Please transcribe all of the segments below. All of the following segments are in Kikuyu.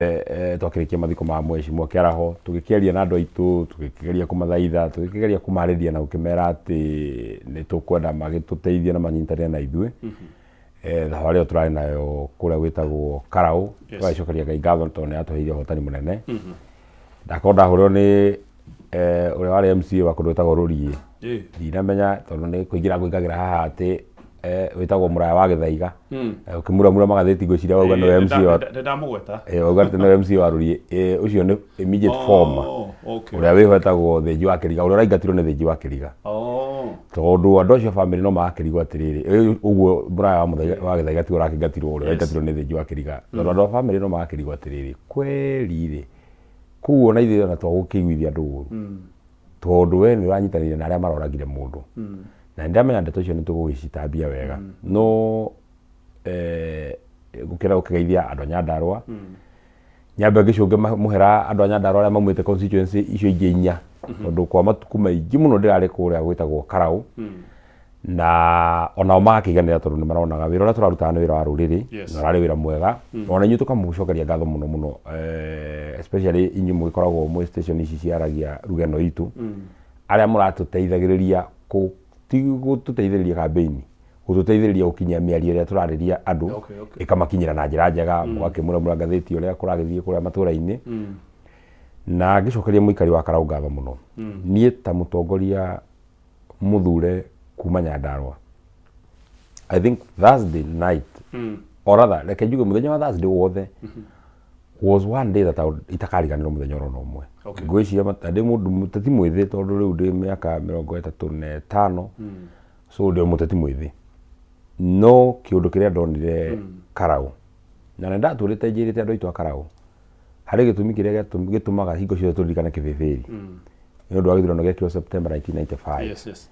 Twakĩrĩkia mathiko ma mheshimiwa Kĩaraho, tũgĩkĩaria na andũ aitũ, tũgĩkĩgeria kũmathaitha, tũgĩkĩgeria kũmarĩria na gũkĩmera atĩ nĩ tũkwenda magĩtũteithie na manyitanĩre na ithuĩ. Thabarĩ ĩyo tũrarĩ nayo kũrĩa gwĩtagwo Karaũ, tũgagĩcokeria Ngai ngatho tondũ nĩ atũheire ũhotani mũnene. Ndakorwo ndahũrĩrwo nĩ ũrĩa warĩ MCA wa kũndũ gwĩtagwo Rũriĩ. Ndinamenya tondũ nĩ kũingĩra ngũingagĩra haha atĩ wĩtagwo Mũraya wa Gĩthaiga. Ũkĩmuramura magathĩti ngwĩciria wauga nĩwe MCA wa Ndamũgweta. Wauga atĩ nĩwe MCA wa Rũriĩ. Ũcio nĩ immediate former. Ũrĩa wĩho etagwo Thĩnji wa Kĩriga, ũrĩa ũraingatirwo nĩ Thĩnji wa Kĩriga. Tondũ andũ acio a bamĩrĩ no marakĩrigwo atĩrĩrĩ, ũguo Mũraya wa Mũthaiga wa Gĩthaiga tiwe ũrakĩingatirwo, ũrĩa ũraingatirwo nĩ Thĩnji wa Kĩriga. Tondũ andũ a bamĩrĩ no marakĩrigwo atĩrĩrĩ, kweri rĩ, kũu ona ithuĩ ona twagũkĩiguithia andũ ũru. Tondũ we nĩ ũranyitanĩire na arĩa maroragire mũndũ. Na nĩ ndamenya ndeto icio nĩ tũgũgĩcitambia wega. No gũkĩra gũkĩgeithia andũ a Nyandarũa, nyambe ngĩcũnge mũhera andũ a Nyandarũa arĩa maumĩte constituency icio ingĩ inya. Tondũ kwa matukũ maingĩ mũno ndĩrarĩ kũrĩa gwĩtagwo Karaũ. Na onao magakĩiganĩra tondũ nĩ maronaga wĩra ũrĩa tũrarutaga nĩ wĩra wa rũrĩrĩ. Na ũrarĩ wĩra mwega. Ona inyuĩ tũkamũcokeria ngatho mũno mũno, especially inyuĩ mũgĩkoragwo mwĩ station ici ciaragia ruga ĩno itũ. Arĩa mũratũteithagĩrĩria ti gũtũteithĩrĩria campaign, gũtũteithĩrĩria gũkinyia mĩario ĩrĩa tũrarĩria andũ. Ĩkamakinyĩra na njĩra njega, mũgakĩmũramũra ngathĩti ũrĩa kũragĩthiĩ kũrĩa matũra-inĩ. Na ngĩcokeria mũikari wa Karaũ ngatho mũno. Niĩ ta mũtongoria mũthure kuma Nyandarũa, I think Thursday night, or rather reke njuge mũthenya wa Thursday wothe was one day that I would, itakariganĩrwo mũthenya oro na ũmwe. Ngwĩciria ndĩ mũndũ mũteti mwĩthĩ tondũ rĩu ndĩ mĩaka 35, so ndĩ o mũteti mwĩthĩ. No kĩũndũ kĩrĩa ndonire Karaũ, na nĩ ndatũrĩte njĩrĩte andũ aitũ a Karaũ, harĩ gĩtũmi kĩrĩa gĩtũmaga hingo ciothe tũririkane kĩbĩbĩri. Nĩ ũndũ wa gĩthurano gĩekirwo September 1995.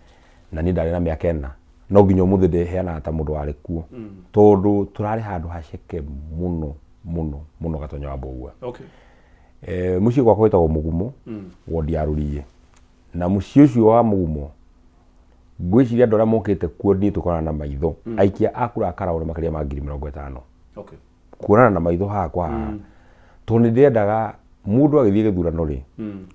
Na niĩ ndarĩ na mĩaka 4. No nginya ũmũthĩ ndĩheanaga ta mũndũ warĩ kuo. Tondũ tũrarĩ handũ haceke mũno mũno mũno Gatonyo wa Mbũgua. Mũciĩ gwakwa wĩtagwo Mũgumo, wodi ya Rũriĩ. Na mũciĩ ũcio wa Mũgumo, ngwĩciria andũ arĩa mokĩte kuo niĩ tũkorana na maitho. Aikia a kura a Karaũ nĩ makĩria ma ngiri mĩrongo ĩtano. Kuonana na maitho haha kwa haha. Tondũ nĩ ndĩrendaga mũndũ agĩthiĩ gĩthurano rĩ,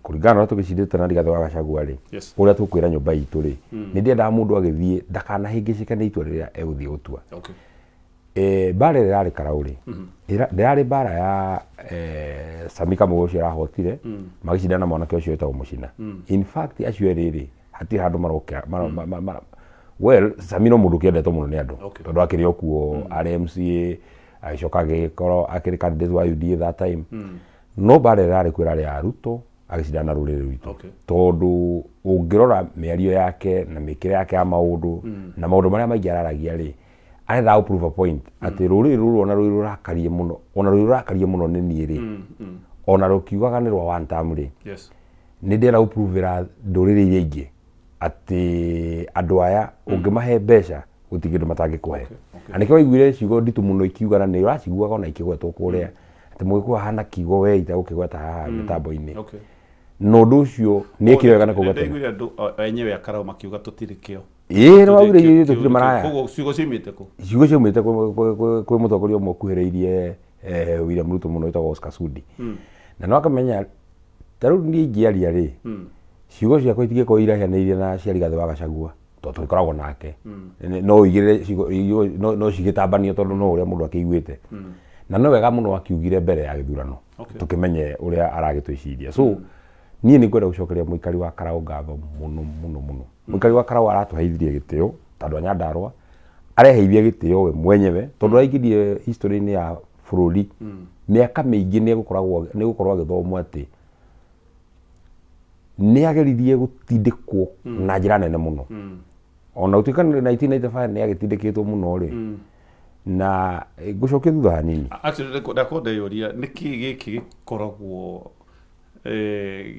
kũringana na ũrĩa tũgĩcindĩte na Rigathĩ wa Gachagua rĩ, ũrĩa tũkwĩra nyũmba itũ rĩ, nĩ ndĩrendaga mũndũ agĩthiĩ ndakanahĩngĩcĩke nĩ itua rĩrĩa egũthiĩ gũtua. Mbara ĩrĩa ĩrarĩ Karaũ rĩ, ndĩrarĩ mbara ya Sami Kamũgũ ũcio arahotire, magĩcindana na mwanake ũcio wĩtagwo Mũcina. In fact acio erĩ rĩ, hatirĩ handũ marokĩra, well, Sami no mũndũ ũkĩendetwo mũno nĩ andũ. Tondũ akĩrĩ o kuo, arĩ MCA, agĩcoka agĩkorwo akĩrĩ candidate wa UDA that time. No mbara ĩrĩa ĩrarĩ kuo ĩrarĩ ya Ruto agĩcindana na rũrĩrĩ rwitũ. Tondũ ũngĩrora mĩario yake na mĩkĩre yake ya maũndũ na maũndũ marĩa maingĩ araragia rĩ, arendaga gũ prove a point atĩ rũrĩrĩ rũrũ ona rwĩ rũrakarie mũno, ona rwĩ rũrakarie mũno nĩ niĩ rĩ, ona rũkiugaga nĩ rwa one term rĩ, nĩ ndĩrenda gũ prove-ĩra ndũrĩrĩ iria ingĩ atĩ andũ aya ũngĩmahe mbeca gũtirĩ kĩndũ matangĩkũhe. Na nĩkĩo waiguire ciugo nditũ mũno ikiuga na nĩ ũraciguaga ona ikĩgwetwo kũrĩa atĩ Mũgĩkũyũ ahana kiugo we itagũkĩgweta haha mĩtambo-inĩ. Na ũndũ ũcio nĩ ekire wega nĩ kũgweta. Ndaiguire andũ enyewe a Karaũ makiuga tũtirĩ kĩo. Ĩĩ, nĩ waugire ithuĩ tũtirĩ maraya. Koguo ciugo ciumĩte kũ? Ciugo ciaumĩte kwĩ mũtongoria ũmwe ũkuhĩrĩirie William Ruto mũno wĩtagwo Oscar Sudi. Na no akamenya ta rĩu niĩ ingĩaria rĩ, ciugo ciakwa itingĩkorwo iraihanĩrĩirie na cia Rigathĩ wa Gachagua tondũ tũgĩkoragwo nake. No ũigĩrĩre ciugo, no cigĩtambanio tondũ no ũrĩa mũndũ akĩiguĩte. Na no wega mũno akiugire mbere ya gĩthurano tũkĩmenye ũrĩa aragĩtwĩciria. So niĩ nĩ ngwenda gũcokeria mũikari wa Karaũ ngatho mũno mũno mũno. Mũikari wa Karaũ aratũheithirie gĩtĩo ta andũ a Nyandarũa, areheithia gĩtĩo we mwenyewe tondũ araingĩrie history-inĩ ya bũrũri mĩaka mĩingĩ nĩ egũkoragwo nĩ egũkorwo agĩthomwo atĩ nĩ ageririe gũtindĩkwo na njĩra nene mũno. Ona gũtuĩka 1995 nĩ agĩtindĩkĩtwo mũno rĩ, na ngũcokia thutha hanini. Actually, ndakorwo ndeyũria nĩkĩ gĩkĩ gĩkoragwo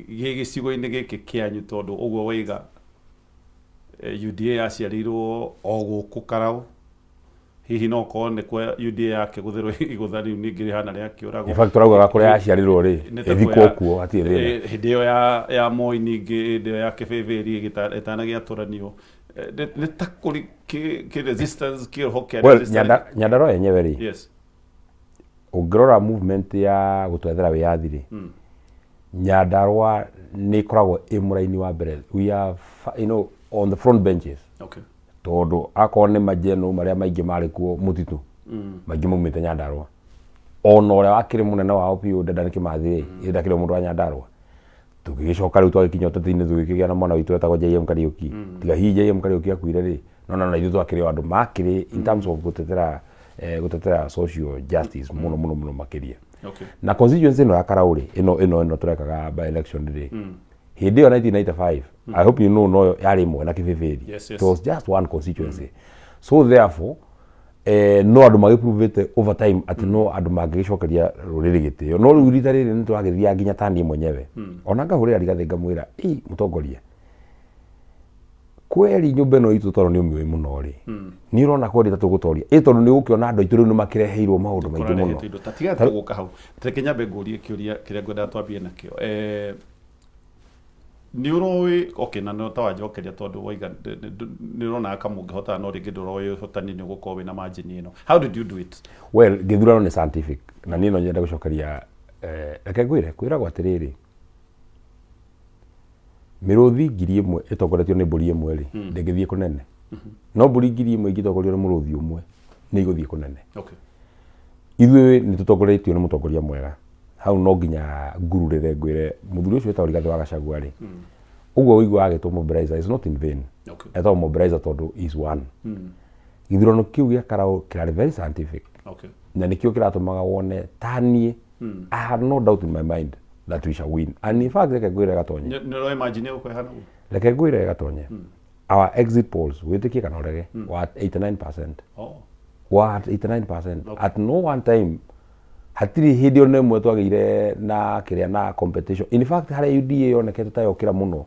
gĩ gĩcigo-inĩ gĩkĩ kĩanyu, tondũ ũguo waiga UDA yaciarĩirwo o gũkũ Karaũ, hihi no korwo nĩ kwa UDA yakĩgũthĩrwo igũtha rĩu ningĩ rĩhana rĩakĩũragwo. In fact tũraugaga kũrĩa yaciarĩrwo rĩ, Nĩ ta ĩthikwo kuo hatirĩ thĩna. Hĩndĩ ĩyo ya Moi, ningĩ hĩndĩ ĩyo ya kĩbĩbĩri ĩtanagĩatũranio, nĩ ta kũrĩ kĩ resistance kĩroho kĩa Well, resistance. Nyandarũa yenyewe rĩ, Ũngĩrora movement ya gũtwethera wĩyathi rĩ, Nyandarua nĩ ĩkoragwo ĩ mũraini wa mbere. We are on the front benches. Tondũ akorwo nĩ majeno marĩa maingĩ marĩ kuo mũtitũ, maingĩ maumĩte Nyandarua. Ona ũrĩa wakĩrĩ mũnene wao biũ Dedan Kimathi rĩ, ndakĩrĩ mũndũ wa Nyandarua. Tũgĩgĩcoka rĩu twagĩkinya ũteti-inĩ tũgĩkĩgĩa na mwana witũ wetagwo JM Kariũki. Tiga hihi JM Kariũki akuire rĩ, no na ithuĩ twakĩrĩ o andũ makĩrĩ in terms of gũtetera social justice mũno mũno mũno makĩria. Na constituency ĩno ya Karau rĩ, ĩno tũrekaga by election rĩ, hĩndĩ ĩyo 1995, I hope you know, no yarĩ ĩmwe na Kĩbĩbĩri. It was just one constituency. So therefore no andũ magĩpruvĩte over time atĩ no andũ mangĩgĩcokeria rũrĩrĩ gĩtĩo. No rĩu rita rĩrĩ nĩ tũragĩthiaga nginya ta niĩ mwenyewe, ona ngahũrĩra Rigathĩ ngamwĩra, ĩ mũtongoria, kweri nyũmba ĩno itũ tondũ nĩ ũmĩũĩ mũno rĩ, nĩ ũrona kweri ta tũgũtoria ĩ, tondũ nĩ ũgũkĩona andũ aitũ rĩu nĩ makĩreheirwo maũndũ maingĩ mũno. Kũrarehete indo ta tiga tũgũka hau, reke nyambe ngũrie kĩũria kĩrĩa ngwendaga twambie nakĩo. Nĩ ũroĩ, okay, na no tawanjokeria tondũ waiga nĩ ũronaga ka mũngĩhotana, no rĩngĩ ndũroĩ ũhotani nĩ ũgũkorwo wĩna margin ĩno. How did you do it? Well, gĩthurano nĩ scientific na niĩ no nyende gũcokeria. Reke ngwĩre, kwĩragwo atĩrĩrĩ, mĩrũthi 1,000 ĩtongoretio nĩ mbũri ĩmwe rĩ, ndĩngĩthiĩ kũnene, no mbũri 1,000 ingĩtongorio nĩ mũrũthi ũmwe nĩ igũthiĩ kũnene. Ithuĩ nĩ tũtongoretio nĩ mũtongoria mwega. Hau no nginya ngururĩre ngwĩre mũthuri ũcio wĩtagwo Rigathĩ wa Gachagua rĩ, ũguo ũiguaga agĩtwo mobilizer is not in vain. Etagwo mobilizer tondũ is one. Gĩthurano kĩu gĩa Karau kĩrarĩ very scientific. Na nĩkĩo kĩratũmaga wone ta niĩ, I have no doubt in my mind that we shall win. And in fact, reke ngwĩre Gatonye, Nĩ ũroĩ margin ĩgũkorwo ĩhana ũguo? Reke ngwĩre Gatonye, our exit polls, wĩtĩkie kana ũrege, wa 89%. Wa 89%. At no one time, hatirĩ hĩndĩ ona ĩmwe twagĩire na kĩrĩa na competition. In fact, harĩa UDA yonekete ta yokĩra mũno,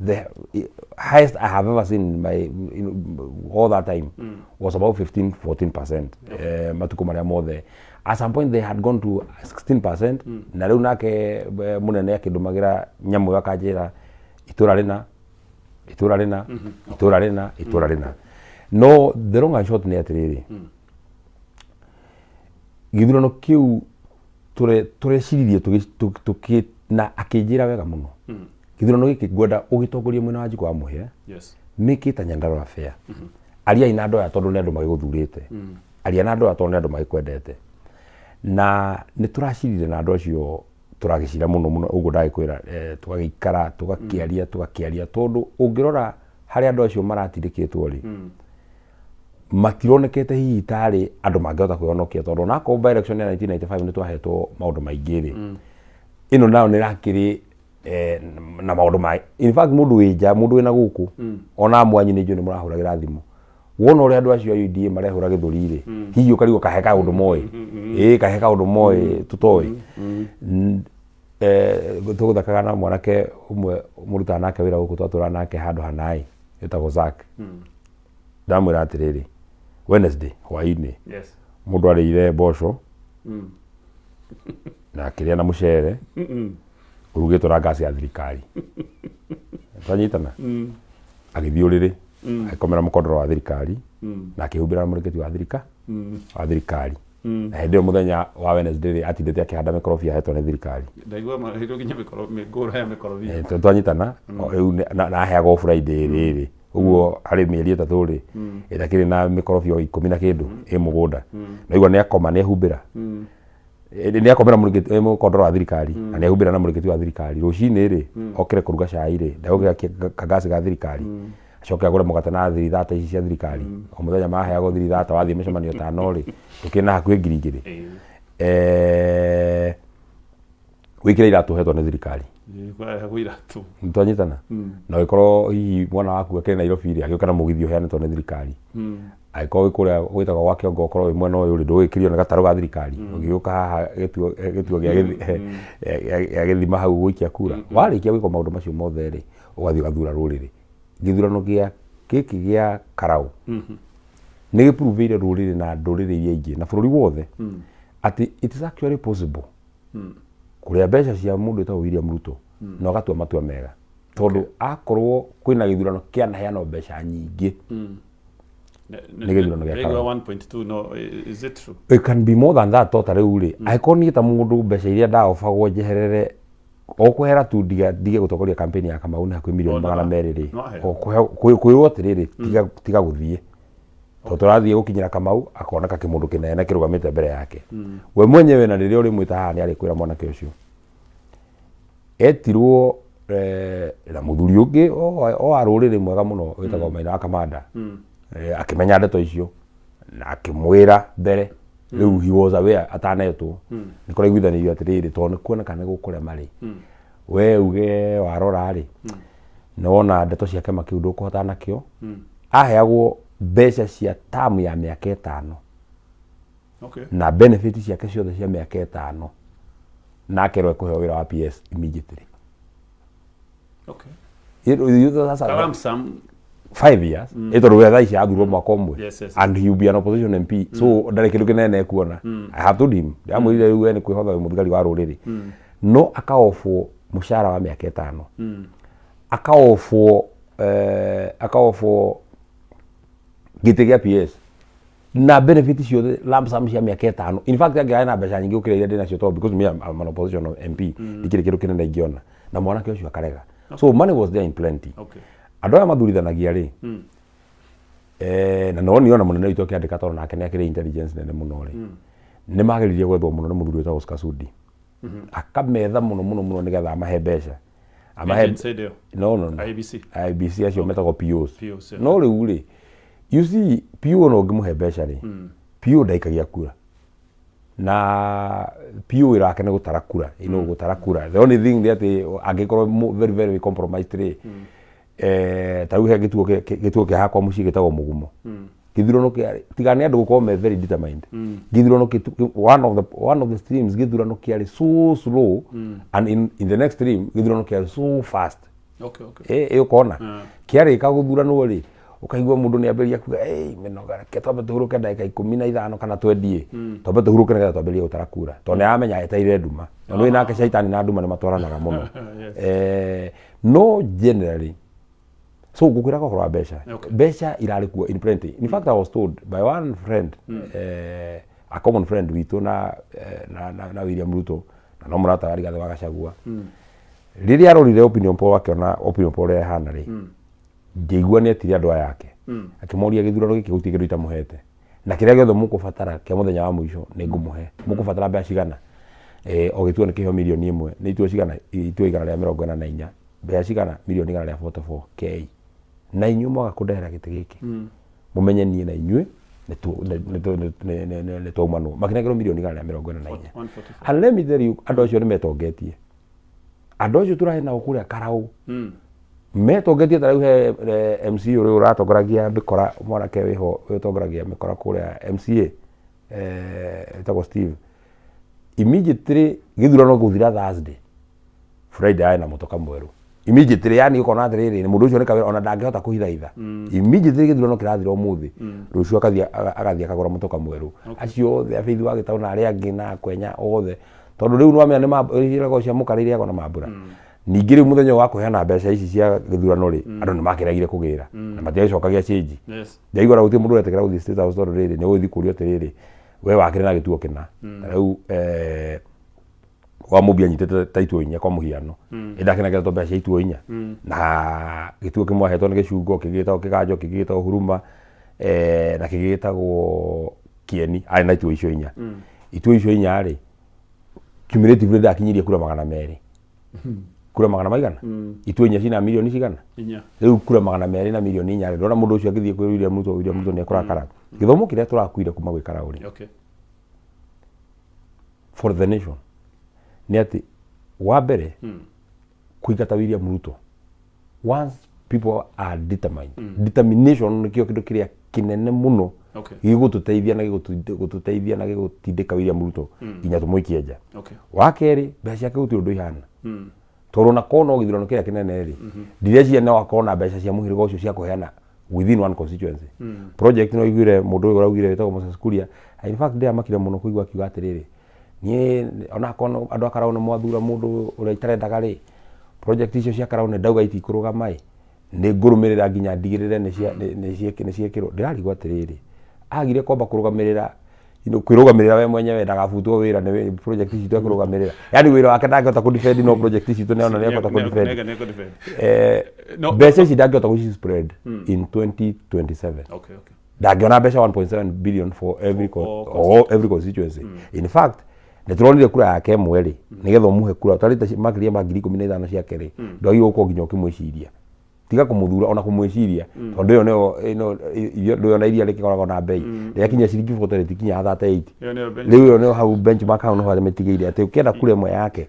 the highest I have ever seen in all that time was about 15 14%. Matukũ marĩa mothe, at some point they had gone to 16%. Na rĩu nake mũnene akĩndũmagĩra nyamũ ĩyo akanjĩra itũra rĩna, itũra rĩna, itũra rĩna, itũra rĩna. No the long and short nĩ atĩrĩrĩ, gĩthurano kĩu tũreciririe na akĩnjĩra wega mũno, gĩthurano gĩkĩ ngwenda ũgĩtongorie mwena wa Njikũ wa Mũhĩa. Make it a Nyandarua affair. Ariai na andũ aya tondũ nĩ andũ magĩgũthurĩte, aria na andũ aya tondũ nĩ andũ magĩkwendete. Na nĩ tũracirire na andũ acio, tũragĩcira mũno mũno ũguo ndagĩkwĩra, tũgagĩikara tũgakĩaria tũgakĩaria, tondũ ũngĩrora harĩa andũ acio maratindĩkĩtwo rĩ, matironekete hihi tarĩ andũ mangĩhota kwĩhonokia, tondũ onakorwo by election ya 1995 nĩ twahetwo maũndũ maingĩ rĩ, ĩno nayo nĩ ĩrakĩrĩ na maũndũ ma, in fact, mũndũ wĩ nja, mũndũ wĩna gũkũ, ona mwanyu nĩ njũĩ nĩ mũrahũragĩra thimũ, wona ũrĩa andũ acio a UDA marehũra gĩthũri rĩ, hihi ũkarigwo kahe kaũndũ moĩ, ĩĩ, kahe kaũndũ moĩ tũtoĩ. Tũgũthakaga na mwanake ũmwe mũrutaga nake wĩra gũkũ, twatũraga nake handũ hanaĩ, wĩtagwo Zack. Ndamwĩra atĩrĩrĩ, Wednesday hwaĩ-inĩ, mũndũ arĩire mboco na akĩrĩa na mũcere ũrugĩtwo na ngasi ya thirikari, twanyitana, agĩthiĩ ũrĩrĩ agĩkomera mũkondoro wa thirikari na akĩhumbĩra na mũrĩngĩti wa thirikari. Na hĩndĩ ĩyo mũthenya wa Wednesday rĩ, atindĩte akĩhanda mĩkorobia ahetwo nĩ thirikari. Ndaigua maheirwo nginya mĩkoro mĩngũrũ ya mĩkorobia. Twanyitana. Rĩu na aheagwo Friday rĩrĩ ũguo, harĩ mĩeri 3 rĩ, ĩtakĩrĩ na mĩkorobia 10 na kĩndũ ĩ mũgũnda. Naigua nĩ akoma, nĩ ehumbĩra, nĩ akomera mũkondoro wa thirikari na nĩ ehumbĩra na mũrĩngĩti wa thirikari. Rũcinĩ rĩ, okĩre kũruga cai rĩ, ndegũkĩra kangasi ga thirikari, acoke agũre mũgate na thiri thata ici cia thirikari. O mũthenya maheagwo thiri thata, wathiĩ mĩcemanio 5 rĩ, ũkĩrĩ na hakuhĩ 2,000. Wĩkĩre iratũ ũhetwo nĩ thirikari. Kũrehagwo iratũ. Twanyitana. Na ũgĩkorwo hihi mwana waku akĩrĩ Nairobi rĩ, agĩũka na mũgithi ũheanĩtwo nĩ thirikari. Angĩkorwo wĩ kũrĩa gwĩtagwo gwa Kĩongo, ũkorwo wĩ mwena ũyũ rĩ, ndũgĩkĩrio nĩ gatarũ ga thirikari ũgĩũka haha gĩtuo gĩa gĩthima hau gũikia kura. Warĩkia gwĩka maũndũ macio mothe rĩ, ũgathiĩ ũgathura rũrĩrĩ. Gĩthurano gĩa gĩkĩ gĩa Karau nĩ gĩpuruvĩire rũrĩrĩ na ndũrĩrĩ iria ingĩ na bũrũri wothe atĩ it is actually possible kũrĩa mbeca cia mũndũ wĩtagwo William Ruto na ũgatua matua mega, tondũ akorwo kwĩna gĩthurano kĩanaheanwo mbeca nyingĩ. Nĩ gĩthurano gĩa Ndĩraigua Karau. 1.2, no is it true? It can be more than that. To ta rĩu rĩ, angĩkorwo niĩ ta mũndũ mbeca iria ndaobagwo njeherere o kwehera tu ndige gũtongoria campaign ya Kamau nĩ hakuhĩ mirioni Ona- 200 rĩ, no aheo. o kwĩrwo atĩrĩrĩ, tiga gũthiĩ tondũ tũrathiĩ gũkinyĩra Kamau akoneka kĩmũndũ kĩnene kĩrũgamĩte mbere yake we mwenyewe, na rĩrĩa ũrĩmwĩta haha nĩ arĩkwĩra mwanake ũcio etirwo na mũthuri ũngĩ o wa rũrĩrĩ mwega mũno wĩtagwo Maina wa Kamanda. Akĩmenya ndeto icio na akĩmwĩra mbere rĩu he was aware atanetwo nĩ kũraiguithanĩirio atĩrĩrĩ, tondũ nĩ kuoneka nĩ gũkũrema rĩ, we uge warora rĩ, nĩ wona ndeto cia kĩama kĩu ndũkũhotana nakĩo. Aheagwo mbeca cia tamu ya mĩaka 5 na benefit ciake ciothe cia mĩaka 5, na akerwo ekũheo wĩra wa PS immediately. Sasa Lump sum. 5 years, ĩ tondũ we thaa ici athurwo mwaka ũmwe Yes. and he will be an opposition MP, so ndarĩ kĩndũ kĩnene ekuona. I have told him, ndamwĩrire rĩu we nĩ kwĩhotha wĩ mũthigari wa rũrĩrĩ, no akaofwo mũcara wa mĩaka 5, akaofwo gĩtĩ gĩa PS na benefit ciothe, lump sum cia mĩaka 5. In fact, angĩarĩ na mbeca nyingĩ gũkĩra iria ndĩ nacio, tondũ because me, I'm an opposition MP, ndikĩrĩ kĩndũ kĩnene ingĩona, na mwanake ũcio akarega. So money was there in plenty. Andũ aya mathuurithanagia rĩ, na no niona mũnene witũ akĩandĩka, tondũ nake nĩ akĩrĩ intelligence nene mũno rĩ, nĩ mageririe gwethwo mũno nĩ mũthuri wĩtagwo Oscar Sudi, akametha mũno mũno mũno nĩgetha amahe mbeca, amahe Agents hĩndĩ ĩyo? No. IEBC? IEBC acio metagwo POs. POs, yeah. No rĩu rĩ, you see, PO no ũngĩmũhe mbeca rĩ, PO ndaikagia kura, na PO wĩra wake nĩ gũtara kura, gũtara kura. The only thing nĩ atĩ angĩkorwo very very compromised rĩ, ta rĩu he gĩtuo gĩtuo kĩa hakwa mũciĩ gĩtagwo Mũgumo. Gĩthurano kĩarĩ tiga nĩ andũ gũkorwo me very determined, gĩthurano one of the streams, gĩthurano kĩarĩ so slow, and in the next stream gĩthurano kĩarĩ so fast. Ĩ ũkona kĩarĩka gũthuranwo rĩ, ũkaigua mũndũ nĩ ambĩrĩria kuga, "Ĩ mĩnoga, reke twambe tũhurũke ndagĩka 15 kana twendie, twambe tũhurũke nĩgetha twambĩrĩrie gũtara kura," tondũ nĩ aramenya etereire nduma, na nĩ nake caitani na nduma nĩ matwaranaga mũno. No generally, so ngũkwĩraga ũhoro wa mbeca. Mbeca irarĩ kuo in plenty. In fact, I was told by one friend, a common friend witũ na William Ruto, na no mũrata wa Rigathĩ wa Gachagua, rĩrĩa arorire opinion poll, akĩona opinion poll ũrĩa ĩhana rĩ, ngĩigua nĩ etire andũ aya ake, akĩmoria, "Gĩthurano gĩkĩ gũtirĩ kĩndũ itamũhete, na kĩrĩa gĩothe mũkũbatara kĩa mũthenya wa mũico nĩ ngũmũhe. Mũkũbatara mbeca cigana?" O gĩtuo nĩ kĩheo mirioni 1. Nĩ ituo cigana? Ituo 144. Mbeca cigana? Mirioni 144 k. Na inyuĩ mwaga kũndehera gĩtĩ gĩkĩ, mũmenye niĩ na inyuĩ nĩ twaumanwo. Makĩnengerwo mirioni 144. 144. And let me tell you, andũ acio nĩ metongetie, andũ acio tũrarĩ nao kũrĩa Karau metongetie. Ta rĩu he MC ũrĩa ũratongoragia mĩkora, mwanake wĩho ũtongoragia mĩkora kũrĩa MCA, wĩtagwo Steve, immediately gĩthurano gũthira Thursday, Friday arĩ na mũtoka mwerũ immediately. Yani ũkona atĩrĩrĩ, mũndũ ũcio nĩ kawĩra ona ndangĩhota kũhithahitha. Immediately gĩthurano kĩrathira ũmũthĩ, rũciũ agathiĩ akagũra mũtoka mwerũ. Acio othe abithi wa gĩtaũ na arĩa angĩ na kwenya othe, tondũ rĩu nĩwamenya nĩ irĩragwo cia mũkara irĩagwo na mambura. Ningĩ rĩu mũthenya ũyũ wa kũheana mbeca ici cia gĩthurano rĩ, andũ nĩ makĩregire kũgĩra na matiagĩcokagia change. Ndaigua na gũtirĩ mũndũ ũretĩkĩra gũthiĩ State House, tondũ rĩrĩ nĩ ũgũthiĩ kũrio atĩrĩrĩ, we wakĩrĩ na gĩtuo kĩna. Ta rĩu wa mũmbi anyitĩte ta ituo inya kwa mũhiano, ĩ ndakĩnengeretwo mbeca cia ituo inya, na gĩtuo kĩmwe ahetwo nĩ gĩcungo, kĩngĩ gĩtagwo kĩganjo, kĩngĩ gĩtagwo huruma, na kĩngĩ gĩtagwo kĩeni. Arĩ na ituo icio inya. Ituo icio inya rĩ, cumulatively ndakinyirie kura 200. Kura magana maigana? Ituo inya cina mirioni cigana? 4. Rĩu kura 200 na mirioni 4 rĩ, ndona mũndũ ũcio agĩthiĩ kwĩ William Ruto, William Ruto nĩ ekũrakara. Gĩthomo kĩrĩa tũrakuire kuma gwĩ Karau rĩ, for the nation, nĩ atĩ wa mbere kũingata William Ruto, once people are determined, determination nĩkĩo kĩndũ kĩrĩa kĩnene mũno gĩgũtũteithia na gĩgũtũteithia na gĩgũtindĩka William Ruto nginya tũmũikie nja. Wa kerĩ, mbeca ciake gũtirĩ ũndũ ihana, tondũ ona korwo no gĩthurano kĩrĩa kĩnene rĩ, ndireciria no akorwo na mbeca cia mũhĩrĩga ũcio cia kũheana within one constituency project. No iguire mũndũ ũyũ ũraugire wĩtagwo Moses Kuria. In fact, ndĩramakire mũno kũigua akiuga atĩrĩrĩ, "Niĩ onakorwo andũ a Karau nĩ mwathura mũndũ ũrĩa itarendaga rĩ, project icio cia Karau nĩ ndauga itikũrũgama ĩ." Nĩ ngũrũmĩrĩra nginya ndigĩrĩre nĩ ciĩkĩrwo. Ndĩrarigwo atĩrĩrĩ, agire kwamba kũrũgamĩrĩra kwĩrũgamĩrĩra we mwenyewe ndagabutwo wĩra nĩ project citũ ekũrũgamĩrĩra, yani wĩra wake ndangĩhota kũ defend, no project citũ nĩona nĩekũhota kũ defend. Mbeca ici ndangĩhota gũci spread in 2027. Ndangĩona mbeca 1.7 billion for every all, every constituency. In fact, nĩ tũronire kura yake ĩmwe rĩ, nĩgetha ũmũhe kura ũtarĩte makĩria ma 15,000 ciake rĩ, ndwagĩrĩirwo gũkorwo nginya ũkĩmwĩciria, tiga kũmũthura ona kũmwĩciria, tondũ ĩyo nĩyo ĩno ndũyona iria rĩkĩkoragwo na bei rĩakinya ciringi 40 rĩtikinyaga 38. Ĩyo nĩyo bench. Rĩu ĩyo nĩyo hau benchmark, hau nĩho mĩtigĩire atĩ ũkĩenda kura ĩmwe yake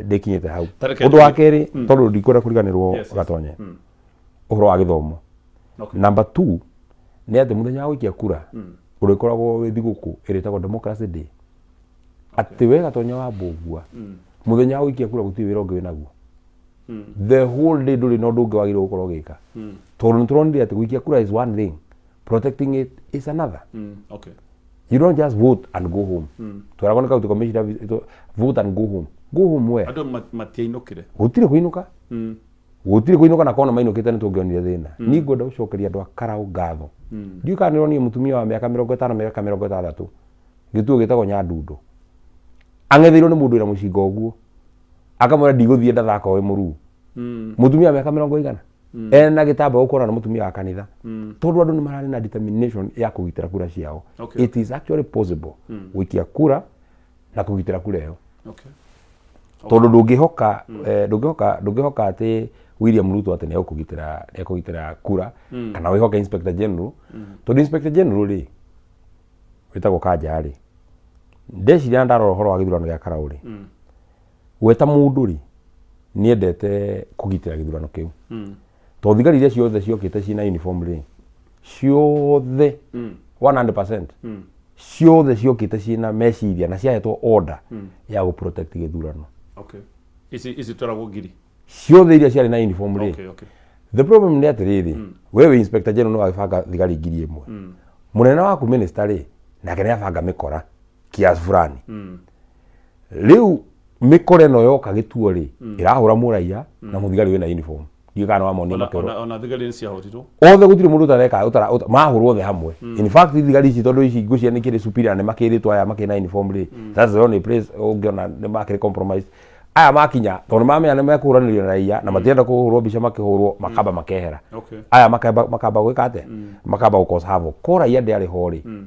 ndĩkinyĩte hau. Tareke Ũndũ wa kerĩ, tondũ ndikwenda kũriganĩrwo, Gatonye, ũhoro wa gĩthomo. Number two nĩ atĩ mũthenya wa gũikia kura ũrĩkoragwo wĩ thigũkũ ĩrĩa ĩtagwo Democracy Day, atĩ we Gatonya wa Mbũgua, mũthenya wa gũikia kura gũtirĩ wĩra ũngĩ wĩnaguo. The whole day ndũrĩ na ũndũ ũngĩ wagĩrĩirwo gũkorwo ũgĩka, tondũ nĩ tũronire atĩ gũikia kura is one thing, protecting it is another. You don't just vote and go home. Tweragwo nĩ county commissioner, vote and go home. Go home where? Andũ matiainũkire. Gũtirĩ kũinũka, gũtirĩ kũinũka, na kona mainũkĩte nĩ tũngĩonire thĩna. Niĩ ngwenda gũcokeria andũ a Karau ngatho. Ndiũĩ kana nĩronire mũtumia wa mĩaka 50, mĩaka 60, gĩtuo gĩtagwo Nyandundo, ang'etheirwo nĩ mũndũ wĩna mũcinga ũguo, akamwĩra, "Ndigũthiĩ ndathaka wĩ mũruu." Mũtumia wa mĩaka mĩrongo igana ena gĩtamba gũkorwo na mũtumia wa kanitha, tondũ andũ nĩ mararĩ na determination ya kũgitĩra kura ciao. It is actually possible gũikia kura na kũgitĩra kura ĩyo, tondũ ndũngĩhoka ndũngĩhoka atĩ William Ruto atĩ nĩekũgitĩra kura, kana wĩhoke Inspector General, tondũ Inspector General rĩ, wĩtagwo Kanja rĩ, ndeciria na ndarora ũhoro wa gĩthurano gĩa Karau rĩ, gweta mũndũ rĩ, nĩendete kũgitĩra gĩthurano kĩu, tondũ thigari iria ciothe ciokĩte ciĩna uniform rĩ, ciothe 100% ciothe ciokĩte ciĩna meciria na ciahetwo order ya gũ protect gĩthurano. Okay. Ici twaragwo ngiri. Ciothe iria ciarĩ na uniform rĩ. The problem nĩ atĩrĩrĩ, we wĩ Inspector General, nĩ wagĩbanga thigari 1,000. Mũnene waku minister rĩ, nake nĩ abanga mĩkora kiasi fulani. Rĩu mĩkora ĩno yoka gĩtuo rĩ, ĩrahũra mũraia na mũthigari wĩna uniform. Ndiũĩ kana nĩwamonia Ona makĩhũrwo. Ona thigari nĩ ciahũrirwo. Othe, gũtirĩ mũndũ ũtareka mahũrwo othe hamwe. In fact, thigari ici, tondũ ici ngũcia nĩ kĩrĩ superior na nĩ makĩrĩtwo aya makĩrĩ na uniform rĩ, that's the only place ũngĩona nĩ makĩrĩ compromise. Aya makinya, tondũ mamenya nĩ mekũhũranĩrio na raia na matirenda kũhũrwo mbica makĩhũrwo, makamba makehera. Aya makamba gwĩka atĩa? Makamba gũ cause havoc ko raia ndĩarĩ ho rĩ.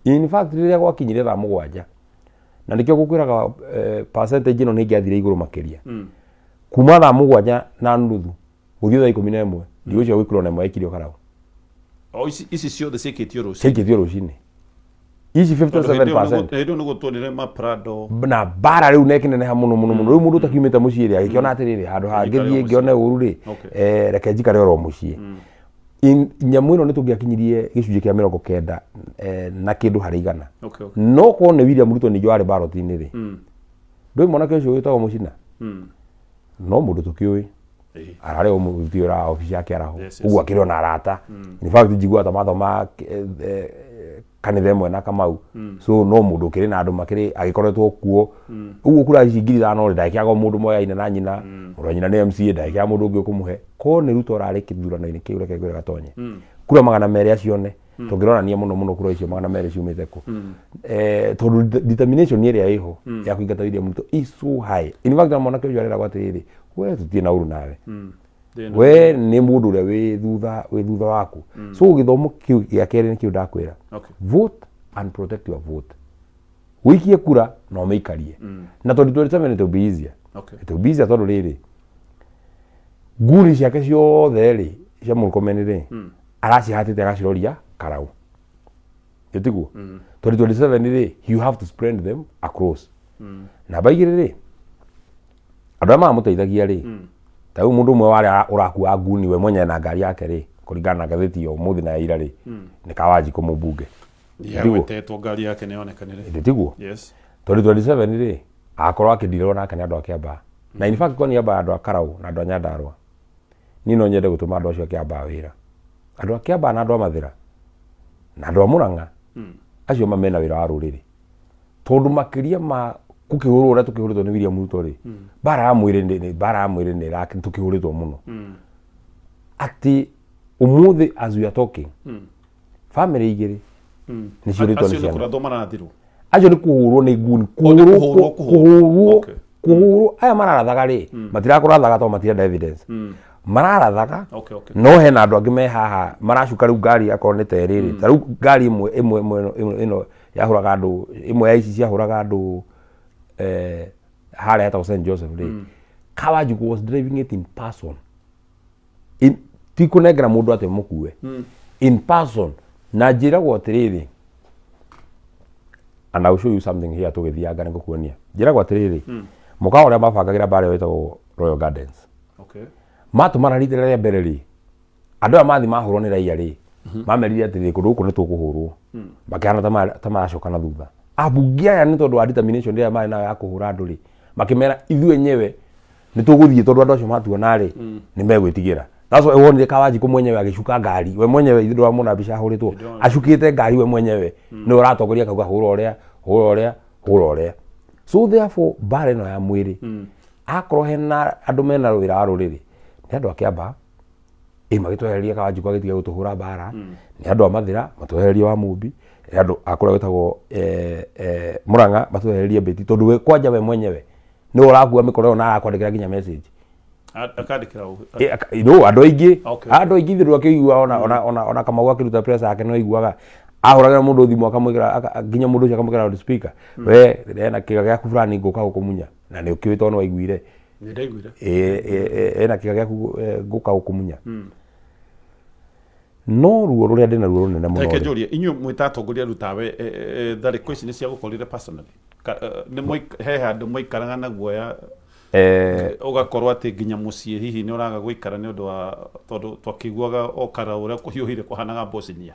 In fact, rĩrĩa gwakinyire thaa 7, na nĩkĩo ngũkwĩraga percentage ĩno nĩ ĩngĩathire igũrũ makĩria, kuma thaa 7:30 gũthiĩ thaa 11, ndigũcio gwĩkĩrwo na ĩmwe yaikirio Karau. O ici ciothe ciĩkĩtio rũcinĩ. Ciaikĩtio rũcinĩ ici. Tondũ hĩndĩ ĩyo 57%. Hĩndĩ ĩyo nĩguo tuonire maprado. Na mbara rĩu nekineneha mũno mũno mũno. Rĩu mũndũ ũtakiumĩte mũciĩ rĩ, agĩkĩona atĩrĩrĩ, handũ hangĩthiĩ mũciĩ. Ngĩone ũru rĩ, reke njikare oro mũciĩ. Nyamũ ĩno nĩ tũngĩakinyirie gĩcunjĩ kĩa 90 na kĩndũ harĩ igana. No korwo nĩ William Ruto ningĩ warĩ ballot-inĩ rĩ, ndũĩ mwanake ũcio wĩtagwo Mũcina, no mũndũ tũkĩũĩ, ararĩ o mũruti wĩra wa obici ya kĩaraho. Ũguo akĩrĩ ona arata. In fact, njiguaga ta mathoma kanitha ĩmwe na Kamau, so no mũndũ ũkĩrĩ na andũ makĩrĩ agĩkoretwo kuo ũguo. Kura ici 5,000 rĩ, ndagĩkĩaga o mũndũ moyaine na nyina, mũrũ wa nyina nĩ MCA, ndagĩkĩaga mũndũ ũngĩ ũkũmũhe. Korwo nĩ Ruto ũrarĩ kĩthurano-inĩ kĩu, reke ngwĩre Gatonye, kura 200 acione, tũngĩronania mũno mũno kura icio 200 ciumĩte kũ, tondũ determination ĩrĩa ĩho ya kũingata William Ruto is so high. In fact, na mwanake ũcio areragwo atĩrĩrĩ, we tũtirĩ na ũru nawe, we nĩ mũndũ ũrĩa wĩ thutha waku. So gĩthomo kĩu gĩa kerĩ nĩ kĩu ndakwĩra: vote and protect your vote. Wĩikie kura na ũmĩikarie, na 2027 it will be easier. It will be easier tondũ rĩrĩ, nguni ciake ciothe rĩ, cia Murkomen rĩ, aracihatĩte agaciroria Karau, ĩtiguo? 2027 rĩ, you have to spread them across. Namba igĩrĩ rĩ, andũ arĩa maramũteithagia rĩ, ta rĩu mũndũ ũmwe warĩa ũrakua nguni we mwenyewe na ngari yake rĩ, kũringana na ngathĩti ya ũmũthĩ na ya ira rĩ, nĩ Kawanjikũ mũmbunge. Yagwetetwo ngari yake nĩ yonekanire. Ĩndĩ tiguo? Yes. 2027 rĩ, agakorwo akĩndirwo nake nĩ andũ a Kĩambaa, na in fact kwa niaba ya andũ a Karau na andũ a Nyandarũa, niĩ no nyende gũtũma andũ acio a Kĩambaa wĩra, andũ a Kĩambaa na andũ a Mathĩra na andũ a Mũrang'a, acio ma mena wĩra wa rũrĩrĩ, tondũ makĩria ma gũkĩhũrwo ũrĩa tũkĩhũrĩtwo nĩ William Ruto rĩ, mbara ya mwĩrĩ nĩ ĩra- tũkĩhũrĩtwo mũno. Atĩ ũmũthĩ as we are talking, family igĩrĩ nĩ ciũrĩtwo nĩ Acio nĩ ciana. kũrathwo marathirwo? Acio nĩ kũhũrwo nĩ nguni. O, nĩ kũhũrwo. kũhũrwo, kũhũrwo. Kũhũrwo. Kũhũrwo. Aya mararathaga rĩ, matirakũrathaga tondũ matirenda evidence, mararathaga. No hena andũ angĩ me haha maracuka rĩu ngari akorwo nĩ ta ĩrĩ, ta rĩu ngari ĩmwe ĩno yahũraga andũ, ĩmwe ya ici ciahũraga andũ harĩa hetagwo St Joseph rĩ, Kawanjiku was driving it in person. Ti kũnengera mũndũ atĩ mũkue in person. Na njĩragwo atĩrĩrĩ, and I will show you something here tũgĩthianga nĩ ngũkuonia, njĩragwo atĩrĩrĩ, mũkawa ũrĩa mabangagĩra mbara ĩyo wĩtagwo Royal Gardens. Matũmana rita rĩa mbere rĩ, andũ aya mathi mahũrwo nĩ raia rĩ, mamerire atĩrĩrĩ, kũndũ gũkũ nĩ tũkũhũrwo, makĩhana ta maracoka na thutha. Ambunge aya, nĩ tondũ wa determination ĩrĩa marĩ nayo ya kũhũra andũ rĩ, makĩmera ithuĩ enyewe nĩ tũgũthiĩ, tondũ andũ acio matuona rĩ, nĩ megwĩtigĩra. That's why wonire Kawanjikũ mwenyewe agĩcuka ngari we mwenyewe. Ithuĩ ndũramwona mbica ahũrĩtwo acukĩte ngari we mwenyewe, nĩwe ũratongoria akauga hũra ũrĩa, hũra ũrĩa, hũra ũrĩa. So therefore mbara ĩno ya mwĩrĩ, akorwo hena andũ mena wĩra wa rũrĩrĩ, nĩ andũ a Kĩambaa ĩ magĩtwehereria Kawanjikũ agĩtiga gũtũhũra mbara, nĩ andũ a Mathĩra matwehererie wa Mũmbi, nĩ andũ a kũrĩa gwĩtagwo Mũrang'a matwehererie Mbĩti, tondũ we kwanja we mwenyewe nĩwe ũrakua mĩkora ĩyo na arakwandĩkĩra nginya message. Akandĩkĩra No andũ aingĩ, andũ aingĩ ithuĩ ndwakĩigua ona Kamau akĩruta press yake, no aiguaga ahũragĩra mũndũ thimũ akamwĩkĩra nginya mũndũ ũcio akamwĩkĩra loudspeaker, we ena kĩga gĩaku fulani ngũka gũkũmunya, na nĩ ũkĩũĩ tondũ nĩ waiguire. Nĩ ndaiguire. Ena kĩga gĩaku ngũka gũkũmunya. No ruo rũrĩa ndĩ naruo rũnene mũno Reke njũrie, inyuĩ mwĩ ta atongoria rĩu tawe, tharĩko ici nĩ ciagũkorire personally? He handũ mwaikaraga na guoya, ũgakorwo atĩ nginya mũciĩ hihi nĩ ũraga gũikara nĩ ũndũ wa tondũ twakĩiguaga o kara ũrĩa kũhiũhire kũhanaga Bosnia?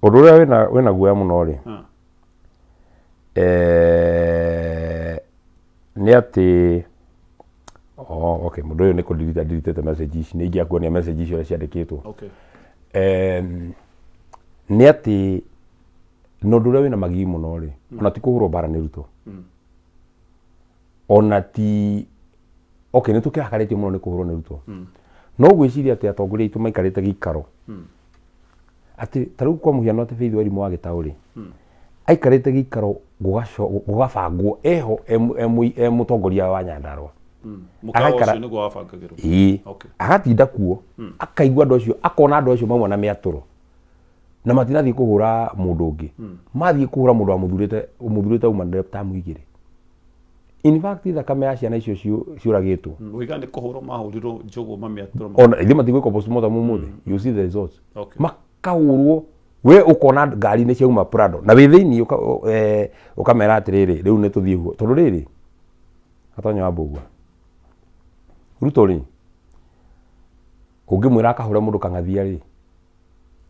Ũndũ ũrĩa wĩna guoya mũno rĩ, nĩ atĩ, oh, okay, mũndũ ũyũ nĩ kũndirita ndiritĩte message ici, nĩ ingĩakuonia message icio ũrĩa ciandĩkĩtwo. Nĩ atĩ na ũndũ ũrĩa wĩna magigi mũno rĩ, ona ti kũhũrwo mbara nĩ Ruto, ona ti, okay, nĩ tũkĩrakarĩtio mũno nĩ kũhũrwo nĩ Ruto, no gwĩciria atĩ atongoria aitũ maikarĩte gĩikaro atĩ ta rĩu kwa mũhiano atĩ Faith Wairimu wa Gĩtaũ rĩ, aikarĩte gĩikaro gũgabangwo eho e mũtongoria wa Nyandarua. Mũkawa ũcio nĩguo wabangagĩrwo? Ĩĩ. Agatinda kuo, akaigua andũ acio, akona andũ acio mauma na mĩatũro na matinathiĩ kũhũra mũndũ ũngĩ, mathiĩ kũhũra mũndũ wamũthurĩte, ũmũthurĩte aumanĩre tamu igĩrĩ. In fact, thakame ya ciana icio ciũragĩtwo. Ũiga nĩ kũhũrwo mahũrirwo njũgũ mamĩatũro? Ona ithuĩ matigwĩkwo postmortem ũmũthĩ, you see the results. Makahũrwo, we ũkona ngari nĩ ciauma Prado na wĩ thĩinĩ, ũkamera atĩrĩrĩ, rĩu nĩ tũthiĩ huo, tondũ rĩrĩ Gatonya wa Mbũgua Ruto rĩ, ũngĩmwĩra akahũre mũndũ kang'athia rĩ,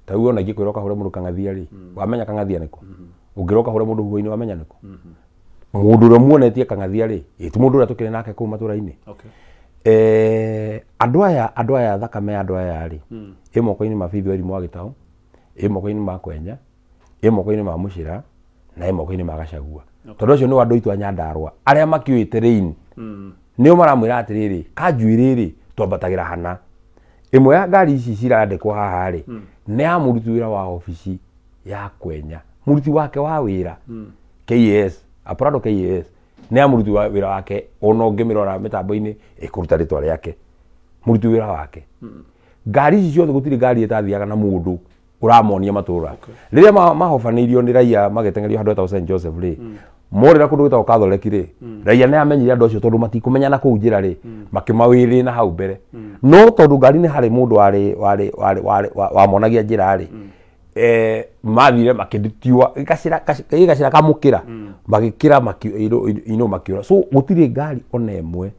ta rĩu ona ingĩkwĩra ũkahũre mũndũ kang'athia rĩ, wamenya kang'athia nĩkũ? Ũngĩra ũkahũre mũndũ huho-inĩ, wamenya nĩkũ? Mũndũ ũrĩa muonetie kang'athia rĩ, ĩ ti mũndũ ũrĩa tũkĩrĩ nake kũu matũra-inĩ? Andũ aya thakame ya andũ aya rĩ, ĩ moko-inĩ ma Faith Wairimu wa Gĩtaũ, ĩ moko-inĩ ma Kwenya, ĩ moko-inĩ ma Mũcĩra, na ĩ moko-inĩ ma Gachagua, tondũ acio nĩo andũ aitũ a Nyandarua arĩa makĩũĩ terrain, nĩo maramwĩra atĩrĩrĩ, kanjuĩrĩ rĩ twambatagĩra hana. Ĩmwe ya ngari ici cirandĩkwo haha rĩ, nĩ ya mũruti wĩra wa obici ya Kwenya, mũruti wake wa wĩra KAS, a Prado KAS, nĩ ya mũruti wa wĩra wake. Ona ũngĩmĩrora mĩtambo-inĩ ĩkũruta rĩtwa rĩake, mũruti wĩra wake. Ngari ici ciothe, gũtirĩ ngari ĩtathiaga na mũndũ ũramonia matũra. Rĩrĩa mahobanĩirio nĩ raia magĩteng'erio handũ hetagwo St Joseph rĩ, morĩra kũndũ gwĩtagwo Catholic rĩ, raia nĩ amenyire andũ acio tondũ matikũmenyana kũu njĩra rĩ, makĩmawĩrĩ na hau mbere. No tondũ ngari nĩ harĩ mũndũ warĩ wamonagia njĩra rĩ, mathire makĩtiua gacĩra kamũkĩra, magĩkĩra ino makĩũra. So gũtirĩ ngari ona ĩmwe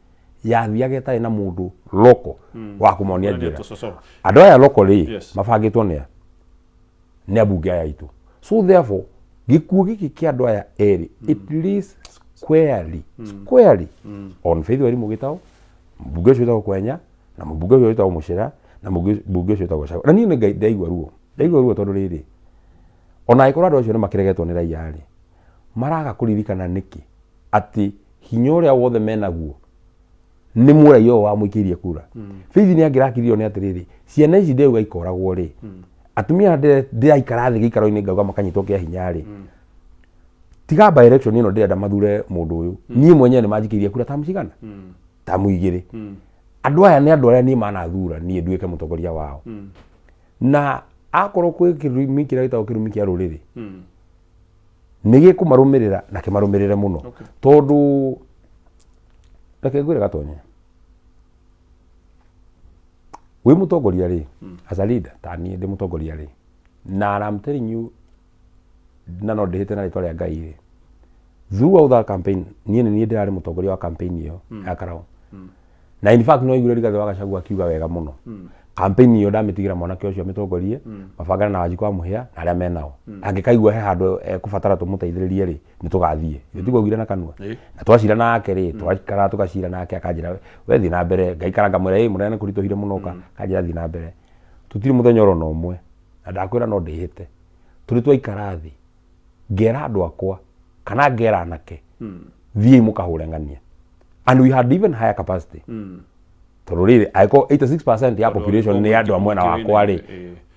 yathiaga ĩtarĩ na mũndũ loko wa kũmonia njĩra. Tũcoco. Andũ aya loko rĩ, mabangĩtwo nĩ a? Nĩ ambunge aya aitũ. So therefore gĩkuũ gĩkĩ kĩa andũ aya erĩ, it lays squarely on Faith Wairimu Gĩtaũ, mbunge ũcio wĩtagwo Kwenya, na mũmbunge ũcio wĩtagwo Mũcĩra, na mũmbunge ũcio wĩtagwo Gachagua. Na niĩ nĩ ndaigua ruo tondũ rĩrĩ, ona angĩkorwo andũ acio nĩ makĩregetwo nĩ raia rĩ, maraga kũririkana nĩkĩ atĩ hinya ũrĩa wothe menaguo Nĩ mũraia ũyũ wamũikĩirie kura. Faith nĩ angĩrakirio nĩ atĩrĩrĩ, ciana ici ndĩrauga ikoragwo rĩ, atumia aya ndĩraikara thĩ gĩikaro-inĩ ngauga makanyitwo kĩa hinya rĩ, tiga by election ĩno ndĩrenda mathure mũndũ ũyũ, niĩ mwenyewe nĩ manjikĩirie kura tamu cigana? Tamu igĩrĩ. Andũ aya nĩ andũ arĩa niĩ manathura niĩ nduĩke mũtongoria wao. Na akorwo kwĩ kĩrumi kĩrĩa gĩtagwo kĩrumi kĩa rũrĩrĩ, nĩ gĩkũmarũmĩrĩra na kĩmarũmĩrĩre mũno. Tondũ reke ngwĩre gatonye, wĩ mũtongoria rĩ, as a leader, ta niĩ ndĩ mũtongoria rĩ, na I'm telling you, na no ndĩhĩte na rĩtwa rĩa Ngai rĩ, throughout that campaign niĩ nĩ niĩ ndĩrarĩ mũtongoria wa campaign ĩyo ya Karau. Na in fact no iguire Rigathĩ wa Gachagua akiuga wega mũno, campaign ĩyo ndamĩtigĩra mwanake ũcio amĩtongorie, mabangane na Wanjikũ wa Mũhĩa na arĩa menao. Angĩkaigua he handũ ekũbatara tũmũteithĩrĩrie rĩ, nĩ tũgathiĩ. Mm. Tiguo augire na kanua. Na twacira nake rĩ, twaikara tũgacira nake, akanjĩra we thiĩ na mbere, ngaikara ngamwĩra ĩ mũnene kũritũhire mũno ka, akanjĩra thiĩ na mbere. Tũtirĩ mũthenya oro na ũmwe, na ndakwĩra no ndĩhĩte, tũrĩ twaikara thĩ ngera andũ akwa kana ngera anake, thiĩi mũkahũre ng'ania. And we had even higher capacity, tondũ rĩrĩ, angĩkorwo 86% ya population nĩ andũ a mwena wakwa rĩ,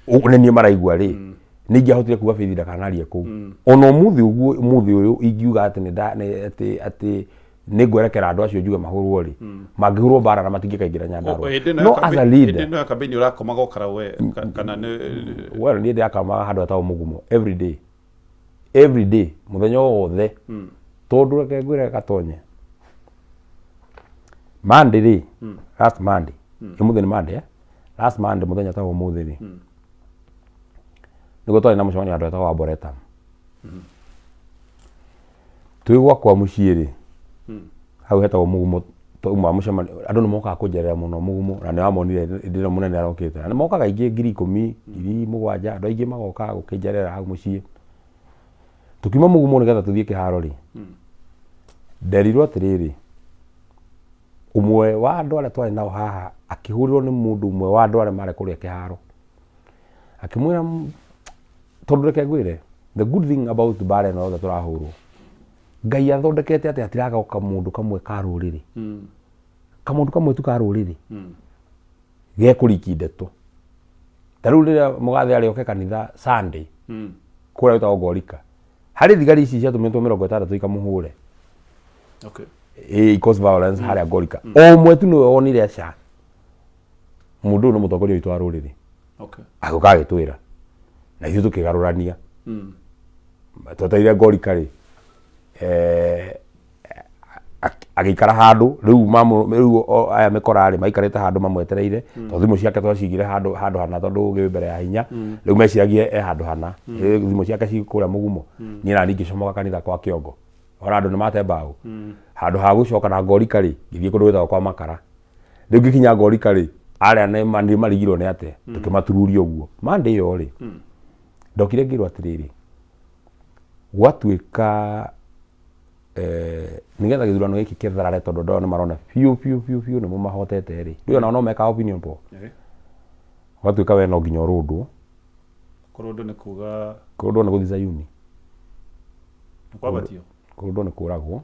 nĩ niĩ maraigua rĩ, nĩ ingĩahotire kuga Faith ndakanarie kũu. Ona ũmũthĩ ũguo, ũmũthĩ ũyũ ingiuga atĩ nĩ nda- nĩ- atĩ atĩ nĩ ngwerekera andũ acio njuge mahũrwo rĩ, mangĩhũrwo mbara na matingĩkaingĩra Nyandarũa. No as a leader, Hĩndĩ ĩno ya campaign ũrakomaga ũkara we kana nĩ? Well, niĩ ndĩrakamaga handũ hatagwo Mũgumo every day, every day, mũthenya wothe. Tondũ reke ngwĩre gatonye, Monday rĩ, last Monday, ũmũthĩ nĩ Monday, eh? Last Monday, mũthenya ta ũmũthĩ rĩ, nĩguo twarĩ na mũcemanio handũ hetagwo Arboretum. Twĩ gwakwa mũciĩ rĩ, hau hetagwo Mũgumo, twauma mũcemanio, andũ nĩ mokaga kũnjerera mũno Mũgumo, na nĩ wamonire hĩndĩ ĩno mũnene arokĩte, na nĩ mokaga aingĩ, 10,000, 7,000, andũ aingĩ magoka gũkĩnjerera hau mũciĩ. Tũkiuma Mũgumo nĩgetha tũthiĩ kĩharo rĩ, nderirwo atĩrĩrĩ, ũmwe wa andũ arĩa twarĩ nao haha akĩhũrĩrwo nĩ mũndũ ũmwe wa andũ arĩa marĩ kũrĩa kĩharo, akĩmwĩra, tondũ reke ngwĩre, the good thing about mbara ĩno yothe tũrahũrwo, Ngai athondekete atĩ hatiragoka mũndũ kamwe ka rũrĩrĩ, kamũndũ kamwe tu ka rũrĩrĩ gekũriki ndeto. Ta rĩu rĩrĩa mũgathe arĩ oke kanitha Sunday kũrĩa gwĩtagwo Ngorika, harĩ thigari ici ciatũmĩtwo 60 ikamũhũre. Ĩ cause violence harĩa Ngorika, o ũmwe tu nĩwe wonire aca mũndũ ũyũ nĩ mũtongoria witũ wa rũrĩrĩ. Agĩũka agĩtwĩra na ithuĩ tũkĩgarũrania. Twetereire Ngorika rĩ, agĩikara handũ rĩu rĩu aya mĩkora rĩ, maikarĩte handũ mamwetereire, tondũ thimũ ciake twacigire handũ handũ hana, tondũ ũgĩ wĩ mbere ya hinya. Rĩu meciragie e handũ hana. Thimũ ciake ci kũrĩa Mũgumo. Niĩ nani ngĩcomoka kanitha kwa Kĩongo, ona andũ nĩ mate mbaũ. Handũ ha gũcoka na Ngorika rĩ, ngĩthiĩ kũndũ gwĩtagwo kwa Makara. Rĩu ngĩkinya Ngorika rĩ, arĩa nĩ marigirwo nĩ atĩa, tũkĩmatururia ũguo. Monday ĩyo rĩ, ndokire ngĩrwo atĩrĩrĩ, gwatuĩka nĩgetha gĩthurano gĩkĩ kĩtharare, tondũ andũ aya nĩ marona biũ biũ biũ biũ nĩmo mahotete rĩ, rĩu onao no mekaga opinion poll. Gwatuĩka we no nginya ũrũndwo. Kũrũndwo nĩ kuga? Kũrũndwo nĩ gũthiĩ Zayuni. Nĩ kwambatio. Kũrũndwo nĩ kũragwo.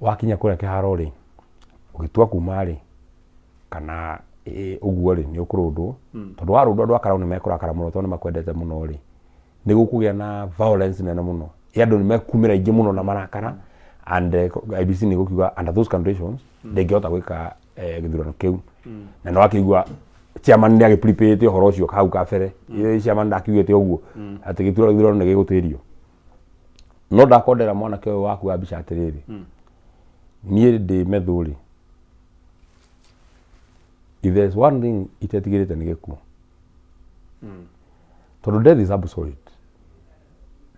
Wakinya kũrĩa kĩharo rĩ, ũgĩtua kuma rĩ, kana ũguo rĩ, nĩ ũkũrũndwo. Tondũ warũndwo andũ a Karau nĩ mekũrakara mũno, tondũ nĩ makwendete mũno rĩ, nĩ gũkũgĩa na violence nene mũno. Ĩ andũ nĩ mekumĩra aingĩ mũno na marakara, and IEBC nĩ gũkiuga under those conditions ndĩngĩhota gwĩka gĩthurano kĩu. Na nĩ wakĩigua chairman nĩ agĩprepare ũhoro ũcio hau kabere. Chairman ndakiugĩte ũguo atĩ gĩthurano nĩ gĩgũtĩrio. No ndakondera mwanake ũyũ waku wa mbica atĩrĩrĩ, niĩ ndĩ methũ rĩ, if there is one thing itetigĩrĩte nĩ gĩkuũ. Tondũ death is absolute.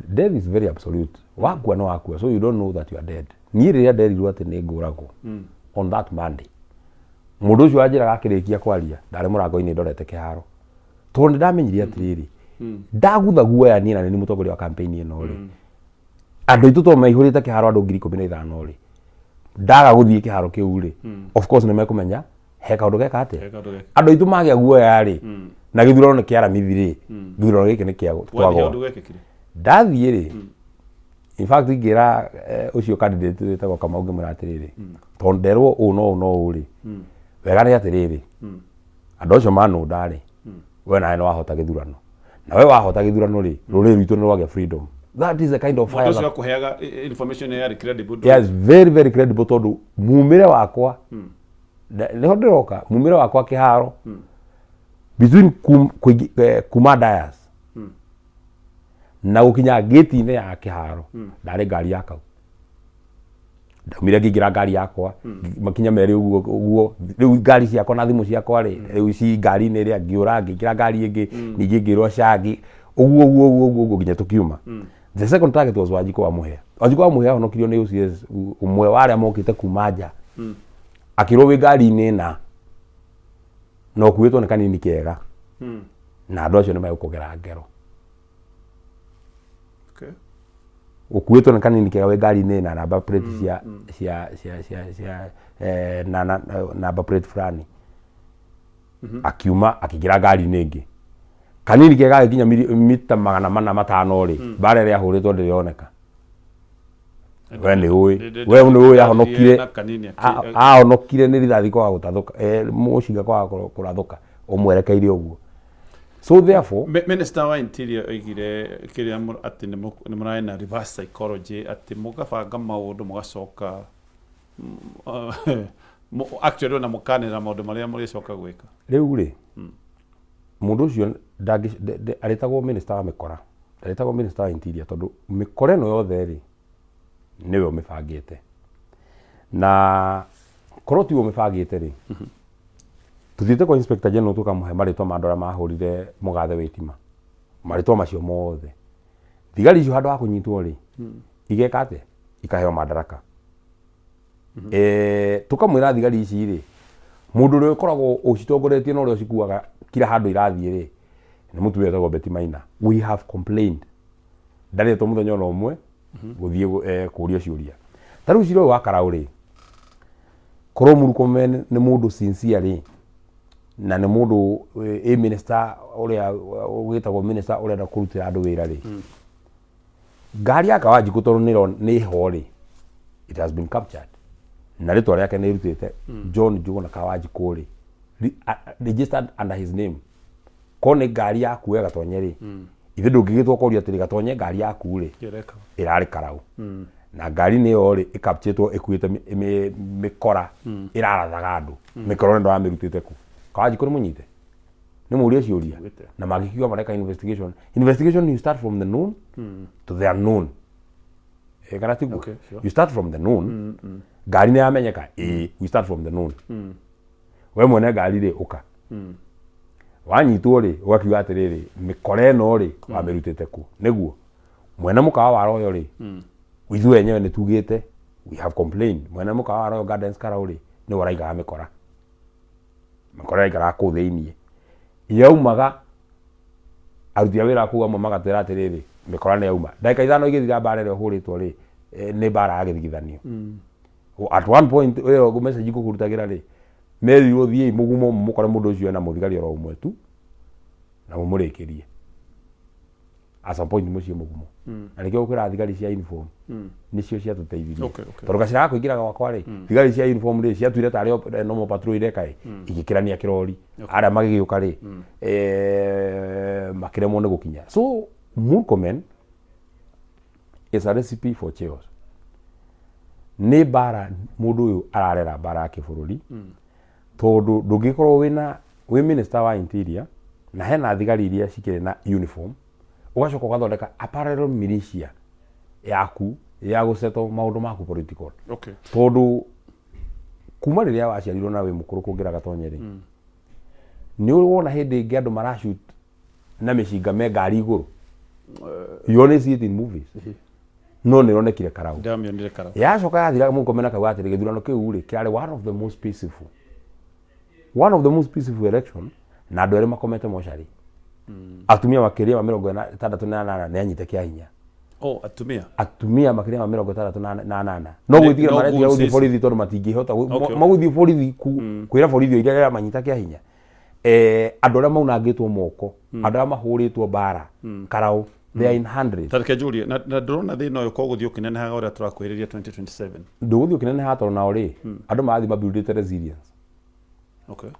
Death is very absolute. Wakua nĩ wakua, so you don't know that you are dead. Niĩ rĩrĩa nderirwo atĩ nĩ ngũragwo on that Monday, mũndũ ũcio wanjĩraga akĩrĩkia kwaria, ndarĩ mũrango-inĩ ndorete kĩharo. Tondũ nĩ ndamenyire atĩrĩrĩ, ndagutha guoya niĩ na nĩ niĩ mũtongoria wa campaign ĩno rĩ, andũ aitũ to maihũrĩte kĩharo, andũ 15,000 rĩ, ndaga gũthiĩ kĩharo kĩu rĩ, of course nĩ mekũmenya he kaũndũ geka atĩa. He kaũndũ geka. Andũ aitũ magĩa guoya rĩ, na gĩthurano nĩ kĩa Aramithi rĩ, gĩthurano gĩkĩ nĩ kĩa Wathiĩ twagwa. ũndũ gwekĩkire? Ndathiĩ rĩ, In fact ngĩra ũcio candidate wĩtagwo Kamau ngĩmwĩra atĩrĩrĩ, tondũ nderwo ũũ no ũũ no ũũ rĩ, wega nĩ atĩrĩrĩ, andũ acio manũnda rĩ, we nawe nĩ wahota gĩthurano, na we wahota gĩthurano rĩ, rũrĩrĩ rwitũ nĩ rwagĩa freedom. That is the kind of Mũndũ fire ũcio that akũheaga information ĩyo yarĩ credible? Yes, very very credible, tondũ mumĩre wakwa nĩho ndĩroka, mumĩre wakwa kĩharo between kuma Dias na gũkinya gĩti-inĩ ya kĩharo, ndarĩ ngari ya kau ndaumire ngĩingĩra ngari yakwa, makinya merĩ ũguo ũguo. Rĩu ngari ciakwa na thimũ ciakwa rĩ, rĩu ci ngari-inĩ ĩrĩa, ngĩũra ngĩingĩra ngari ĩngĩ, ningĩ ngĩrwo cangi ũguo ũguo ũguo ũguo ũguo nginya tũkiuma. The second target was Wanjikũ wa Mũhĩa. Wanjikũ wa Mũhĩa ahonokirio nĩ OCS ũmwe wa arĩa mokĩte kuma nja, akĩrwo wĩ ngari-inĩ na ũkuĩtwo nĩ kanini kega na andũ acio nĩ megũkũgera ngero. Ũkuĩtwo nĩ kanini kega wĩ ngari-inĩ na number plate cia na number plate fulani. Akiuma akĩingĩra ngari-inĩ ĩngĩ, kanini kega gagĩkinya mita 405 rĩ, mbara ĩrĩa ahũrĩtwo ndĩrĩ yoneka. We nĩ ũĩ, we nĩ ũĩ ahonokire Na kanini ahonokire nĩ rithathi kwaga gũtathũka, mũcinga kwaga kũrathũka ũmwerekeire ũguo. So therefore Minister wa Interior oigire kĩrĩa atĩ nĩ mũrarĩ na reverse psychology, atĩ mũgabanga maũndũ mũgacoka actually ona mũkanĩra maũndũ marĩa mũrĩcoka gwĩka. Rĩu rĩ, mũndũ ũcio arĩtagwo minister wa mĩkora, arĩtagwo minister wa Interior, tondũ mĩkora ĩno yothe rĩ, nĩwe ũmĩbangĩte. Na korwo tiwe ũmĩbangĩte rĩ, tũthiĩte kwa Inspector General tũkamũhe marĩtwa ma andũ arĩa mahũrire mũgathe wĩtima, marĩtwa macio mothe. Thigari icio handũ ha kũnyitwo rĩ, igeka atĩa? Ikaheo madaraka. Tũkamwĩra thigari ici rĩ, mũndũ ũrĩa ũkoragwo ũcitongoretie na ũrĩa ũcikuaga kila handũ irathiĩ rĩ, nĩ mũtumia wĩtagwo Betty Maina. We have complained, ndarĩtwo mũthenya ona ũmwe gũthiĩ kũrio ciũria. Ta rĩu cira ũyũ wa Karau rĩ, korwo Murkomen nĩ mũndũ sincere rĩ, na nĩ mũndũ ĩ minister ũrĩa ũgĩtagwo minister ũrenda kũrutĩra andũ wĩra rĩ, ngari ya Kawanjikũ tondũ nĩ ho rĩ, it has been captured na rĩtwa rĩake nĩ rutĩte John Njuguna Kawanjikũ rĩ, registered under his name. Ko nĩ ngari yaku we Gatonye rĩ, ithe ndũngĩgĩtwo kũria atĩrĩ, Gatonye, ngari yaku rĩ Ĩreka. Ĩrarĩ Karau na ngari nĩ ĩyo rĩ, ĩkapchĩtwo ĩkuĩte mĩkora ĩrarathaga andũ. Mĩkora ĩno ndũramĩrutĩte kũ? Kawanjikũ nĩ mũnyite, nĩ mũrie ciũria. Njiguĩte. Na mangĩkiuga mareka investigation, investigation you start from the known to the unknown. Kana tiguo? Okay, sure. You start from the known. Ngari nĩ yamenyeka ĩĩ, we start from the known. We mwene ngari rĩ, ũka wanyitwo rĩ, ũgakiuga atĩrĩrĩ, mĩkora ĩno rĩ, wamĩrutĩte kũ? Nĩguo mwene mũkawa wa Royal rĩ, ithuĩ enyewe nĩ tugĩte, we have complained, mwene mũkawa wa Royal Gardens Karau rĩ, nĩwe ũraigaga mĩkora. Mĩkora ĩraikaraga kũu thĩiniĩ, yaumaga aruti a wĩra kũu amwe magatwĩra atĩrĩrĩ, mĩkora nĩ yauma. Ndagĩka 5 igĩthira, mbara ĩrĩa ũhũrĩtwo rĩ, nĩ mbara ya gĩthigithanio. At one point ĩyo message ngũkũrutagĩra rĩ, merirwo thiĩi mũgumo mũkore mũndũ ũcio ena mũthigari oro ũmwe tu na mũmũrĩkĩrie. At some point mũciĩ mũgumo, na nĩkĩo gũkwĩra thigari cia uniform nĩcio ciatũteithirie, tondũ gacĩra ga kũingĩra gwakwa rĩ, thigari cia uniform rĩ, ciatuire tarĩ normal patrol ireka ĩ, igĩkĩrania kĩrori arĩa magĩgĩũka rĩ, makĩremwo nĩ gũkinya. So Murkomen is a recipe for chaos. Nĩ mbara mũndũ ũyũ ararera, mbara ya kĩbũrũri, tondũ ndũngĩkorwo wĩna wĩ minister wa Interior na hena thigari iria cikĩrĩ na uniform, ũgacoka ũgathondeka a parallel militia yaku ya gũsettle maũndũ maku political. Tondũ kuma rĩrĩa waciarirwo na wĩ mũkũrũ kũngĩra Gatonye rĩ, nĩ ũrĩ wona hĩndĩ ĩngĩ andũ marashoot na mĩcinga me ngari igũrũ? You only see it in movies, no nĩ ĩronekire Karau. Ndamĩonire Karau. Yacoka yathira, Murkomen akauga atĩrĩ, gĩthurano kĩu rĩ, kĩarĩ one of the most peaceful election, na andũ erĩ makomete mocarĩ, atumia makĩria ma 68 nĩ anyite kĩa hinya. Oh, atumia. Atumia makĩria ma 68 no gwĩtigĩra no maretigĩra goons gũthiĩ ici. Borithi tondũ matingĩhota magũthiĩ borithi kwĩra borithi o iria rĩramanyita kĩa hinya. Andũ arĩa maunangĩtwo moko, andũ arĩa mahũrĩtwo mbara Karau. They are in hundreds. Ta reke njũrie, na ndũrona thĩna ũyũ ko gũthiĩ ũkĩnenehaga ũrĩa tũrakuhĩrĩria 2027? Ndũgũthiĩ ũkĩneneha tondũ nao rĩ, andũ marathiĩ mabuildĩte resilience.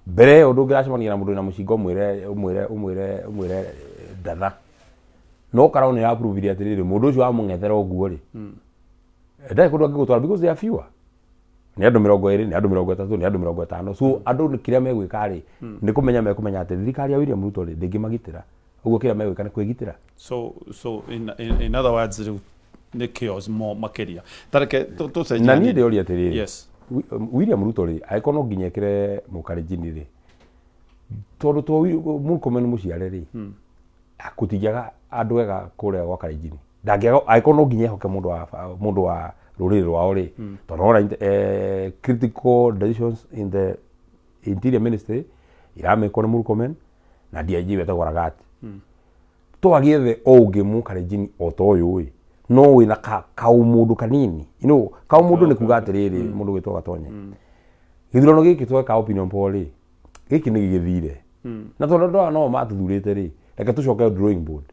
Mbere ĩyo ndũngĩracemania na mũndũ wĩna mũcinga ũmwĩre ũmwĩre ũmwĩre ũmwĩre ndatha. No Karau nĩ yaprovire atĩrĩrĩ, mũndũ ũcio wamũng'ethera ũguo rĩ, ndarĩ kũndũ angĩgũtwara because they are fewer. Nĩ andũ 20, nĩ andũ 30, nĩ andũ 50. So andũ kĩrĩa megwĩka rĩ, nĩ kũmenya mekũmenya atĩ thirikari ya William Ruto rĩ, ndĩngĩmagitĩra. Ũguo kĩrĩa megwĩka nĩ kwĩgitĩra. So in other words, rĩu nĩ chaos mo makĩria. Ta reke tũcenjie Na niĩ hanini. ndĩroria atĩrĩrĩ, William Ruto rĩ, angĩkorwo no nginya ekĩre mũkalenjini rĩ, tondũ to Murkomen mũciare rĩ, gũtingĩaga andũ ega kũrĩa gwa Kalenjini. Ndangĩaga angĩkorwo no nginya ehoke mũndũ wa rũrĩrĩ rwao rĩ, tondũ wona critical decisions in the interior ministry iramĩkwo nĩ Murkomen na DIG wetagwo Lagat. To agĩethe o ũngĩ mũkalenjini o ta ũyũ ĩ, no wĩna kaũmũndũ kanini. Kaũmũndũ nĩ kuga atĩrĩrĩ, mũndũ gwĩtwo Gatonye. Gĩthurano gĩkĩ tweka opinion poll rĩ, gĩkĩ nĩ gĩgĩthire. Na tondũ andũ aya no matũthurĩte rĩ, reke tũcoke drawing board.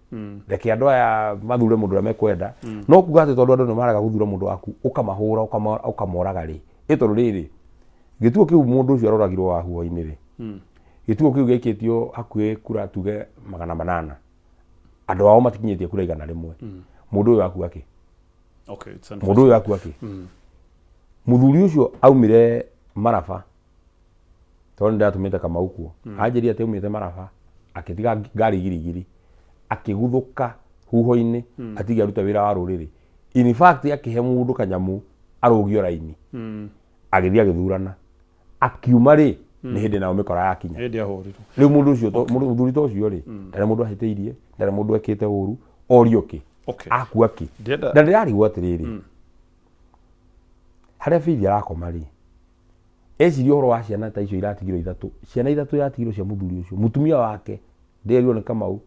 Reke andũ aya mathure mũndũ ũrĩa mekwenda. No kuga atĩ tondũ andũ nĩ marega gũthura mũndũ waku, ũkamahũra, ũkamoraga rĩ, ĩ tondũ rĩrĩ, gĩtuo kĩu mũndũ ũcio aroragirwo wa huho-inĩ rĩ, gĩtuo kĩu gĩaikĩtio hakuhĩ kura tuge 800. Andũ ao matikinyĩtie kura 100. Mũndũ ũyũ akua kĩ? Okay, it's Mũndũ ũyũ akua kĩ? Mũthuri ũcio aumire Maraba, tondũ nĩndatũmĩte Kamau kuo. Anjĩrire atĩ aumĩte Maraba, akĩtiga ngari girigiri, akĩguthũka huho-inĩ, atige arute wĩra wa rũrĩrĩ. In fact, akĩhe mũndũ kanyamũ arũgio raini. Agĩthiĩ agĩthurana. Akiuma rĩ, nĩ hĩndĩ nayo mĩkora yakinya. Hĩndĩ ahũrirwo. Rĩu mũndũ ũcio mũthuri ta ũcio rĩ, ndarĩ mũndũ ahĩtĩirie, ndarĩ mũndũ ekĩte ũru, orio kĩ? Akua kĩ? Na ndĩrarigwo atĩrĩrĩ, harĩa Faith arakoma rĩ, eciria ũhoro wa ciana ta icio iratigirwo ithatũ, ciana ithatũ iratigirwo cia mũthuri ũcio, mũtumia wake ndĩrerirwo nĩ Kamau,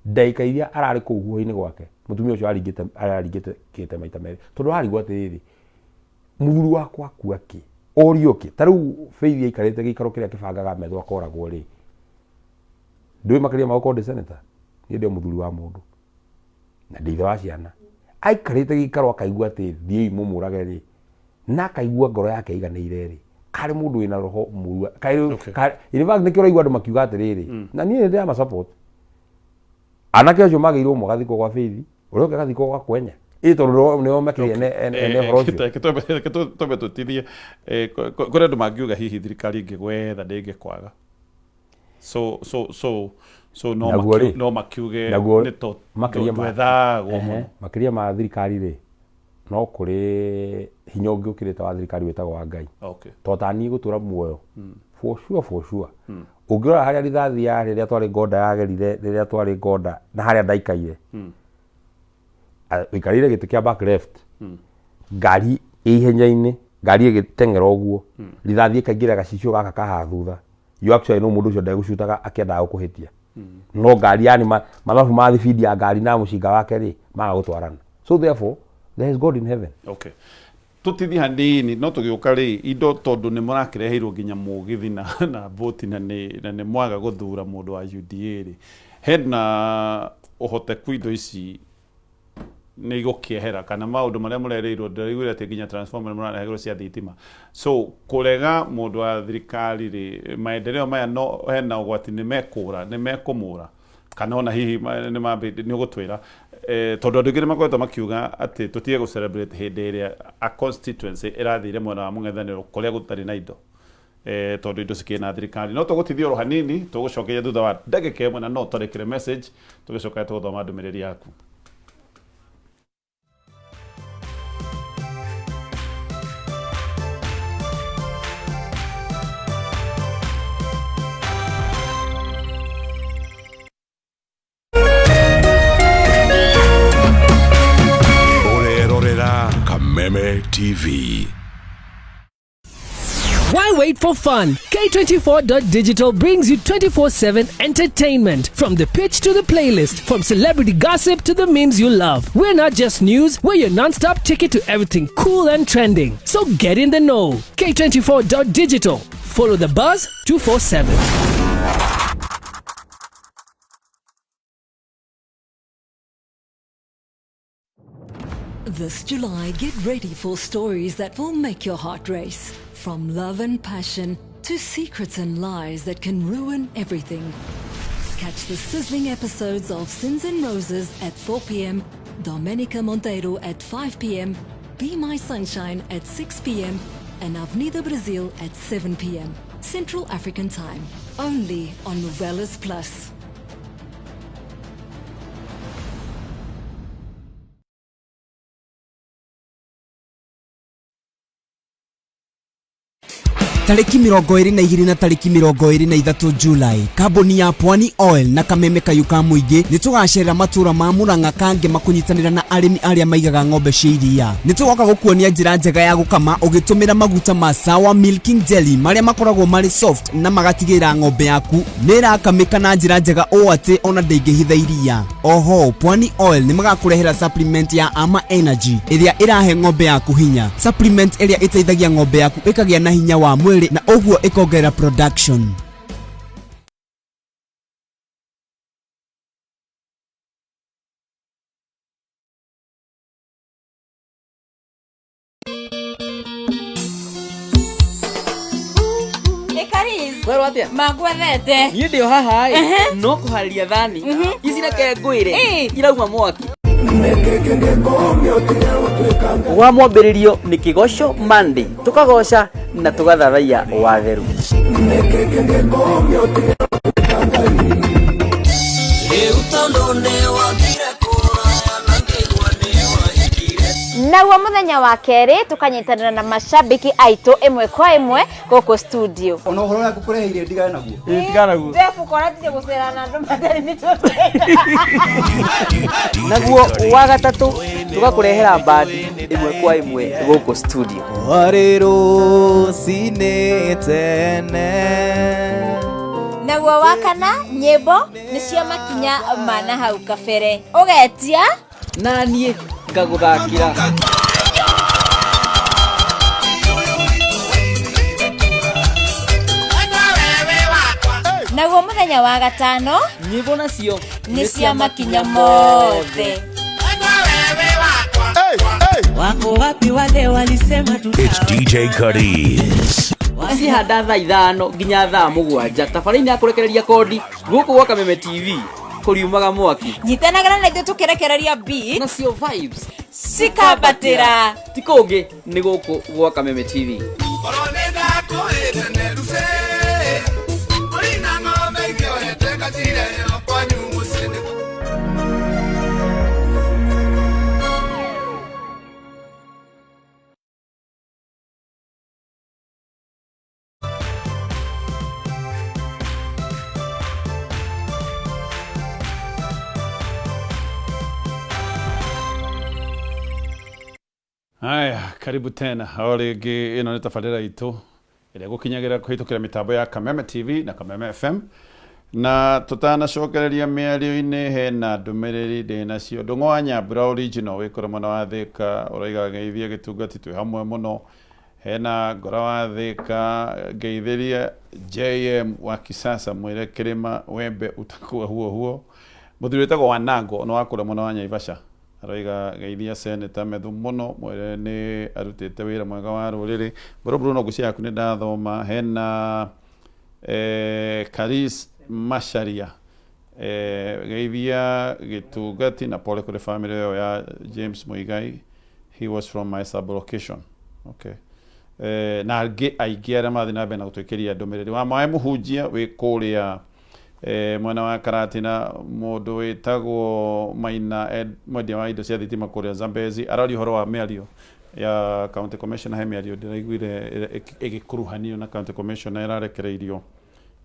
ndagĩka iria ararĩ kũu huho-inĩ gwake, mũtumia ũcio araringĩte kĩte maita merĩ, tondũ ararigwo atĩrĩrĩ, mũthuri wakwa akua kĩ? Orio kĩ? Ta rĩu Faith aikarĩte gĩikaro kĩrĩa kĩbangaga metho akoragwo rĩ, ndũĩ makĩria ma gũkorwo ndĩ senator, niĩ ndĩ o mũthuri wa mũndũ na ndĩ ithe wa ciana. Aikarĩte gĩikaro akaigua atĩ thiĩi mũmũrage rĩ, na akaigua ngoro yake ĩiganĩire rĩ, karĩ mũndũ wĩna roho mũru. In fact, nĩkĩo ũraigua andũ makiuga atĩrĩrĩ, na niĩ nĩ ndĩrama support. Anake acio magĩirwo ũmwe agathikwo gwa Faith, ũrĩa ũngĩ agathikwo gwa Kwenya. Ĩ tondũ nĩo makĩrĩ ene ũhoro ũcio. Reke twambe tũtithie. Kũrĩ andũ mangiuga hihi thirikari ĩngĩgwetha ndĩngĩkwaga, so no Naguo rĩ, no makiuge naguo nĩ to makĩria ndwethagwo mũno. Makĩria ma thirikari rĩ, no kũrĩ hinya ũngĩ ũkĩrĩte wa thirikari wĩtagwo wa Ngai. To ta niĩ gũtũra muoyo, for sure, for sure. Ũngĩrora harĩa rithathi ya rĩrĩa twarĩ ngonda yagerire, rĩrĩa twarĩ ngonda na harĩa ndaikaire, ũikarĩire gĩtĩ kĩa back left, ngari ĩ ihenya-inĩ, ngari ĩgĩteng'era ũguo, rithathi ĩkaingĩra gacicio gaka ka haha thutha. You actually know mũndũ ũcio ndegũcutaga akĩendaga gũkũhĩtia. No ngari yani mathabu ma thibindi ya ngari na mũcinga wake rĩ, maga gũtwarana. So therefore, there is God in heaven. Okay. Tũtithie hanini no tũgĩũka rĩ indo tondũ nĩ mũrakĩreheirwo nginya mũgithi na boti na nĩ mwaga gũthura mũndũ wa UDA rĩ, hena ũhoteku indo ici nĩ igũkĩehera kana maũndũ marĩa mũrerĩirwo? Ndĩraiguire atĩ nginya transformer nĩ mũrareherwo cia thitima, so kũrega mũndũ wa thirikari rĩ, maendeleo maya no hena ũgwati nĩ mekũra, nĩ mekũmũra, kana ona hihi nĩ nĩ ũgũtwĩra, tondũ andũ aingĩ nĩ makoretwo makiuga atĩ tũtige gũ celebrate hĩndĩ ĩrĩa a constituency ĩrathire mwena wa mũng'ethanĩro kũrĩa gũtarĩ na indo, tondũ indo cikĩrĩ na thirikari. No tũgũtithia oro hanini, tũgũcokeria thutha wa ndagĩka 1, na no tũrĩkĩre message tũgĩcoka tũgũthoma ndũmĩrĩri yaku. Ũrerorera Kameme TV. Why wait for fun? K24.digital brings you 24/7 entertainment. From the pitch to the playlist, from celebrity gossip to the memes you love. We're not just news, we're your non stop ticket to everything cool and trending. So get in the know. K24.digital. Follow the buzz 247. This July, get ready for stories that will make your heart race. From love and passion to secrets and lies that can ruin everything. Catch the sizzling episodes of Sins and Roses at 4 p.m., Domenica Monteiro at 5 p.m., Be My Sunshine at 6 p.m., and Avenida Brasil at 7 p.m. Central African Time. Only on Novelas Plus. Tarĩki 22 na tarĩki 23 Julai, kambuni ya Pwani Oil na Kameme Kayũ ka Mũingĩ nĩ tũgacerera matũra ma Murang'a Kangema kũnyitanĩra na arĩmi arĩa maigaga ng'ombe cia iria. Nĩ tũgoka gũkuonia njĩra njega ya gũkama ũgĩtũmĩra maguta ma Sawa Milking Jelly marĩa makoragwo marĩ soft na magatigĩrĩra ng'ombe yaku nĩ ĩrakamĩka na njĩra njega ũũ atĩ ona ndĩngĩhitha iria. Oho, Pwani Oil nĩ magakũrehera supplement ya Ama Energy ĩrĩa ĩrahe ng'ombe yaku hinya. Supplement ĩrĩa ĩteithagia ng'ombe yaku ĩkagĩa na hinya wa mwĩrĩ na ũguo ĩkongerera production. Werwo atia? Magwethete. Niĩ ndĩ o haha ĩ, no kũharĩria thani ici reke ngwĩre irauma mwaki. Wa mwambĩrĩrio nĩ Kĩgoco Monday, tũkagoca na tũgathathaiya watheru. Naguo muthenya wa kerĩ tũkanyitanĩra na mashabiki aitũ ĩmwe kwa ĩmwe gũkũ studio. Ona ũhoro ũrĩa ngũkũreheire ndigane naguo. Tigana naguo. Twebuka ũratirie gũcera na andũ matarĩ mĩtũrĩre. Naguo wa gatatũ tũgakũrehera bandi ĩmwe kwa ĩmwe gũkũ studio. Warĩ rũcinĩ tene. Naguo wa kana nyĩmbo nĩcio makinya ma na hau kabere. Ũgetia na niĩ ngagũthakĩra. Naguo muthenya wa gatano nyĩmbo nacio nĩ cia makinya mothe. Wako wapi wale walisema tuta? It's DJ Cuddies. Cihanda thaa 5 nginya thaa 7 tabarĩinĩ ya kũrekereria kondi gũkũ gwa Kameme TV kũriumaga mwaki. Nyitanagĩra na ithuĩ tũkĩrekereria beat nacio vibes cikambatĩra. Ti kũngĩ nĩ gũkũ gwa Kameme TV. Haya, karibu tena o rĩngĩ. Ĩno nĩ tabarĩra itũ ĩrĩa gũkinyagĩra kũhĩtũkĩra mĩtambo ya Kameme TV na Kameme FM. Na tũtanacokereria mĩario-inĩ, hena ndũmĩrĩri ndĩ nacio. Ndũng'ũ wa Nyambura original wĩ kũrĩa mwena wa Thĩka ũraiga ngeithie gĩtungati twĩ hamwe mũno. Hena Ngora wa Thĩka, ngeithĩrie JM wa Kisasa mwĩre kĩrĩma wembe utakuwa huo huo. Mũthuri wĩtagwo Wanango no wa kũrĩa mwena wa Naivasha aroiga geithia seneta Methu mũno mwĩre nĩ arutĩte wĩra mwega wa rũrĩrĩ. Mbũrũ Bruno ngũcia yaku nĩ ndathoma. Hena Karis Macharia, geithia gĩtungati na pole kũrĩ family ĩyo ya James Muigai, he was from my sub location. Okay. Na angĩ aingĩ arĩa marathiĩ na mbere na gũtwĩkĩria ndũmĩrĩri wa maĩ mũhunjia wĩ kũrĩa mwena wa Karatina, mũndũ wĩtagwo Maina mwendia wa indo cia thitima kũrĩa Zambezi araria ũhoro wa mĩario ya county commissioner. He mĩario ndĩraiguire ĩgĩkuruhanio na county commissioner ĩrarekereirio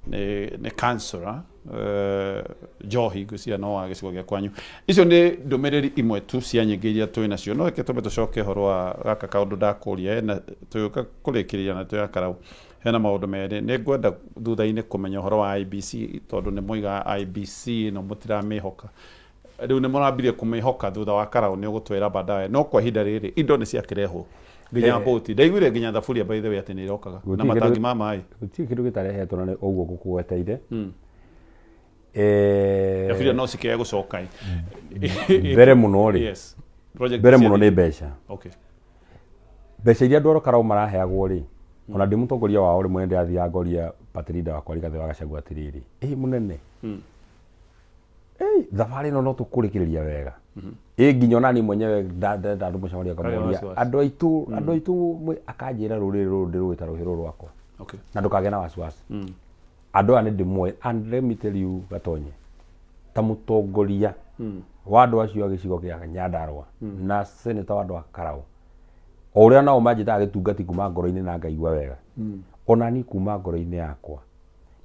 nĩ councillor Njohi ngwĩciria no wa gĩcigo gĩa kwanyu. Icio nĩ ndũmĩrĩri imwe tu cia nyingĩ iria twĩ nacio. No reke twambe tũcoke ũhoro wa gaka kaũndũ ndakũria hena tũgĩũka kũrĩkĩrĩria na ya karau. Hena maũndũ merĩ nĩ ngwenda thutha-inĩ kũmenya ũhoro wa IBC, tondũ nĩ moigaga IBC no mũtiramĩhoka. Rĩu nĩ mũrambirie kũmĩhoka thutha wa karau, nĩ ũgũtwĩra baadaye. No kwa ihinda rĩrĩ indo nĩ ciakĩrehwo nginya mbũti, ndaiguire nginya thaburia by the way atĩ nĩ irokaga na matangi ma maĩ. Gũtirĩ kĩndũ gĩtarehetwo na nĩ ũguo ngũkũgweteire. Thaburia no cikĩage gũcoka mbere mũno rĩ. Yes. Project Mbere cia mũno nĩ thitima. mbeca. Mbeca iria andũ a Karau maraheagwo rĩ, ona ndĩ mũtongoria wao rĩmwe nĩ ndĩrathiaga ngoria party leader wakwa Rigathĩ wa Gachagua atĩrĩrĩ, ĩ mũnene, ĩ thabarĩ ĩno no tũkũrĩkĩrĩria wega. Ĩ nginya ona niĩ mwenyewe ndenda andũ mũcemanio Kagĩa ngamoria wasiwasi. andũ aitũ akanjĩra rũrĩrĩ rũrũ ndĩrũĩ ta rũhĩ rũrũ rwakwa na ndũkagĩe na wasiwasi. Andũ aya nĩ ndĩmoĩ, and let me tell you, Gatonye, ta mũtongoria wa andũ acio a gĩcigo kĩa Nyandarua na senator wa andũ a Karau, o ũrĩa nao manjĩtaga gĩtungati kuma ngoro-inĩ na ngaigua wega, ona niĩ kuma ngoro-inĩ yakwa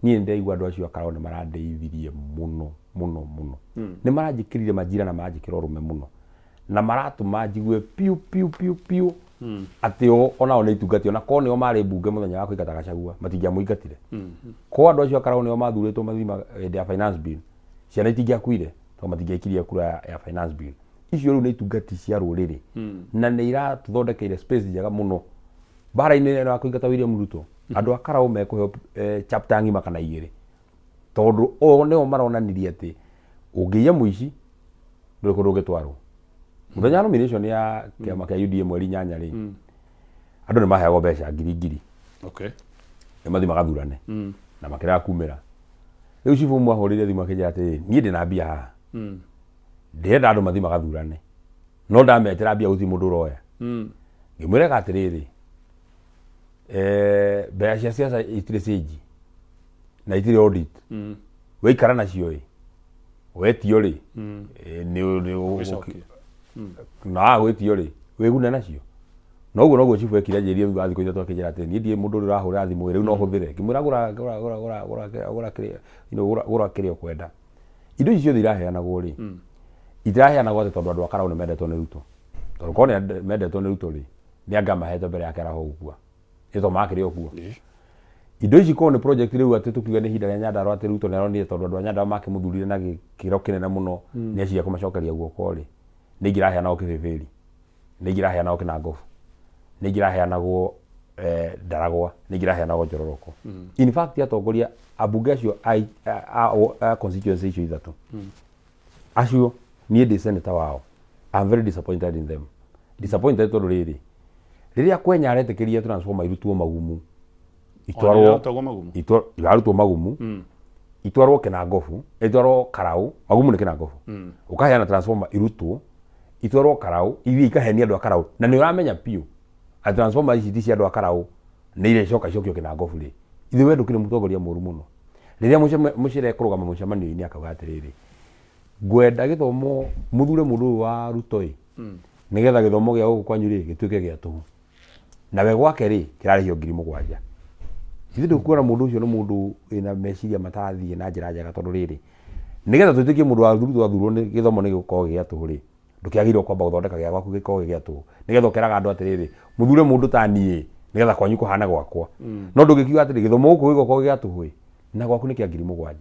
niĩ nĩ ndĩraigua andũ acio a Karau nĩ marandeithirie mũno mũno mũno. Nĩ maranjĩkĩrire majira na maranjĩkĩra ũrũme mũno na maratũma njigue piũ piũ piũ piũ atĩ o onao nĩ itungati, ona korwo nĩo marĩ mbunge mũthenya wa kũingata Gachagua matingĩamũingatire. Korwo andũ acio a Karau nĩo mathurĩtwo mathima hĩndĩ ya finance bill, ciana itingĩakuire tondũ matingĩaikirie kura ya finance bill. Icio rĩu nĩ itungati cia rũrĩrĩ na nĩ iratũthondekeire space njega mũno mbara-inĩ ĩno ya kũingata William Ruto. Andũ a Karau mekũheo chapter ng'ima kana igĩrĩ tondũ o nĩo maronanirie atĩ ũngĩiya mũici ndũrĩ kũndũ ũngĩtwarwo. Mũthenya wa nomination ya kĩama kĩa UDA mweri 8 rĩ, andũ nĩ maheagwo mbeca ngiri ngiri nĩ mathiĩ magathurane na makĩrega kumĩra. Rĩu cibũ ũmwe ahũrĩire thimũ akĩnjĩra atĩrĩ, niĩ ndĩna mbia haha, ndĩrenda andũ mathiĩ magathurane, no ndametĩra mbia gũtirĩ mũndũ ũroya. Ngĩmwĩra ĩka atĩrĩrĩ, mbeca cia siasa itirĩ cĩnji na itirĩ audit. Waikara nacio ĩ wetio rĩ, nĩ Ũgĩcokia. Na waga gwĩtio rĩ, wĩgune nacio. Noguo noguo cibũ ekire, anjĩrire thutha wa thikũ 3 akĩnjĩra atĩ niĩ ndirĩ mũndũ ũrĩa ũrahũrĩra thimũ rĩu no hũthĩre. Ngĩmwĩra gũra gũra gũra gũra gũra gũra kĩrĩa gũra kĩrĩa ũkwenda. Indo ici ciothe iraheanagwo rĩ, itiraheanagwo atĩ tondũ andũ a Karau nĩ mendetwo nĩ Ruto, tondũ korwo nĩ mendetwo nĩ Ruto rĩ, nĩ angamahete mbere yake araho gũkua, nĩ tondũ makĩrĩ o kuo. Indo ici korwo nĩ project rĩu atĩ tũkiuge nĩ ihinda rĩa Nyandarua, atĩ Ruto nĩ aronire tondũ andũ a Nyandarua makĩmũthurire na gĩkĩro kĩnene mũno, nĩ eciria kũmacokeria guoko rĩ, nĩ ingĩraheanagwo kĩbĩbĩri, nĩ ingĩraheanagwo kĩnangobu, nĩ ingĩraheanagwo Ndaragwa, nĩ ingĩraheanagwo Njororoko. In fact, atongoria ambunge acio a constituency icio ithatũ acio niĩ ndĩ senator wao, I'm very disappointed in them. Disappointed tondũ rĩrĩ, rĩrĩa Kwenya aretĩkĩria transformer irutwo Magumu itwarwo Irarutagwo Magumu? Irarutwo Magumu itwarwo Kinangobu, itwarwo Karau. Magumu nĩ Kinangobu. Ũkaheana transformer irutwo itwarwo Karau, ithiĩ ikahenia andũ a Karau, na nĩ ũramenya biũ atĩ transformer ici ti cia andũ a Karau, nĩ irecoka icokio Kinangobu rĩ, ithuĩ we ndũkĩrĩ mũtongoria mũru mũno. Rĩrĩa mũcere kũrũgama mũcemanio-inĩ akauga atĩrĩrĩ, ngwenda gĩthomo mũthure mũndũ ũyũ wa Ruto ĩ, nĩgetha gĩthomo gĩa gũkũ kwanyu rĩ gĩtuĩke gĩa tũhũ, na we gwake rĩ kĩrarĩhio 7,000. Ithuĩ ndũkuona mũndũ ũcio nĩ mũndũ wĩna meciria matarathiĩ na njĩra njega, tondũ rĩrĩ, nĩgetha twĩtĩkie mũndũ wa Ruto athurwo nĩ gĩthomo nĩ gĩgũkorwo gĩ gĩa tũhũ rĩ, ndũkĩagĩrĩirwo kwamba gũthondeka gĩa gwaku gĩkorwo gĩ gĩa tũhũ, nĩgetha ũkeraga andũ atĩrĩrĩ, mũthure mũndũ ta niĩ nĩgetha kwanyu kũhane gwakwa. No ndũngĩkiuga atĩrĩ gĩthomo gũkũ gĩgũkorwo gĩ gĩa tũhũ ĩ, na gwaku nĩ kĩa 7,000.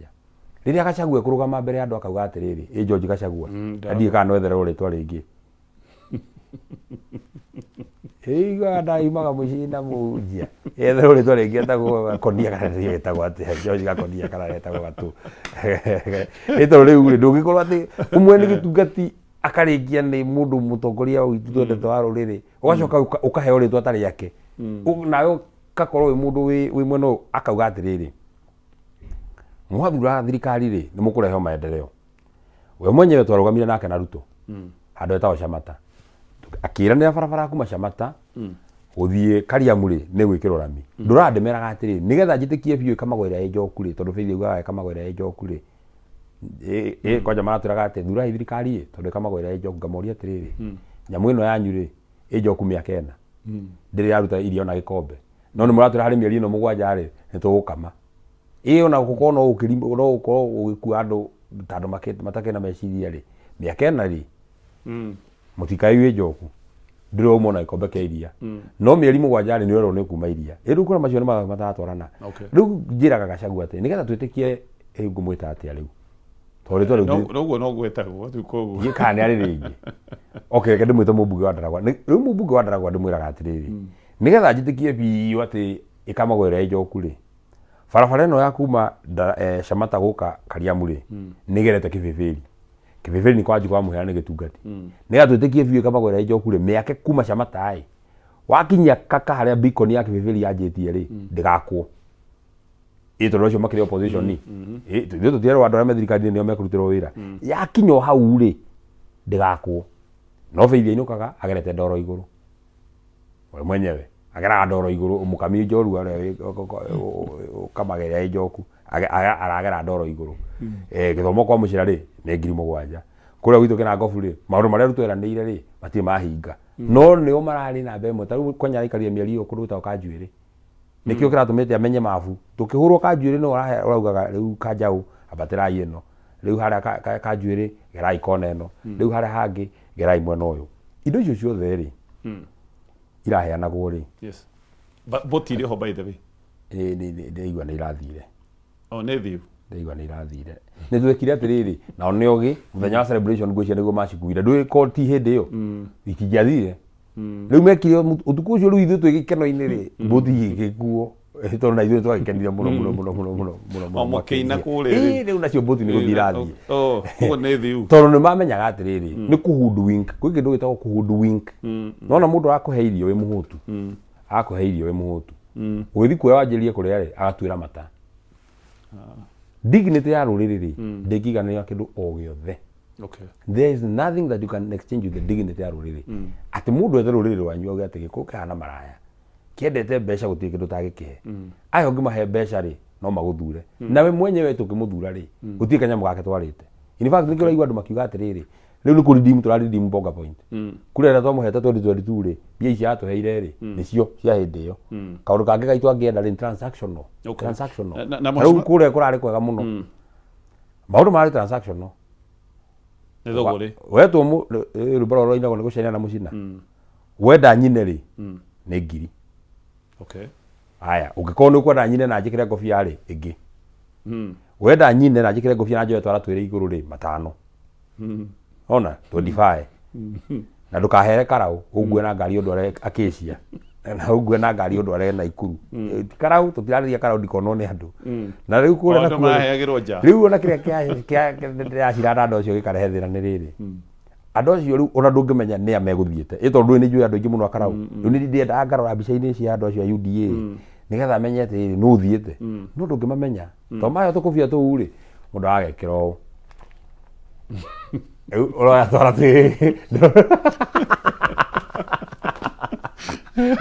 Rĩrĩa Gachagua ekũrũgama mbere ya andũ akauga atĩrĩrĩ, ĩ George Gachagua, na ndiũĩ kana no ethererwo rĩtwa rĩngĩ, ĩiguaga ndaimaga mũciĩ na mũhunjia, etherwo rĩtwa rĩngĩ etagwo Gakonia kana nĩ etagwo atĩa, George Gakonia kana etagwo Gatũ. Ĩ tondũ rĩu rĩ, ndũngĩkorwo atĩ ũmwe nĩ gĩtungati akarĩkia nĩ mũndũ mũtongoria witũ twendete wa rũrĩrĩ, ũgacoka ũkaheo rĩtwa ta rĩake. Nawe ũgakorwo wĩ mũndũ wĩ mwena ũyũ akauga atĩrĩrĩ, mwathura thirikari rĩ, nĩ mũkũrehwo maendeleo. We mwenyewe twarũgamire nake na Ruto handũ hetagwo Shamata, akĩranĩra barabara ya kuma Shamata gũthiĩ Kariamu rĩ, nĩ gwĩkĩrwo rami. Ndũraga ndĩmeraga atĩrĩ, nĩgetha njĩtĩkie biũ ĩkamagwo ĩrĩa ĩ njoku rĩ, tondũ Faith augaga ĩkamagwo ĩrĩa ĩ njoku rĩ, kwanja maratwĩraga atĩ thurai thirikari ĩ tondũ ĩkamagwo ĩrĩa ĩ njoku. Ngamoria atĩrĩrĩ, nyamũ ĩno yanyu rĩ, ĩ njoku mĩaka 4, ndĩrĩ yaruta iria ona gĩkombe, no nĩ mũratwĩra harĩ mĩeri ĩno 7 rĩ, nĩ tũgũkama. Ĩ ona gũkorwo no ũkĩri no ũkorwo ũgĩkua andũ ta andũ matakĩrĩ na meciria rĩ, mĩaka 4 rĩ, mũtikaigue njoku, ndũrĩ wauma ona gĩkombe kĩa iria, no mĩeri 7 rĩ, nĩ ũrerwo nĩ ũkuma iria. Ĩ rĩu kũrĩa macio nĩ mataratwarana. Rĩu njĩraga Gachagua atĩ nĩgetha twĩtĩkie, ĩ ngũmwĩta atĩa rĩu, tondũ rĩtwa rĩu Noguo no gwetagwo rĩu koguo. Ndiũĩ kana nĩ arĩ rĩngĩ. Okay, reke ndĩmwĩte mũmbunge wa Ndaragwa. Rĩu mũmbunge wa Ndaragwa ndĩmwĩraga atĩrĩrĩ, nĩgetha njĩtĩkie biũ atĩ ĩkamagwo ĩrĩa ĩ njoku rĩ, barabara ĩno ya kuma Shamata gũka Kariamu rĩ, nĩ ĩgerete kĩbĩbĩri. Kĩbĩbĩri nĩ kwa Wanjikũ wa Mũhĩa nĩ gĩtungati. Nĩgetha twĩtĩkie biũ ĩkamagwo ĩrĩa njoku rĩ, mĩake kuma Shamata ĩ, wakinyia kaka harĩa beacon ya Kĩbĩbĩri yanjĩtie rĩ, ndĩgakwo. Ĩ tondũ acio makĩrĩ opposition ĩ, ĩ ithuĩ tũtirerwo andũ arĩa me thirikari-inĩ nĩo mekũrutĩrwo wĩra. Yakinya o hau rĩ, ndĩgakwo. No Faith ainũkaga agerete ndoro igũrũ. We mwenyewe ageraga ndoro igũrũ, mũkami njorua ũrĩa ũkamaga ĩrĩa ĩ njoku, aragera ndoro igũrũ. Gĩthomo kwa mũcĩra rĩ, nĩ 7,000. Kũrĩa gwitũ Kĩnangobu rĩ, maũndũ marĩa Ruto eranĩire rĩ, matirĩ mahinga. No nĩo mararĩ namba ĩmwe. Ta rĩu Kwanya araikarire mĩeri ĩyo kũndũ gwĩtagwo Kanjuĩrĩ. Nĩkĩo kĩratũmĩte amenye mabu. Tũkĩhũrwo Kanjuĩrĩ nĩwe ũraugaga rĩu Kanjaũ ambatĩrai ĩno, rĩu harĩa Kanjuĩrĩ gerai kona ĩno, rĩu harĩa hangĩ gerai mwena ũyũ. Indo icio ciothe rĩ, iraheanagwo rĩ. Yes. Boti irĩ ho by the way. Ndĩraigua nĩ irathire. O nĩ thiu. Ndĩraigua nĩ irathire. Nĩ twekire atĩrĩrĩ, nao nĩ ogĩ, mũthenya wa celebration ngwĩciria nĩguo macikuire. Ndũĩ ko ti hĩndĩ ĩyo, itingĩathire. Rĩu mekire ũtukũ ũcio rĩu ithuĩ twĩ gĩkeno-inĩ rĩ, mbũti igĩkuo. Tondũ na ithuĩ twagĩkenire mũno mũno mũno mũno mũno mũno mũno. O mũkĩina kũrĩa rĩ. Ĩĩ, rĩu nacio mbũti nĩ gũthiĩ irathiĩ. Oh, koguo nĩ thiu. Tondũ nĩ mamenyaga atĩrĩrĩ, nĩ kũhoodwink. Kwĩ kĩndũ gĩtagwo kũhoodwink. Nona mũndũ arakũhe irio wĩ mũhũtu. Akũhe irio wĩ mũhũtu. Ũgĩthiĩ kuoya wanjĩrĩrie kũrĩa rĩ, agatuĩra mata. Dignity ya rũrĩrĩ rĩ, ndĩngĩiganĩra kĩndũ o gĩothe. There is nothing that you can exchange with the dignity ya rũrĩrĩ. Atĩ mũndũ ethe rũrĩrĩ rwanyu auge atĩ gĩkũyũ kĩhana maraya. Kĩendete mbeca gũtirĩ kĩndũ ũtangĩkĩhe. Aya ũngĩmahe mbeca rĩ, no magũthure. Nawe mwenyewe tũkĩmũthura rĩ, gũtirĩ kanyamũ gake twarĩte. In fact nĩkĩo ũraigua andũ makiuga atĩrĩrĩ, rĩu nĩ kũ-redeem tũra redeem Bonga Point. Kura ĩrĩa twamũhete 2022 rĩ, mbia ici atũheire rĩ, nĩcio cia hĩndĩ ĩyo. Kaũndũ kangĩ gaitũ angĩenda rĩ, nĩ transactional. Transactional. Na Rĩu kũrĩa kũrarĩ kwega mũno. Maũndũ mararĩ transactional. Nĩ thũgũrĩ. Wetwo rwĩmbo rũrĩa rũinagwo nĩ gũcaina na mũcina. Wenda nyine rĩ, nĩ ngiri. Haya, ũngĩkorwo nĩ ũkwenda nyine na njĩkĩre ngobia rĩ, ĩngĩ. Wenda nyine na njĩkĩre ngobia na njoe twara twĩrĩ igũrũ rĩ, 5. Ona, 25. Na ndũkahere karaũ, ũngue na ngari ũndware Acacia. Na ũngue na ngari ũndware Naikuru. Ti karaũ, tũtirarĩria karaũ ndikonwo nĩ andũ. Na rĩu kũrĩa O, andũ nakuo rĩ, maraheagĩrwo nja. rĩu ona kĩrĩa kĩracira na andũ acio gĩkarehe thĩna nĩ rĩrĩ. Andũ acio rĩu ona ndũngĩmenya nĩa megũthiĩte. Ĩ tondũ nĩ njũĩ andũ aingĩ mũno a karaũ. Rĩu nĩ ndĩendaga ngarora mbica-inĩ cia andũ acio a UDA. Nĩgetha menye atĩrĩrĩ, nũ ũthiĩte. No ndũngĩmamenya. Tondũ maheo tũkũbia tũu rĩ, mũndũ aragekĩra ũũ. Rĩu ũroya twara twĩrĩ.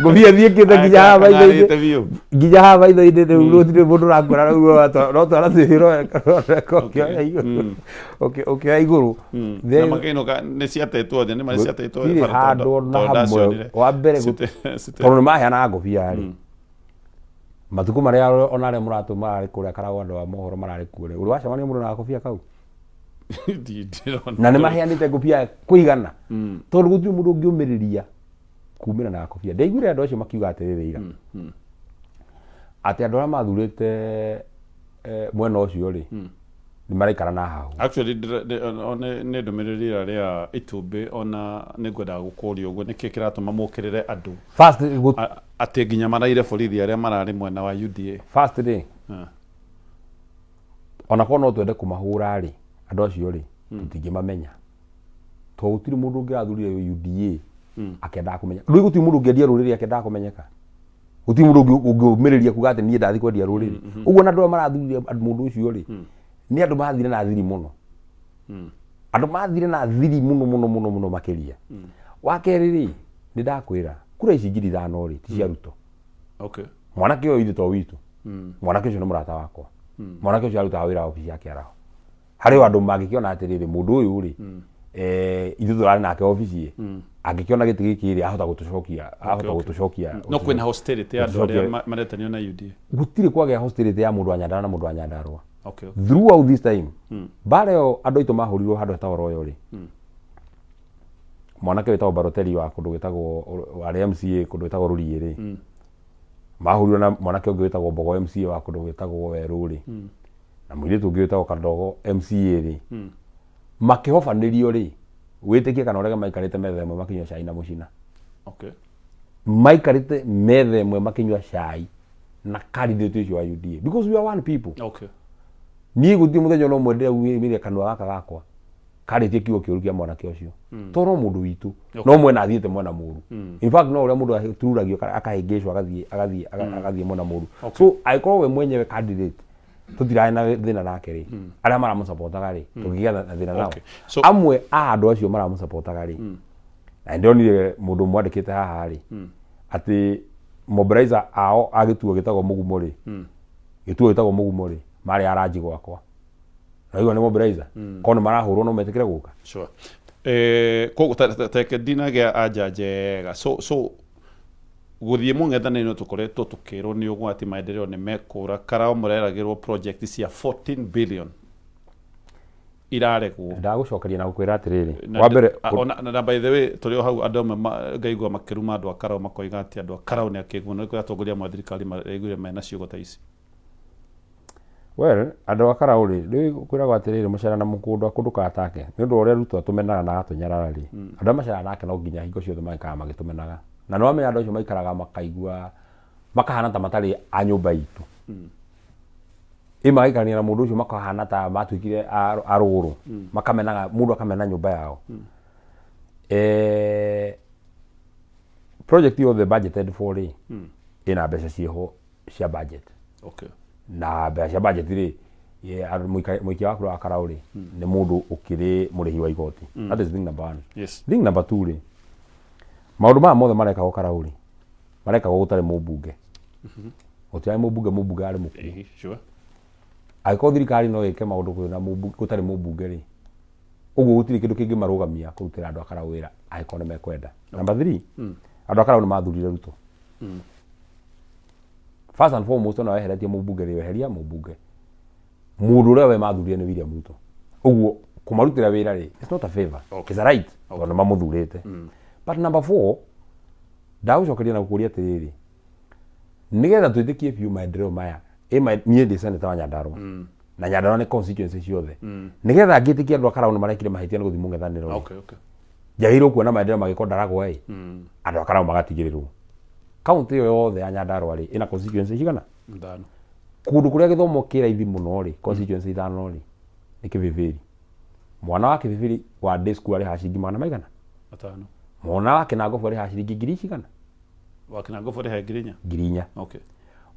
Ngũbia thiĩkĩte nginya haha maitho-inĩ. Ang'arĩte biũ. Nginya haha maitho-inĩ rĩu gũtirĩ mũndũ ũrakuona rĩu no twara twĩrĩ ũroka ũkĩoya igũrũ. Ũkĩoya igũrũ. Na Then- makĩinũka nĩ ciatetwo thĩ, nĩ ma nĩ ciatetwo Gũtirĩ bara handũ ona tondũ hamwe ndacionire. wa mbere tondũ nĩ maheanaga ngũbia rĩ matukũ marĩa ona arĩa mũratũ mararĩ kũrĩa karagwo andũ a mohoro mararĩ kuo rĩ ũrĩ wacemania mũndũ na gakobia kau Ndirona. na nĩ maheanĩte ngũbia kũigana tondũ gũtirĩ mũndũ ũngĩũmĩrĩria kumĩra na gakobia ndaiguire andũ acio makiuga atĩrĩrĩ ira atĩ andũ arĩa mathurĩte mwena ũcio rĩ nĩ maraikara na hahu. Actually nĩ ndũmĩrĩri ĩrĩa rĩa itumbĩ ona nĩ ngwendaga gũkũria ũguo nĩkĩ kĩratũma mũkĩrĩre andũ First, atĩ nginya maraire borithi arĩa mararĩ mwena wa UDA. First rĩ, ona korwo no twende kũmahũra rĩ, andũ acio rĩ, tũtingĩmamenya. Tondũ gũtirĩ mũndũ ũngĩrathurire UDA akĩendaga kũmenya. Rĩu gũtirĩ mũndũ ũngĩendia rũrĩrĩ akĩendaga kũmenyeka. Gũtirĩ mũndũ ũngĩũmĩrĩria kuga atĩ niĩ ndathiĩ kwendia rũrĩrĩ. Ũguo na andũ arĩa marathurire mũndũ ũcio rĩ, nĩ andũ mathire na thiri mũno. Andũ mathire na thiri mũno mũno mũno mũno makĩria. Wa kerĩ rĩ, nĩ ndakwĩra, kura ici 5,000 rĩ, ti cia Ruto. Mwanake ũyũ ithe to witũ. Mwanake ũcio nĩ mũrata wakwa. Mwanake ũcio arutaga wĩra obici ya Kĩaraho. Harĩ o andũ mangĩkĩona atĩrĩrĩ, mũndũ ũyũ rĩ, ithuĩ tũrarĩ nake obici ĩ, angĩkĩona gĩtĩ gĩkĩ rĩ, ahota gũtũcokia, ahota gũtũcokia. No kwĩna hostility ya andũ arĩa maretanio na UDA. Gũtirĩ kwagĩa hostility ya mũndũ wa Nyandarua na mũndũ wa Nyandarua. Throughout this time, mbara ĩyo andũ aitũ mahũrirwo handũ hetagwo Royal rĩ, mwanake wĩtagwo Baroteri wa kũndũ gwĩtagwo, warĩ MCA kũndũ gwĩtagwo Rũriĩ rĩ, mahũrirwo na mwanake ũngĩ wĩtagwo Mbogo MCA wa kũndũ gwĩtagwo Werũ rĩ, na mũirĩtu ũngĩ wĩtagwo Kadogo MCA rĩ, makĩhobanĩrio rĩ, wĩtĩkie kana ũrege maikarĩte metha ĩmwe makĩnyua cai na mũcina. Maikarĩte metha ĩmwe makĩnyua cai na candidate ũcio wa UDA because we are one people. Niĩ gũtirĩ mũthenya ona ũmwe ndĩraumĩria kanua gaka gakwa. Karĩtie kiugo kĩũru kĩa mwanake ũcio. To no mũndũ witũ. No mwena athiĩte mwena mũru. In fact no ũrĩa mũndũ atururagio akahĩngĩcwo agathiĩ agathiĩ agathiĩ mwena mũru. So angĩkorwo we mwenyewe candidate tũtirarĩ na thĩna nake rĩ, arĩa maramũcapotaga rĩ, tũngĩgĩa na thĩna nao. Okay. So- Amwe a andũ acio maramũcapotaga rĩ, na nĩndĩronire mũndũ ũmwe andĩkĩte haha rĩ, atĩ mobilizer ao a gĩtuo gĩtagwo mũgumo rĩ, gĩtuo gĩtagwo mũgumo rĩ, marĩ aranji gwakwa. Naigua nĩ mobilizer. Korwo nĩ marahũrwo no metĩkĩre gũka. Sure. Koguo teke ndinagĩa anja njega. So gũthiĩ mũng'ethanĩro tũkoretwo tũkĩrwo nĩ ũgwati, maendeleo nĩ mekũra. Karao mũreragĩrwo project cia 14 billion iraregwo. Ndagũcokeria na gũkwĩra atĩrĩrĩ, wa mbere Na by the way, tũrĩ o hau, andũ amwe ngaigua makĩruma andũ a Karao, makoiga atĩ andũ a Karao nĩ akĩgu. Nĩ kũrĩ atongoria amwe a thirikari maraiguire mena ciugo ta ici. Well, andũ a Karau rĩ, rĩu kwĩragwo atĩrĩrĩ, mũcera na mũkũndũ akũndũ katake. Nĩ ũndũ wa ũrĩa Ruto atũmenaga na agatũnyarara rĩ, andũ arĩa maceraga nake no nginya hingo ciothe magĩikaraga magĩtũmenaga. Na nĩ wamenya andũ acio maikaraga makaigua, makahana ta matarĩ a nyũmba itũ. Ĩ magaikarania na mũndũ ũcio makahana ta matuĩkire a rũgũrũ. Makamenaga, mũndũ akamena nyũmba yao. Project yothe budgeted for rĩ, ĩna mbeca ciĩho cia budget. Na mbeca cia budget rĩ, mũikia wa kura wa Karau rĩ, nĩ mũndũ ũkĩrĩ mũrĩhi wa igoti. That is thing number one. Thing number two rĩ, maũndũ maya mothe marekagwo Karau rĩ, marekagwo gũtarĩ mũmbunge. Gũtirarĩ mũmbunge, mũmbunge arĩ mũkuũ. Sure. Angĩkorwo thirikari no ĩke maũndũ kwĩna gũtarĩ mũmbunge rĩ, ũguo gũtirĩ kĩndũ kĩngĩmarũgamia kũrutĩra andũ a Karau wĩra angĩkorwo nĩ mekwenda. Number three, andũ a Karau nĩ mathurire Ruto. First and foremost, ona weheretie mũmbunge rĩ, weheria mũmbunge. Mũndũ ũrĩa we mathurire nĩ William Ruto. Ũguo kũmarutĩra wĩra rĩ, it's not a favor. It's a right. Tondũ nĩ mamũthurĩte. But number four, ndagũcokeria na gũkũria atĩrĩrĩ, nĩgetha twĩtĩkie biũ maendeleo maya, niĩ ndĩ senator wa Nyandarua. Na Nyandarua nĩ constituency ciothe. Nĩgetha ngĩtĩkie andũ a Karau nĩ marekire mahĩtia nĩ gũthiĩ mũng'ethanĩro rĩ, njagĩrĩirwo kuona maendeleo magĩkwo Ndaragwa ĩ, andũ a Karau magatigĩrĩrwo. Kaunti ĩyo yothe ya Nyandarua rĩ, ĩna constituency cigana? Ithano. Kũndũ kũrĩa gĩthomo kĩ raithi mũno rĩ, constituency ithano rĩ, nĩ Kĩbĩbĩri. Mwana wa Kĩbĩbĩri wa day school arĩhaga ciringi magana maigana? 5. Mwana wa Kĩnangobu arĩhaga ciringi ngiri cigana? Wa Kĩnangobu arĩhaga 4,000. 4,000.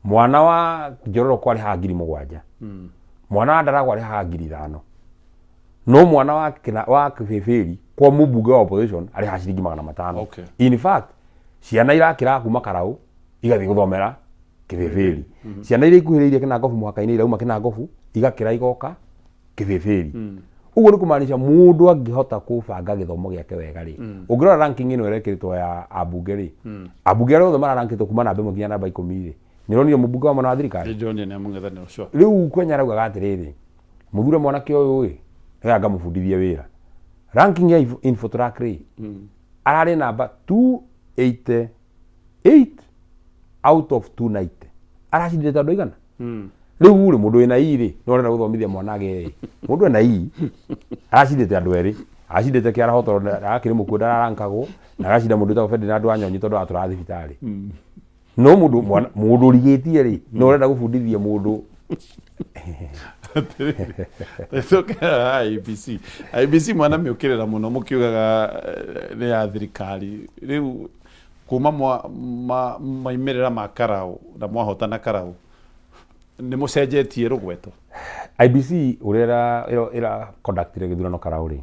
Mwana wa Njororoko arĩhaga 7,000. Mwana wa Ndaragwa arĩhaga 5,000. No mwana wa wa Kĩbĩbĩri kwa mũmbunge wa opposition arĩhaga ciringi 500. In fact, ciana irakĩra kuma Karau igathiĩ gũthomera Kĩbĩbĩri. Ciana iria ikuhĩrĩirie Kĩnangobu mũhaka-inĩ irauma Kĩnangobu igakĩra igoka Kĩbĩbĩri. Ũguo nĩ kũmaanisha mũndũ angĩhota kũbanga gĩthomo gĩake wega rĩ, ũngĩrora ranking ĩno ĩrekĩrĩtwo ya ambunge rĩ, ambunge arĩa othe mararankĩtwo kuma namba 1 nginya namba 10 rĩ, nĩ ũronire mũmbunge wa mwena wa thirikari? Nĩ ndĩronire nĩ amũng'ethanĩro, sure. Rĩu Kwenya araugaga atĩrĩrĩ, mũthure mwanake ũyũ ĩ, nĩgetha ngamũbundithie wĩra. Ranking ya Infotrack rĩ, ararĩ namba 288 out of 290. Aracindĩte andũ aigana? Rĩu rĩ, mũndũ wĩna I rĩ, no arenda gũthomithia mwana agĩe A. Mũndũ ena I, aracindĩte andũ erĩ. Acindĩte Kĩaraho tondũ arakĩrĩ mũkuũ ndararankagwo, na agacinda mũndũ wĩtagwo Ferdinand Wanyonyi tondũ aratũraga thibitarĩ. No mũndũ mwana mũndũ ũrigĩtie rĩ, no ũrenda gũbundithia mũndũ. Tũkera IEBC. IEBC mwanamĩũkĩrĩra mũno mũkiugaga nĩ ya thirikari. Rĩu kuma maimĩrĩra ma Karau na mwahotana Karau, nĩ mũcenjetie rũgweto? IEBC ũrĩa ĩra conductire gĩthurano Karau rĩ,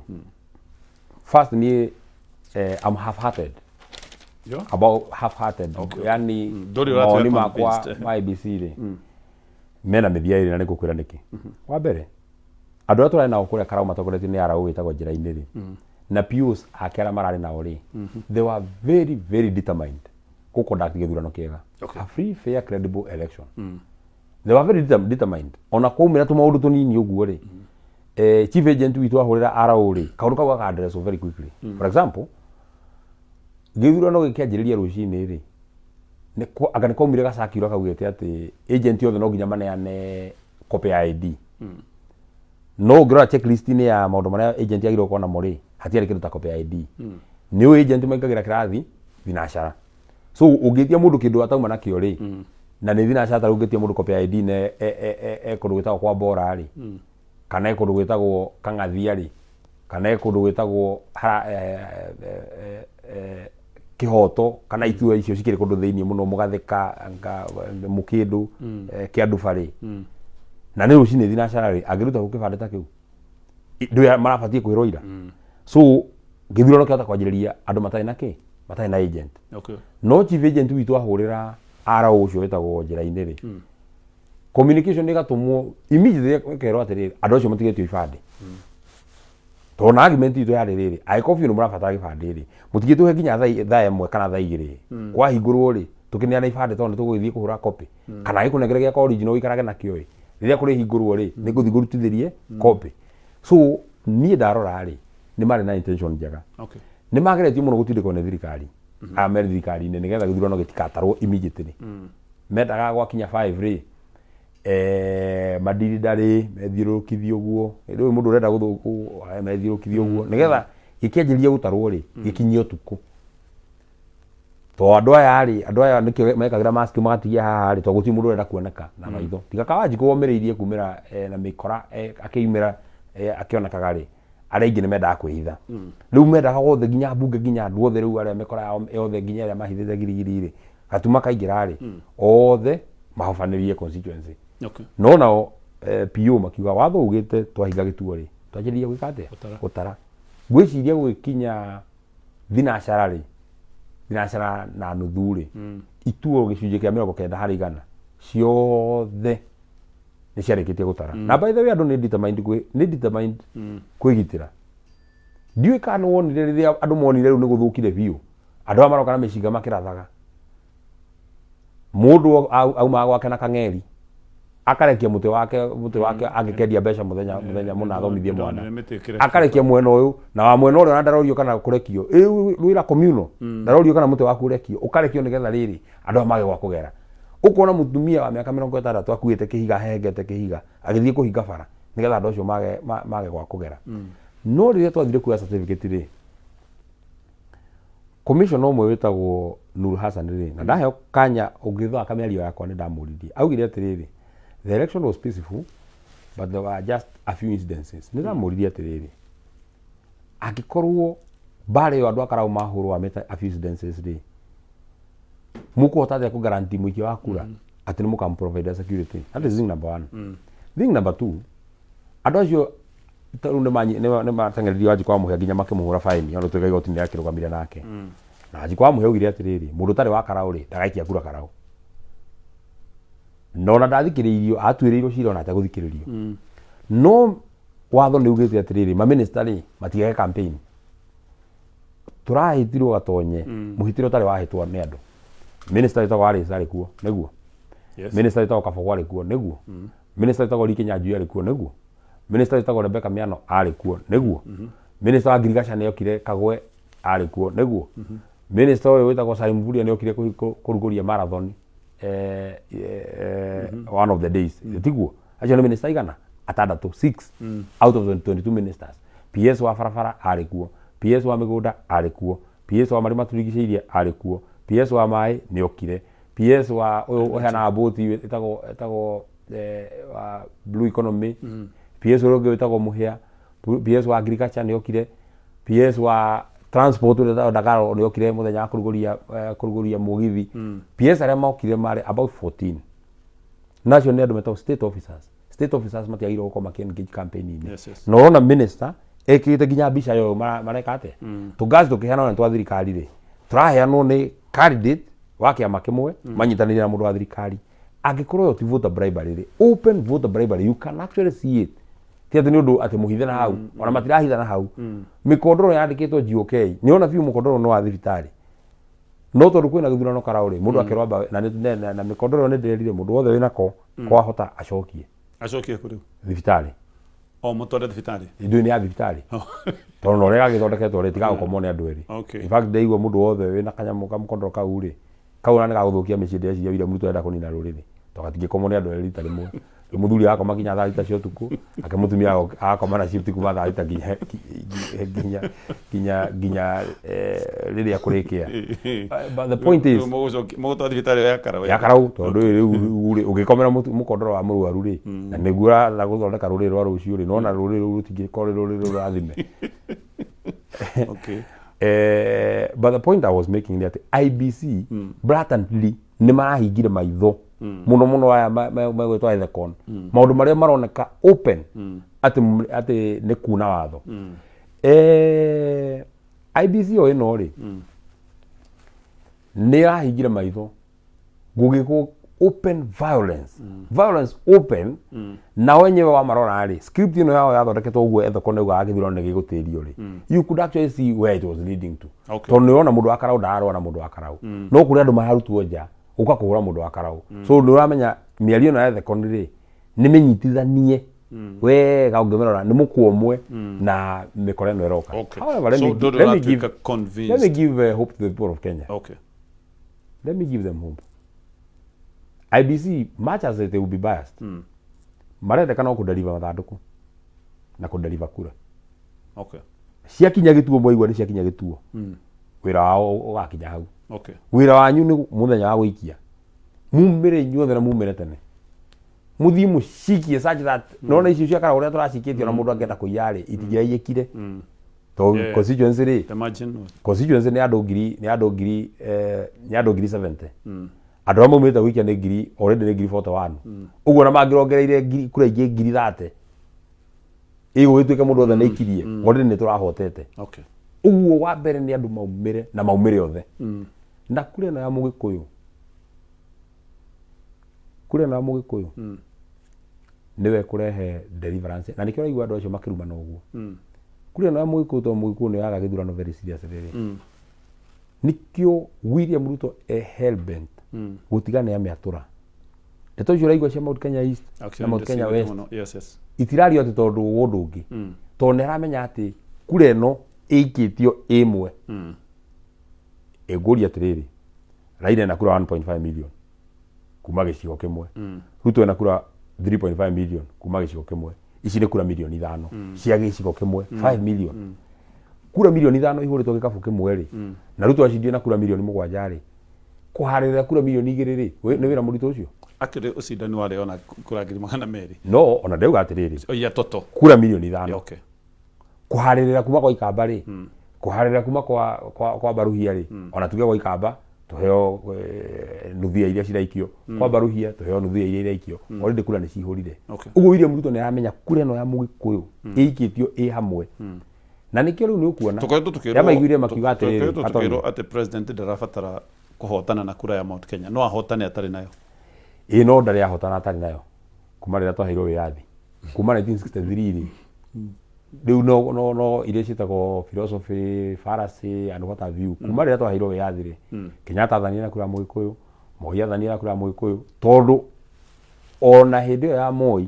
first niĩ I'm half-hearted. About half-hearted. Yani Ndũrĩ ũratuĩka mawoni makwa convinced. ma IEBC rĩ, mena mĩthia ĩrĩ na nĩ ngũkwĩra nĩkĩ. Wa mbere, andũ arĩa tũrarĩ nao kũrĩa Karau matongoretio nĩ RO wĩtagwo njĩra-inĩ rĩ, na POs ake arĩa mararĩ nao rĩ, they were very very determined kũ conduct gĩthurano kĩega. A free, fair, credible election. They were very determined. Ona kwaumĩra tũmaũndũ tũnini ũguo rĩ, chief agent witũ ahũrĩra RO rĩ, kaũndũ kau gaka address very quickly. For example, gĩthurano gĩkĩanjĩrĩria rũcinĩ rĩ, anga nĩ kwaumire gacakira kaugĩte atĩ agent othe no nginya maneane copy ya ID. No ũngĩrora checklist-inĩ ya maũndũ marĩa agent agĩrĩirwo gũkorwo namo rĩ, hatiarĩ kĩndũ ta copy ya ID. Nĩ ũĩ agent maingagĩra kĩrathi thinacara. So ũngĩtia mũndũ kĩndũ atauma nakĩo rĩ, na nĩ thinacara ta rĩu ũngĩtia mũndũ copy ya ID na e kũndũ gwĩtagwo kwa Bora rĩ, kana e kũndũ gwĩtagwo Kang'athia rĩ, Kana e kũndũ gwĩtagwo hara- eh, eh, eh, eh, Kĩhoto, kana itua icio cikĩrĩ kũndũ thĩinĩ mũno, Mũgathĩka, anga Mũkĩndũ, Kĩanduba rĩ, na nĩ rũcinĩ thinacara rĩ, angĩruta kũ kĩbandĩ ta kĩu? Ndũĩ marabatiĩ kwĩrwo ira. So gĩthurano kĩahota kwanjĩrĩria andũ matarĩ na kĩ, matarĩ na agent. No chief agent witũ ahũrĩra RO ũcio wĩtagwo njĩra-inĩ rĩ, communication ĩgatũmwo immediately, ĩkerwo atĩrĩrĩ, andũ acio matigĩtio ibandĩ, tondũ na argument itũ yarĩ rĩrĩ, angĩkorwo biũ nĩ mũrabatara gĩbandĩ rĩ, mũtingĩtũhe nginya thaa 1 kana thaa 2 kwahingũrwo rĩ, tũkĩneana ibandĩ, tondũ nĩ tũgũgĩthiĩ kũhũra copy, kana gĩkũnengere gĩakwa original ũikarage nakĩo ĩ, rĩrĩa kũrĩhingũrwo rĩ, nĩ ngũthiĩ ngũrutithĩrie copy. So niĩ ndarora rĩ, nĩ marĩ na intention njega. Nĩ mageretie mũno gũtindĩkwo nĩ thirikari, aya me thirikari-inĩ, nĩgetha gĩthurano gĩtikatarwo immediately. Mendaga gwakinya 5 rĩ, madirida rĩ methiũrũrũkithie ũguo. Rĩu mũndũ ũrenda methiũrũrũkithie ũguo nĩgetha gĩkĩanjĩrĩria gũtarwo rĩ, gĩkinyie ũtukũ. To andũ aya rĩ, andũ aya nĩkĩo mekagĩra mask magatigia haha rĩ, tondũ gũtirĩ mũndũ ũrenda kuoneka na maitho, tiga Kawanjikũ womĩrĩirie kumĩra na mĩkora, akĩumĩra, akĩonekaga rĩ, arĩa aingĩ nĩ mendaga kwĩhitha. Rĩu mendaga othe, nginya mbunge, nginya andũ othe rĩu arĩa mĩkora yao yothe, nginya arĩa mahithĩte girigiri rĩ, gatuma kaingĩra rĩ, othe mahobanĩrie constituency. No nao PO makiuga watho ugĩte twahinga gĩtuo rĩ, twanjĩrĩria gwĩka atĩa? Gũtara. Gũtara. Ngwĩciria gũgĩkinya thinacara rĩ, 3:30 rĩ, ituo gĩcunjĩ kĩa 90% ciothe nĩ ciarĩkĩtie gũtara. Na by the way, andũ nĩ determined nĩ determined kwĩgitĩra. Ndiũĩ kana nĩ wonire rĩrĩa andũ monire rĩu nĩ gũthũkire biũ, andũ aya maroka na mĩcinga makĩrathaga. Mũndũ aumaga gwake na kang'eri, akarekia mũtĩ wake angĩkendia mbeca mũthenya mũna athomithie mwana. Ndonire mĩtĩ ĩkĩrekio. Akarekia mwena ũyũ na wa mwena ũrĩa, ona ndarorio kana kũrekio ĩ wĩra communal, ndarorio kana mũtĩ waku ũrekio, ũkarekio nĩgetha rĩrĩ andũ aya mage gwa kũgera. Ũkona mũtumia wa mĩaka 60 akuĩte kĩhiga, ahengete kĩhiga, agĩthiĩ kũhinga bara nĩgetha andũ acio mage gwa kũgera. No rĩrĩa twathire kuoya certificate rĩ, commissioner ũmwe wĩtagwo Nur Hassan rĩ, na ndaheo kanya ũngĩthaka mĩario yakwa, nĩ ndamũririe, augire atĩrĩrĩ, "The election was peaceful, but there were just a few incidences." Nĩ ndamũririe atĩrĩrĩ, angĩkorwo mbara ĩyo andũ a Karau mahũrwo amĩta a few incidences rĩ, mũkũhota atĩa kũ guarantee mũikia wa kura atĩ nĩ mũkamũ security? That is thing number one. Thing number two, andũ acio ta rĩu nĩ mateng'eririe Wanjikũ wa Mũhĩa nginya makĩmũhũra faini, ona tuĩka igoti nĩ rĩakĩrũgamire nake. Na Wanjikũ wa Mũhĩa augire atĩrĩrĩ, mũndũ ũtarĩ wa Karau rĩ, ndagaikia kura Karau. Na ona ndathikĩrĩirio, atuĩrĩirwo cira ona ategũthikĩrĩrio. No watho nĩ ugĩte atĩrĩrĩ, maminista rĩ, matigeke campaign. Tũrahĩtirwo gatonye mũhĩtĩre ũtarĩ wahĩtwo nĩ andũ. Minister wĩtagwo Alice arĩ kuo nĩguo? Yes. Minister wĩtagwo Kabogo arĩ kuo nĩguo? Minister wĩtagwo Lee Kinyanjui arĩ kuo nĩguo? Minister wĩtagwo Rebecca Miano arĩ kuo nĩguo? Minister wa ngirigaca nĩ okire Kagwe arĩ kuo nĩguo? Minister ũyũ wĩtagwo Salim Mvurya nĩ okire kũrugũria marathon one of the days, tiguo? Acio nĩ minister igana atandatũ, six out of the 22 ministers. PS wa barabara arĩ kuo, PS wa mĩgũnda arĩ kuo, PS wa marĩa matũrigicĩirie arĩ kuo, PS wa maĩ nĩ okire, PS wa ũyũ ũheanaga bũti ĩtagwo wa blue economy, PS ũrĩa ũngĩ wĩtagwo Mũhĩa, PS wa agriculture nĩ okire, PS wa transport ũrĩa wĩtagwo Ndagaro nĩ okire mũthenya wa kũrugũria mũgithi. PS arĩa mokire marĩ about 14, nacio nĩ andũ metagwo state officers. State officers matiagĩrĩirwo gũkorwo makĩ engage campaign-inĩ. Na ũrona minister ekĩrĩte nginya mbica yoyo, mareka atĩa? Tũngaci tũkĩheanwo nĩ twa thirikari rĩ, tũraheanwo nĩ candidate wa kĩama kĩmwe manyitanĩire na mũndũ wa thirikari. Angĩkorwo ĩyo ti voter bribery rĩ, open voter bribery, you can actually see it. Ti atĩ nĩ ũndũ atĩ mũhithe na hau, ona matirahitha na hau. Mĩkondoro yandĩkĩtwo GOK, nĩ ona biũ mũkondoro nĩ wa thibitarĩ, no tondũ kwĩna gĩthurano Karau rĩ, mũndũ akerwo amba na, na mĩkondoro ĩyo nĩ ndĩrerire mũndũ wothe wĩnako kwahota acokie. Acokie kũ rĩu? Thibitarĩ. O mũtware thibitarĩ? Indo nĩ ya thibitarĩ, tondũ na ũrĩa gagĩthondeketwo rĩ, tigagũkomwo nĩ andũ erĩ. In fact, ndaigua mũndũ wothe wĩna kanyamũ kamũkondoro kau rĩ, kau ona nĩ gagũthũkia mĩciĩ. Ndĩreciria William Ruto arenda kũnina rũrĩrĩ. Tondũ gatingĩkomwo nĩ andũ erĩ rita rĩmwe. Rĩu mũthuri agakoma nginya thaa 6 cia ũtukũ, nake mũtumia agakoma na shift kuma thaa 6 nginya nginya nginya nginya rĩrĩa kũrĩkĩa. But the point is Mũgũtwara thibitarĩ ya Karau. Ya Karau, tondũ rĩu rĩ ũgĩkomera mũkondoro wa mũrwaru rĩ, na nĩguo ũratha gũthondeka rũrĩrĩ rwa rũciũ rĩ, nona rũrĩrĩ rũu rũtingĩkorwo rwĩ rũrĩrĩ rũrathime. But the point I was making nĩ atĩ IEBC blatantly nĩ marahingire maitho mũno mũno aya megwĩtwo Ethekon, maũndũ marĩa maroneka open atĩ atĩ nĩ kuna watho. IEBC o ĩno rĩ, nĩ ĩrahingire maitho gũgĩkwo open violence, violence open. Nao enyewe wamarora rĩ, script ĩno yao yathondeketwo ũguo Ethekon augaga gĩthurano nĩ gĩgũtĩrio rĩ, you could actually see where it was leading to. Tondũ nĩ ũrona mũndũ wa Karau ndararũa na mũndũ wa Karau, no kũrĩ andũ mararutwo nja gũka kũhũra mũndũ wa Karau. So nĩ ũramenya mĩario ĩno ya Ethekon rĩ, nĩ mĩnyitithanie wega, ũngĩmĩrora nĩ mũkwa ũmwe na mĩkora ĩno ĩroka. However, let So me, ndũrĩ let me give, ũratuĩka convinced. let me give hope to the people of Kenya. Let me give them hope. IEBC, much as they will be biased, marendeka no kũdeliver mathandũkũ na kũdeliver kura. Ciakinya gĩtuo, mwaigua nĩ ciakinya gĩtuo, wĩra wao ũgakinya hau. Wĩra wanyu nĩ mũthenya wa gũikia mumĩre inyuothe na mumĩre tene, mũthiĩ mũcikie such that nona icio cia Karau ũrĩa tũracikĩtie, ona mũndũ angĩenda kũiya rĩ, itingĩraiyĩkire tondũ constituency rĩ, Imagine what? Constituency nĩ andũ ngiri, nĩ andũ ngiri nĩ andũ 70,000. Andũ arĩa maumĩte gũikia nĩ ngiri, already nĩ 41,000. Ũguo ona mangĩrongereire ngiri kura ingĩ 30,000 ĩgũgĩtuĩke mũndũ othe nĩ aikirie, already nĩ tũrahotete. Ũguo wa mbere nĩ andũ maumĩre na maumĩre othe. Na kura ĩno ya Mũgĩkũyũ, kura ĩno ya Mũgĩkũyũ nĩwe kũrehe deliverance, na nĩkĩo ũraigua andũ acio makĩrumana ũguo. Kura ĩno ya Mũgĩkũyũ, tondũ Mũgĩkũyũ nĩ yaga gĩthurano very seriously rĩ, nĩkĩo William Ruto e hell-bent gũtiga nĩ amĩatũra. Ndeto icio ũraigua cia Mount Kenya East na Actually, Mount Kenya ndĩciguĩte West mũno. Yes. itirario atĩ tondũ wa ũndũ ũngĩ, tondũ nĩ aramenya atĩ kura ĩno ĩikĩtio ĩmwe. Ĩngũria atĩrĩrĩ, Raila ena kura 1.5 million kuma gĩcigo kĩmwe, Ruto ena kura 3.5 million kuma gĩcigo kĩmwe. Ici nĩ kura mirioni 5 cia gĩcigo kĩmwe, 5 million. Kura mirioni 5 ihũrĩtwo gĩkabũ kĩmwe rĩ, na Ruto acindie na kura mirioni 7 rĩ, kũharĩrĩra kura mirioni 2 rĩ, nĩ wĩra mũritũ ũcio. Actually, ũcindani warĩ ona kura 200,000. No ona ndauga atĩrĩrĩ, Oh, yeah, toto. Kura mirioni 5 kũharĩrĩra kuma kwa Ikamba rĩ, kũharĩrĩra kuma kwa Baruhia rĩ, ona tuge kwa Ikamba tũheo nuthu ya iria ciraikio, kwa Baruhia tũheo nuthu ya iria iraikio, already kura nĩ cihũrire. Ũguo William Ruto nĩ aramenya kura ĩno ya Mũgĩkũyũ ĩikĩtio ĩ hamwe, na nĩkĩo rĩu nĩ ũkuona Tũkoretwo tukĩrwo yamaiguire makiuga atĩrĩrĩ, tũkoretwo Atoni, tukĩrwo atĩ president ndarabatara kũhotana na kura ya Mount Kenya, no ahotane atarĩ nayo. Ĩ, no ndarĩ ahotana atarĩ nayo kuma rĩrĩa twaheirwo wĩyathi, kuma 1963 rĩ. Rĩu no iria ciĩtagwo philosophy fallacy and what have you. Kuma rĩrĩa twaheirwo wĩyathi rĩ, Kenyatta athanire na kura ya Mũgĩkũyũ, Moi athanire na kura ya Mũgĩkũyũ, tondũ ona hĩndĩ ĩyo ya Moi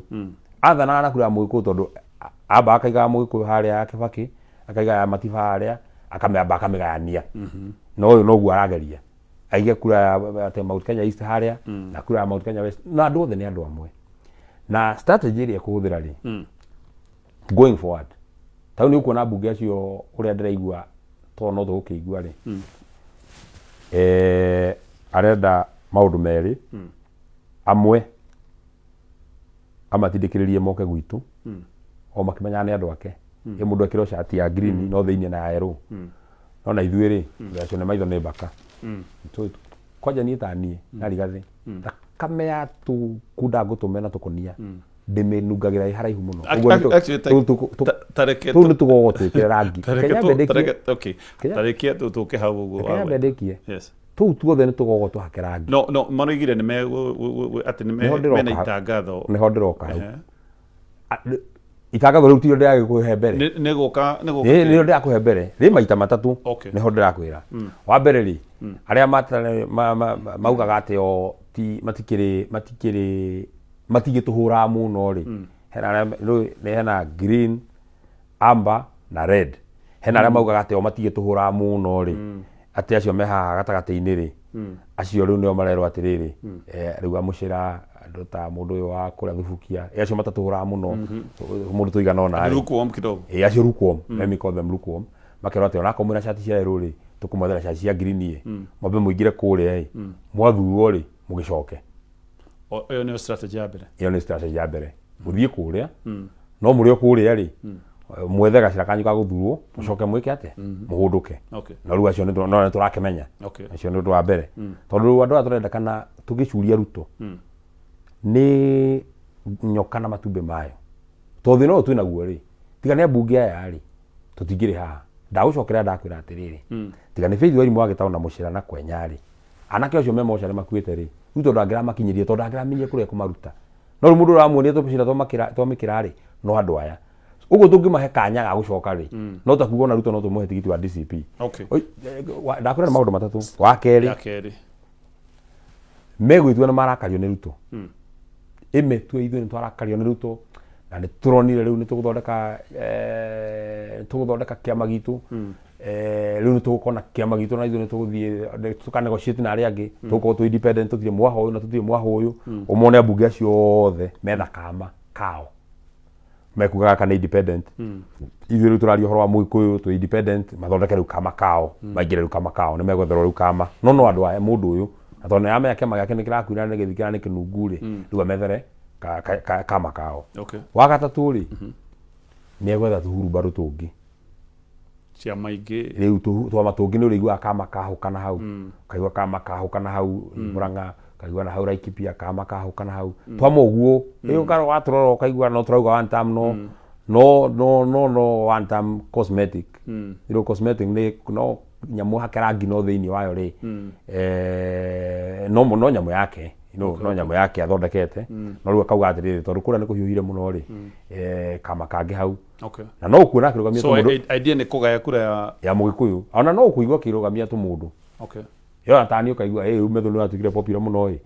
athanaga na kura ya Mũgĩkũyũ, tondũ amba akaigaga Mũgĩkũyũ harĩa ya Kibaki, akaiga ya Matiba harĩa, akamĩamba akamĩgayania. Na ũyũ noguo arageria aige kura ya atĩ Mount Kenya East harĩa na kura ya Mount Kenya West, na andũ othe nĩ andũ amwe. Na strategy ĩrĩa ĩkũhũthĩra rĩ, going forward, tau nĩ ũkuona mbunge acio ũrĩa ndĩraigua, tondũ no tũgũkĩigua rĩ, arenda maũndũ merĩ amwe amatindĩkĩrĩrie moke gwitũ, o makĩmenyaga nĩ andũ ake. Ĩ mũndũ ekĩrwo cati ya green no thĩinĩ na ya yellow, no na ithuĩ rĩ, acio nĩ maitho nĩ mbaka. Kwanja niĩ ta niĩ na Rigathĩ, thakame ya tũkunda ngũtũme na tũkũnia ndĩmĩnungagĩra ĩ haraihu mũno. Ũguo nĩ Actually, tareke tũu nĩ tũgogo twĩkĩre rangi. Tareke Kenya mbendĩkie. Okay. Tareke tũke hau ũguo. Kenya wagweta. mbendĩkie. Tũu tuothe nĩ tũgogo tũhake rangi. No maroigire nĩ me atĩ nĩ Nĩho ndĩroka mena hau. itangatho. Nĩho ndĩroka hau. Itangatho rĩu tirio ndĩragĩkũhe mbere. Nĩ gũka nĩ gũka. Nĩrĩo ndĩrakũhe mbere rĩ maita matatũ. Nĩho ndĩrakwĩra. Wa mbere rĩ, arĩa maugaga atĩ o ti matikĩrĩ matikĩrĩ matigĩtũhũraga mũno rĩ, hena arĩa rĩu nĩ hena green, amber na red. Hena arĩa maugaga atĩ o matigĩtũhũraga mũno rĩ, atĩ acio me haha gatagatĩ-inĩ rĩ. Acio rĩu nĩo marerwo atĩrĩrĩ, rĩu amũcĩra andũ ta mũndũ ũyũ wa kũrĩa Thubukia, acio matatũhũraga mũno, mũndũ tũigana ũna rĩ. Lukewarm kidogo. Ĩ, acio lukewarm, let me call them lukewarm. Makerwo atĩ onakorwo mwĩna cati cia yellow rĩ, tũkũmwethera cati cia green ĩ, mwambe mũingĩre kũrĩa ĩ, mwathurwo rĩ, mũgĩcoke. Ĩyo nĩyo strategy ya mbere. Ĩyo nĩ strategy ya mbere. Mũthiĩ kũrĩa, no mũrĩ o kũrĩa rĩ, mwethe gacĩra kanyu ga gũthurwo, mũcoke mwĩke atĩa? Mũhũndũke. Na rĩu acio no nĩ tũrakĩmenya. Acio nĩ ũndũ wa mbere. Tondũ rĩu andũ aya tũrendekana tũgĩcuria Ruto nĩ nyoka na matumbĩ mayo. Tondũ thĩna ũyũ twĩnaguo rĩ, tiga nĩ ambunge aya rĩ, tũtingĩrĩ haha. Ndagũcokera ndakwĩra atĩrĩrĩ, tiga nĩ Faith Wairimu wa Gĩtaũ na Mũcĩra na Kwenya rĩ, anake acio me mocarĩ makuĩte rĩ, Ruto ndangĩramakinyĩria tondũ ndangĩramenyire kũrĩa ekũmaruta. No rĩu mũndũ ũramuonia tũcĩra twa mĩkĩra rĩ, no andũ aya. Ũguo tũngĩmahe kanya ga gũcoka rĩ, no ta kuga ona Ruto no tũmũhe tigiti wa DCP. Ndakwĩra nĩ maũndũ matatũ. Wa kerĩ, Ya kerĩ. Megwĩtua nĩ marakario nĩ Ruto. Ĩmetue ithuĩ nĩ twarakario nĩ Ruto na nĩ tũronire rĩu nĩ tũgũthondeka nĩ tũgũthondeka kĩama gitũ. Rĩu nĩ tũgũkorwo na kĩama gitũ na ithuĩ nĩ tũgũthiĩ nĩ tũka negotiate na arĩa angĩ, tũgũkorwo twĩ independent, tũtirĩ mwaha ũyũ na tũtirĩ mwaha ũyũ. Ũmone ambunge acio othe metha kama kao mekuga gaka nĩ independent, ithuĩ rĩu tũraria ũhoro wa Mũgĩkũyũ, twĩ independent, mathondeke rĩu kama kao, maingĩre rĩu kama kao, nĩ megwetherwo rĩu kama no no andũ aya mũndũ ũyũ, na tondũ nĩ aramenya kĩama gĩake nĩ kĩrakuira, nĩ gĩthikĩra nĩ kĩnungu rĩ, rĩu amethere kama kao. Wa gatatũ rĩ, nĩ egwetha tũhurumbarũ tũngĩ. Ciama ingĩ. Rĩu twama tũngĩ nĩ ũrĩiguaga kama kahũkana hau, ũkaigua kama kahũkana hau Murang'a, ũkaigua na hau Laikipia kama kahũkana hau, twama ũguo rĩu watũrora ũkaigua no tũrauga one term, no no no no no one term cosmetic. Rĩu cosmetic nĩ no nyamũ hake rangi no thĩinĩ wayo rĩ, no no nyamũ yake no no nyamũ yake athondekete, no rĩu akauga atĩrĩrĩ, tondũ kũrĩa nĩ kũhiũhire mũno rĩ, kama kangĩ hau. Na no ũkuona akĩrũgamia So tũmũndũ. Idea nĩ kũgaya kura ya ya Mũgĩkũyũ, ona no ũkũigua akĩrũgamia tũmũndũ. Yo atani ũkaigua ĩ rĩu Methu nĩ watuĩkire popular mũno ĩ,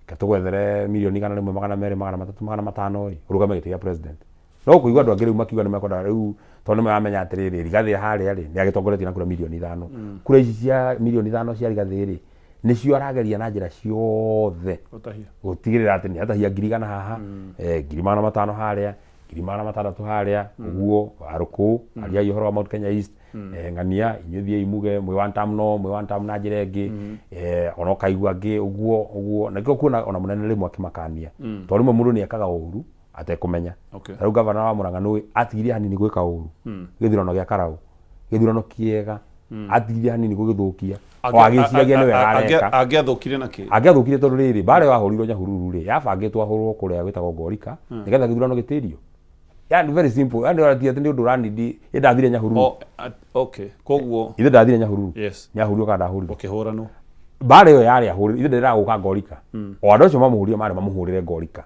reke tũgwethere mirioni 100, 200, 300, 500 ĩ, ũrũgame gĩtĩ gĩa president. No ũkũigua andũ angĩ rĩu makiuga nĩ mekwenda rĩu tondũ nĩ maramenya atĩrĩrĩ, Rigathĩ harĩa rĩ, nĩ agĩtongoretie na kura mirioni 5. Kura ici cia mirioni 5 cia Rigathĩ rĩ, nĩcio arageria na njĩra ciothe Gũtahia. Gũtigĩrĩra atĩ nĩ atahia 100,000 haha, 500,000 harĩa, 600,000 harĩa, ũguo arũkũ ariai ũhoro wa Mount Kenya East, ng'ania inyuĩ thiĩi muge mwĩ one term, no mwĩ one term na njĩra ĩngĩ, ona ũkaigua angĩ ũguo ũguo, na nĩkĩo kuona ona mũnene rĩmwe akĩmakania, tondũ rĩmwe mũndũ nĩ ekaga ũru atekũmenya. Ta rĩu gavana wa Murang'a nĩũĩ atigirie hanini gwĩka ũru gĩthurano gĩa Karau, gĩthurano kĩega, atigirie hanini gũgĩthũkia o agĩciragia nĩ wega areka. Angĩathũkire na kĩ? Angĩathũkire tondũ rĩrĩ, mbara ĩyo ahũrirwo Nyahururu rĩ, yabangĩtwo ahũrwo kũrĩa gwĩtagwo Ngorika nĩgetha gĩthurano gĩtĩrio. Yani very simple, yani ona ti atĩ nĩ ũndũ ũranindi ĩ ndathire Nyahururu. Oh, okay. Koguo Ithe ndathire Nyahururu. Yes. Nĩ ahũrirwo kana ndahũrirwo? Ũkĩhũranwo. Mbara ĩyo yarĩ ahũrĩrwo, ithe ndĩragũka Ngorika. O andũ acio mamũhũrire marĩ mamũhũrĩre Ngorika.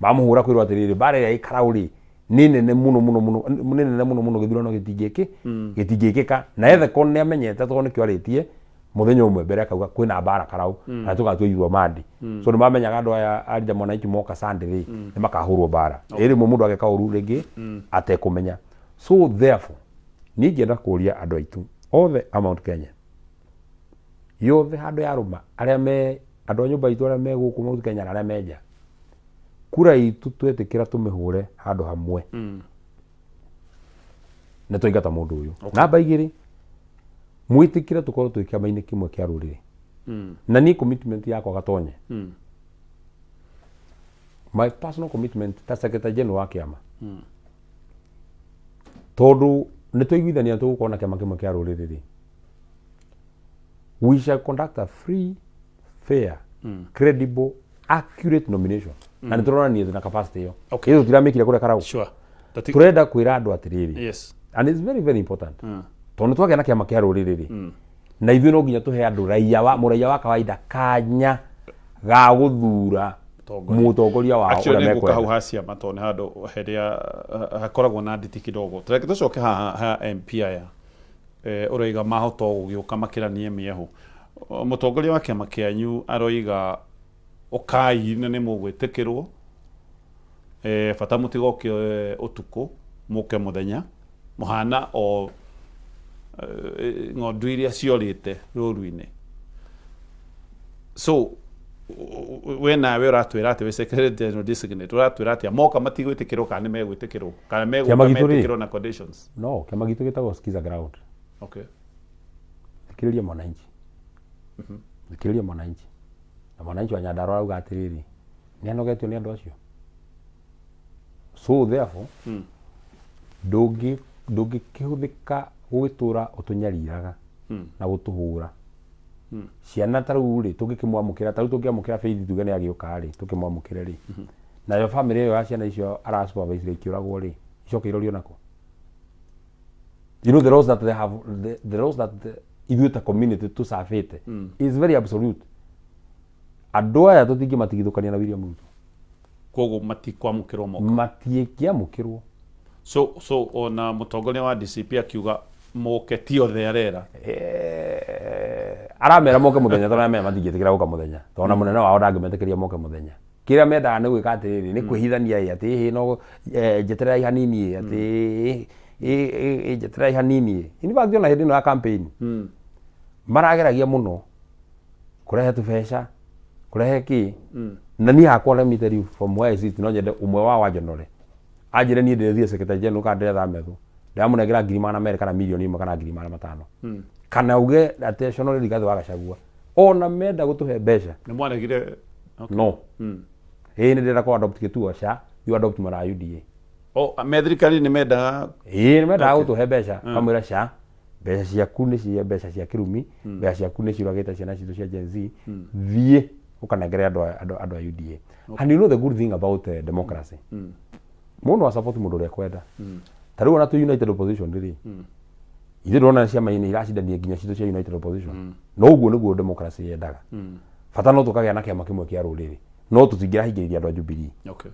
Mamũhũra kwĩrwo atĩrĩrĩ, mbara ĩrĩa ĩ Karau rĩ, nĩ nene mũno mũno mũno, nĩ nene mũno mũno, gĩthurano gĩtingĩkĩ gĩtingĩkĩka. Na Ethekon nĩ amenyete tondũ nĩkĩo arĩtie mũthenya ũmwe mbere akauga kwĩna mbara Karau na tũgatua itua Mandi. So nĩ mamenyaga andũ aya a Linda Mwananchi moka Sunday rĩ, nĩ makahũrwo mbara. Ĩ rĩmwe mũndũ ageka ũru rĩngĩ atekũmenya. So therefore niĩ ingĩenda kũria andũ aitũ othe a Mount Kenya yothe handũ yarũma, arĩa me andũ a nyũmba itũ arĩa me gũkũ Mount Kenya na arĩa me nja, kura itũ twetĩkĩra tũmĩhũre handũ hamwe nĩ twaingata mũndũ ũyũ. Namba igĩrĩ, mwĩtĩkĩre tũkorwo twĩ kĩama-inĩ kĩmwe kĩa rũrĩrĩ. Na niĩ commitment yakwa gatonye, my personal commitment ta secretary general wa kĩama, tondũ nĩ twaiguithania tũgũkorwo na kĩama kĩmwe kĩa rũrĩrĩ rĩ, we shall conduct a free, fair, credible, accurate nomination, na nĩ tũronania na capacity ĩyo. Ĩyo tũtiramĩkire kũrĩa Karau. Tũrenda kwĩra andũ atĩrĩrĩ, and it's very very important, tondũ nĩ twagĩa na kĩama kĩa rũrĩrĩ rĩ, na ithuĩ no nginya tũhe andũ raia wa mũraia wa kawaida kanya ga gũthura mũtongoria wao Actually, ũrĩa nĩ ngũka hau mekwenda. Ha ciama tondũ nĩ handũ harĩa hakoragwo na nditi kidogo. Reke tũcoke haha ha MP aya. Ũroiga mahota o gũgĩũka makĩranie mĩehu. Mũtongoria wa kĩama kĩanyu aroiga ũkai na nĩ mũgwĩtĩkĩrwo, bata mũtigoke ũtukũ, mũke mũthenya, mũhana o ng'ondu iria ciorĩte rũru-inĩ. So we nawe ũratwĩra atĩ wĩ secretary general designate, ũratwĩra atĩa? Moka matigwĩtĩkĩrwo kana nĩ megwĩtĩkĩrwo, kana megũka Kĩama gitũ rĩ- metĩkĩrwo na conditions? No kĩama gitũ gĩtagwo skiza ground. Thikĩrĩria mwananchi, thikĩrĩria mwananchi, na mwananchi wa Nyandarua arauga atĩrĩrĩ, nĩ anogetio nĩ andũ acio, so therefore ndũngĩkĩhũthĩka gũgĩtũra ũtũnyariraga na gũtũhũra ciana. Ta rĩu rĩ, tũngĩkĩmwamũkĩra, ta rĩu tũngĩamũkĩra Faith, tuge nĩ agĩũka rĩ, tũkĩmwamũkĩre rĩ, nayo famĩlĩ ĩyo ya ciana icio ara supervise ikĩũragwo rĩ, icoke irorio nako? You know the laws that they have, the laws that ithuĩ ta community tũcabĩte is very absolute. Andũ aya tũtingĩmatigithũkania na William Ruto. Koguo matikwamũkĩrwo moka? Matiĩkĩamũkĩrwo. So ona mũtongoria wa DCP akiuga moke, ti othe arera? Aramera moke mũthenya, tondũ aramera matingĩtĩkĩra gũka mũthenya, tondũ ona mũnene wao ndangĩmetĩkĩria moke mũthenya. Kĩrĩa mendaga nĩ gwĩka atĩrĩrĩ, nĩ kwĩhithania ĩ atĩ ĩhĩ no njetererai hanini ĩ atĩ ĩ njetererai hanini ĩ. In fact, ona hĩndĩ ĩno ya campaign marageragia mũno kũrehe tũbeca, kũrehe kĩ. Na niĩ hakwa, let me tell you from where I sit, no nyende ũmwe wao anjonore, anjĩre niĩ ndĩrethiĩ secretary general kana ndĩretha metho, ndĩramũnengera 200,000 kana 1,000,000 kana 500,000, kana auge atĩ aconore Rigathĩ wa Gachagua. Ona menda gũtũhe mbeca, Nĩ mwaregire? Okay. No ĩĩ, nĩ ndĩrenda kũ adopt gĩtuo ca you adopt mwena wa UDA. Oh, me thirikari nĩ mendaga? Ĩĩ, nĩ mendaga gũtũhe mbeca. Kamwĩra ca, mbeca ciaku nĩ cia mbeca cia kĩrumi, mbeca ciaku nĩ ciũragĩte ciana citũ cia Gen Z, thiĩ ũkanengere andũ a UDA. And you know the good thing about democracy, mũndũ no support mũndũ ũrĩa kwenda. Ta rĩu ona twĩ united opposition rĩ, ithuĩ ndĩrona ciama-inĩ iracindania nginya citũ cia united opposition. No ũguo nĩguo democracy yendaga. Bata no tũkagĩa na kĩama kĩmwe kĩa rũrĩrĩ, no tũtingĩrahingĩrĩria andũ a Jubilee.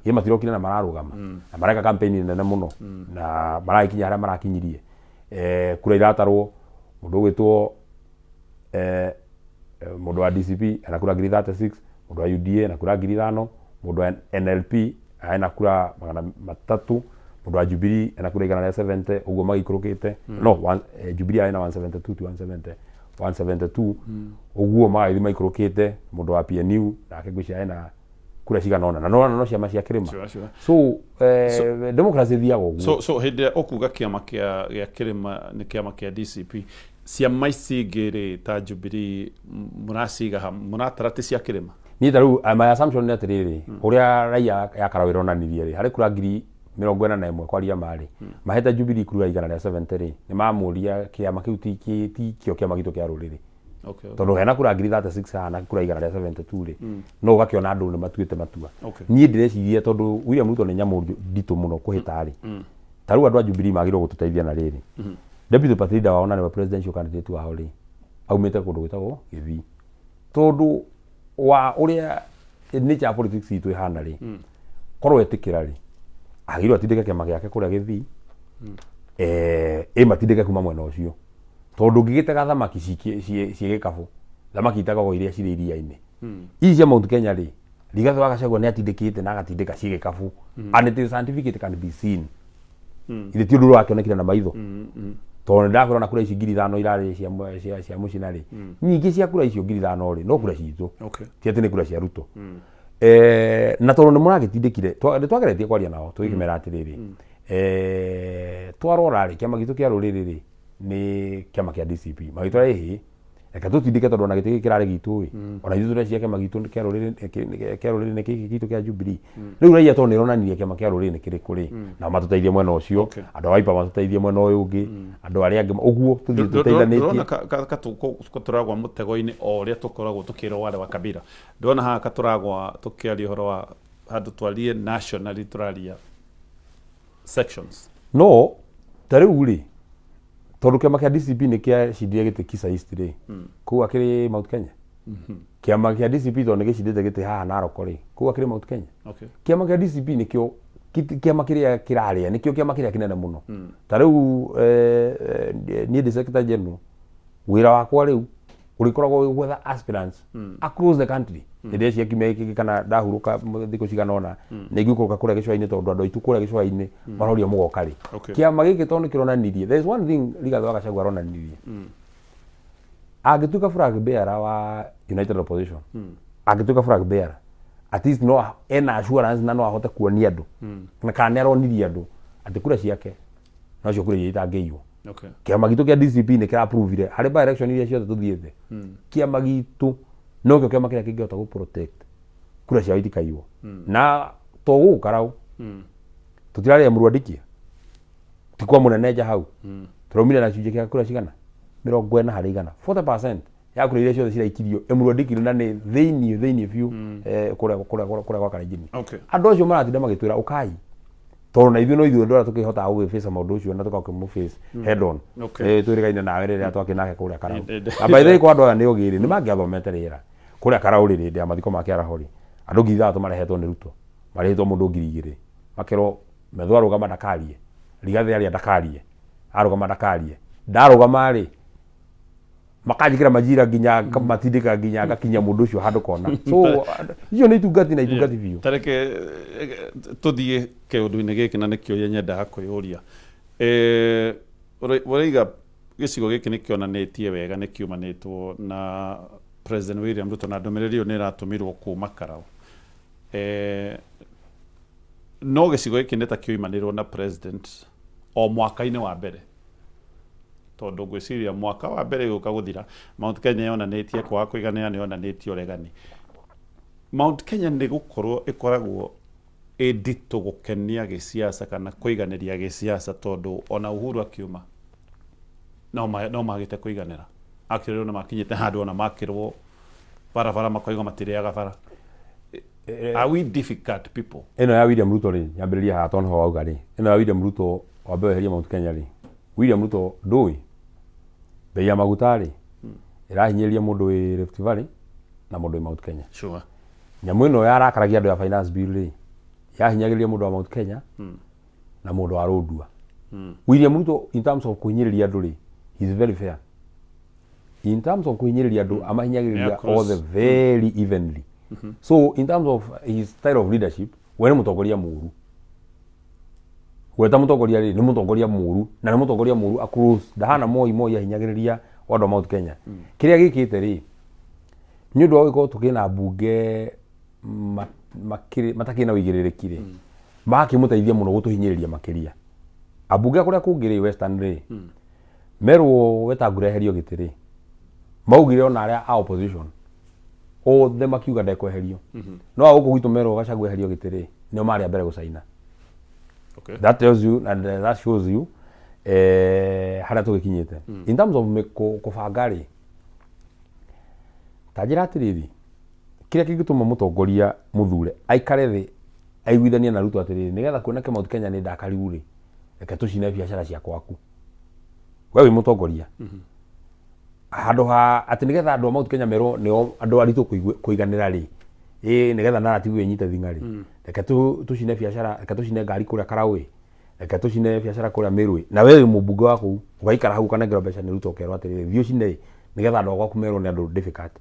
Ĩ matirokire na mararũgama na mareka campaign nene mũno na maragĩkinya harĩa marakinyirie. Kura iratarwo, mũndũ ũgwĩtwo mũndũ wa DCP ena kura 36,000, mũndũ wa UDA ena kura 5,000, mũndũ wa NLP ena kura 300, mũndũ wa Jubilee ena kura 170, ũguo magĩikũrũkĩte. No one, Jubilee ena 172 to 170, 172, ũguo magagĩthiĩ maikũrũkĩte. Mũndũ wa PNU nake ngwĩciria ena kura cigana ũna, na no ciama cia kĩrĩma. So democracy ĩthiaga ũguo. So hĩndĩ ĩrĩa ũkuga kĩama gĩa kĩrĩma nĩ kĩama kĩa DCP, ciama ici ingĩ rĩ, ta Jubilee, mũraciga ha? Mũratara ti cia kĩrĩma? Niĩ ta rĩu my assumption nĩ atĩrĩrĩ, ũrĩa raia ya Karau ĩronanirie rĩ, harĩ kura 41,000, kwaria marĩ mahete Jubilee kura 170 rĩ, nĩ mamũria kĩama kĩu ti kĩo kĩama gitũ kĩa rũrĩrĩ. Tondũ hena kura 36,000 haha na kura 172 rĩ, no ũgakĩona andũ nĩ matuĩte matua. Niĩ ndĩreciria tondũ William Ruto nĩ nyamũ nditũ mũno kũhĩta rĩ, ta rĩu andũ a Jubilee magĩrĩirwo gũtũteithia na rĩrĩ, deputy party leader wao na nĩwe presidential candidate wao rĩ, aumĩte kũndũ gwĩtagwo Gĩthii. Tondũ wa ũrĩa nature ya politics itũ ĩhana rĩ, korwo etĩkĩra rĩ, agĩrĩirwo atindĩke kĩama gĩake kũrĩa Gĩthii, ĩ matindĩke kuma mwena ũcio, tondũ ũngĩgĩtega thamaki ciĩ gĩkabũ, thamaki itegagwo iria cirĩ iria-inĩ. Ici cia Mount Kenya rĩ, Rigathĩ wa Gachagua nĩ atindĩkĩte na agatindĩka ciĩ gĩkabũ, and it is scientific, it can be seen. Ithe ti ũndũ ũrakĩonekire na maitho, tondũ nĩ ndakwĩra ona kura ici 5,000 irarĩ cia mũcina rĩ, nyingĩ cia kura icio 5,000 rĩ, no kura citũ, ti atĩ nĩ kura cia Ruto. Na tondũ nĩ mũragĩtindĩkire, nĩ twageretie kwaria nao tũgĩkĩmera atĩrĩrĩ, twarora rĩ, kĩama gitũ kĩa rũrĩrĩ rĩ, nĩ kĩama kĩa DCP. Magĩtwĩra ĩhĩ, reke tũtindĩke, tondũ ona gĩtĩ gĩkĩ kĩrarĩ gitũ ĩ, ona ithuĩ tũreciria kĩama gitũ kĩa rũrĩrĩ nĩ gĩkĩ gitũ kĩa Jubilee. Rĩu raia tondũ nĩ ĩronanirie kĩama kĩa rũrĩrĩ nĩ kĩrĩkũ rĩ, nao matũteithie mwena ũcio. Andũ a Wiper matũteithie mwena ũyũ ũngĩ, andũ arĩa angĩ ũguo tũthiĩ tũteithanĩtie. Ndũrona katũragwa mũtego-inĩ o ũrĩa tũkoragwo tũkĩrwo wale wa Kabila? Ndĩrona haha katũragwa tũkĩaria ũhoro wa handũ twarie nationally, tũraria sections. No ta rĩu rĩ, tondũ kĩama kĩa DCP nĩ kĩacindire gĩtĩ Kisa East rĩ, kũu akĩrĩ Mount Kenya. Kĩama kĩa DCP tondũ nĩ gĩcindĩte gĩtĩ haha Narok rĩ, kũu akĩrĩ Mount Kenya. Kĩama kĩa DCP nĩkĩo kĩama kĩrĩa kĩrarĩa, nĩkĩo kĩama kĩrĩa kĩnene mũno. Ta rĩu niĩ ndĩ secretary general, wĩra wakwa rĩu ũrĩkoragwo wĩ gwetha aspirants across the country. Hĩndĩ ĩrĩa cia kiumia gĩkĩ kana ndahurũka thikũ cigana ũna, nĩ ngũikũrũka kũrĩa gĩcũa-inĩ, tondũ andũ aitũ kũrĩa gĩcũa-inĩ maroria mũgoka rĩ. Kĩama gĩkĩ tondũ nĩ kĩronanirie, there is one thing Rigathĩ wa Gachagua aronanirie. Angĩtuĩka flag bearer wa United Opposition, angĩtuĩka flag bearer, at least no ena assurance na no ahote kuonia andũ na kana nĩ aronirie andũ atĩ kura ciake nocio kura iria itangĩiywo. Kĩama gitũ kĩa DCP nĩ kĩraprovire harĩ by election iria ciothe tũthiĩte, kĩama gitũ nokĩo kĩama kĩrĩa kĩngĩhota gũ protect kura ciao itikaiywo. Na to gũkũ Karau, tũtirarĩa Mũrwandikia, ti kwa mũnene nja hau, tũraumire na gĩcunjĩ kĩa kura cigana 40%, 40% ya kura iria ciothe ciraikirio Emurua na nĩ thĩiniĩ thĩiniĩ biũ, kũrĩa gwa Karenjini. Andũ acio maratinda magĩtwĩra ũkai, tondũ na ithuĩ no ithuĩ andũ arĩa tũkĩhotaga gũgĩface maũndũ ũcio na tũgakĩmũ head on. Twĩrĩgaine nawe rĩrĩa twakĩ nake kũrĩa Karau. Na by the way, kwa andũ aya nĩ ogĩ rĩ, nĩ mangĩathomete rĩera kũrĩa Karau rĩ, hĩndĩ ya mathiko ma Kĩaraho rĩ, andũ 6,000 marehetwo nĩ Ruto, marĩhĩtwo mũndũ 2,000, makerwo metho arũgama ndakarie, Rigathĩ aria ndakarie, arũgama ndakarie, ndarũgama rĩ, makanjĩkĩra majira nginya matindĩka nginya ngakinyia mũndũ ũcio handũ kona. So icio nĩ itungati na itungati biũ. Tareke tũthiĩ kĩũndũ-inĩ gĩkĩ, na nĩkĩo nyendaga kwĩyũria. Ũraiga gĩcigo gĩkĩ nĩ kĩonanĩtie wega nĩ kiumanĩtwo na President William Ruto, na ndũmĩrĩri ĩyo nĩ ĩratũmirwo kuma Karau. No gĩcigo gĩkĩ nĩ ta kĩoimanĩrwo na president o mwaka-inĩ wa mbere, tondũ ngwĩciria mwaka wa mbere gũka gũthira, Mount Kenya yonanĩtie kwaga kũiganĩra, nĩ yonanĩtie ũregani. Mount Kenya nĩ gũkorwo ĩkoragwo ĩ nditũ gũkenia gĩsiasa kana kũiganĩria gĩsiasa, tondũ ona Uhuru akiuma no magĩte kũiganĩra. Actually, nĩ makinyĩte handũ ona makĩrwo barabara makoiga matirĩaga bara. Are we difficult people? Ĩno ya William Ruto rĩ, nyambĩrĩria haha tondũ nĩho wauga rĩ, ĩno ya William Ruto, wambe weherie Mount Kenya rĩ, William Ruto ndũĩ bei ya maguta rĩ ĩrahinyĩrĩria mũndũ wĩ Rift Valley na mũndũ wĩ Mount Kenya. Nyamũ ĩno yarakaragia andũ ya finance bill rĩ, yahinyagĩrĩria mũndũ wa Mount Kenya na mũndũ wa Lodwar. William Ruto, in terms of kũhinyĩrĩria andũ rĩ, he is very fair. In terms of kũhinyĩrĩria andũ, amahinyagĩrĩria othe very evenly. So in terms of his style of leadership, we nĩ mũtongoria mũru. We ta mũtongoria rĩ, nĩ mũtongoria mũru, na nĩ mũtongoria mũru across. Ndahana Moi. Moi ahinyagĩrĩria andũ a Mount Kenya. Kĩrĩa gĩkĩte rĩ, nĩ ũndũ wa gũgĩkorwo tũkĩna mbunge matakĩrĩ na ũigĩrĩrĩki rĩ, magakĩmũteithia mũno gũtũhinyĩrĩria makĩria. Ambunge a kũrĩa kũngĩ rĩ, Western rĩ, merwo Wetangula eherio gĩtĩ rĩ, maugire ona arĩa a opposition othe makiuga ndekweherio, no a gũkũ gwitũ merwo Gachagua eherio gĩtĩ rĩ, nĩo marĩ a mbere gũcaina. That tells you and that shows you harĩa tũgĩkinyĩte in terms of kũbanga rĩ. Ta njĩra atĩrĩrĩ, kĩrĩa kĩngĩtũma mũtongoria mũthure aikare thĩ aiguithanie na Ruto atĩrĩrĩ, nĩgetha kuoneke Mount Kenya nĩ ndakariu rĩ, reke tũcine biacara cia kwaku, we wĩ mũtongoria, handũ ha atĩ nĩgetha andũ a Mount Kenya merwo nĩo andũ aritũ kũiganĩra rĩ, ĩ nĩgetha narrative ĩnyite thing'a rĩ, reke tũcine biacara, reke tũcine ngari kũrĩa Karau ĩ, reke tũcine biacara kũrĩa Meru ĩ, na we wĩ mũmbunge wa kũu, ũgaikara hau ũkanengerwo mbeca nĩ Ruto, ũkerwo atĩrĩrĩ, thiĩ ũcine ĩ, nĩgetha andũ a gwaku merwo nĩ andũ difficult.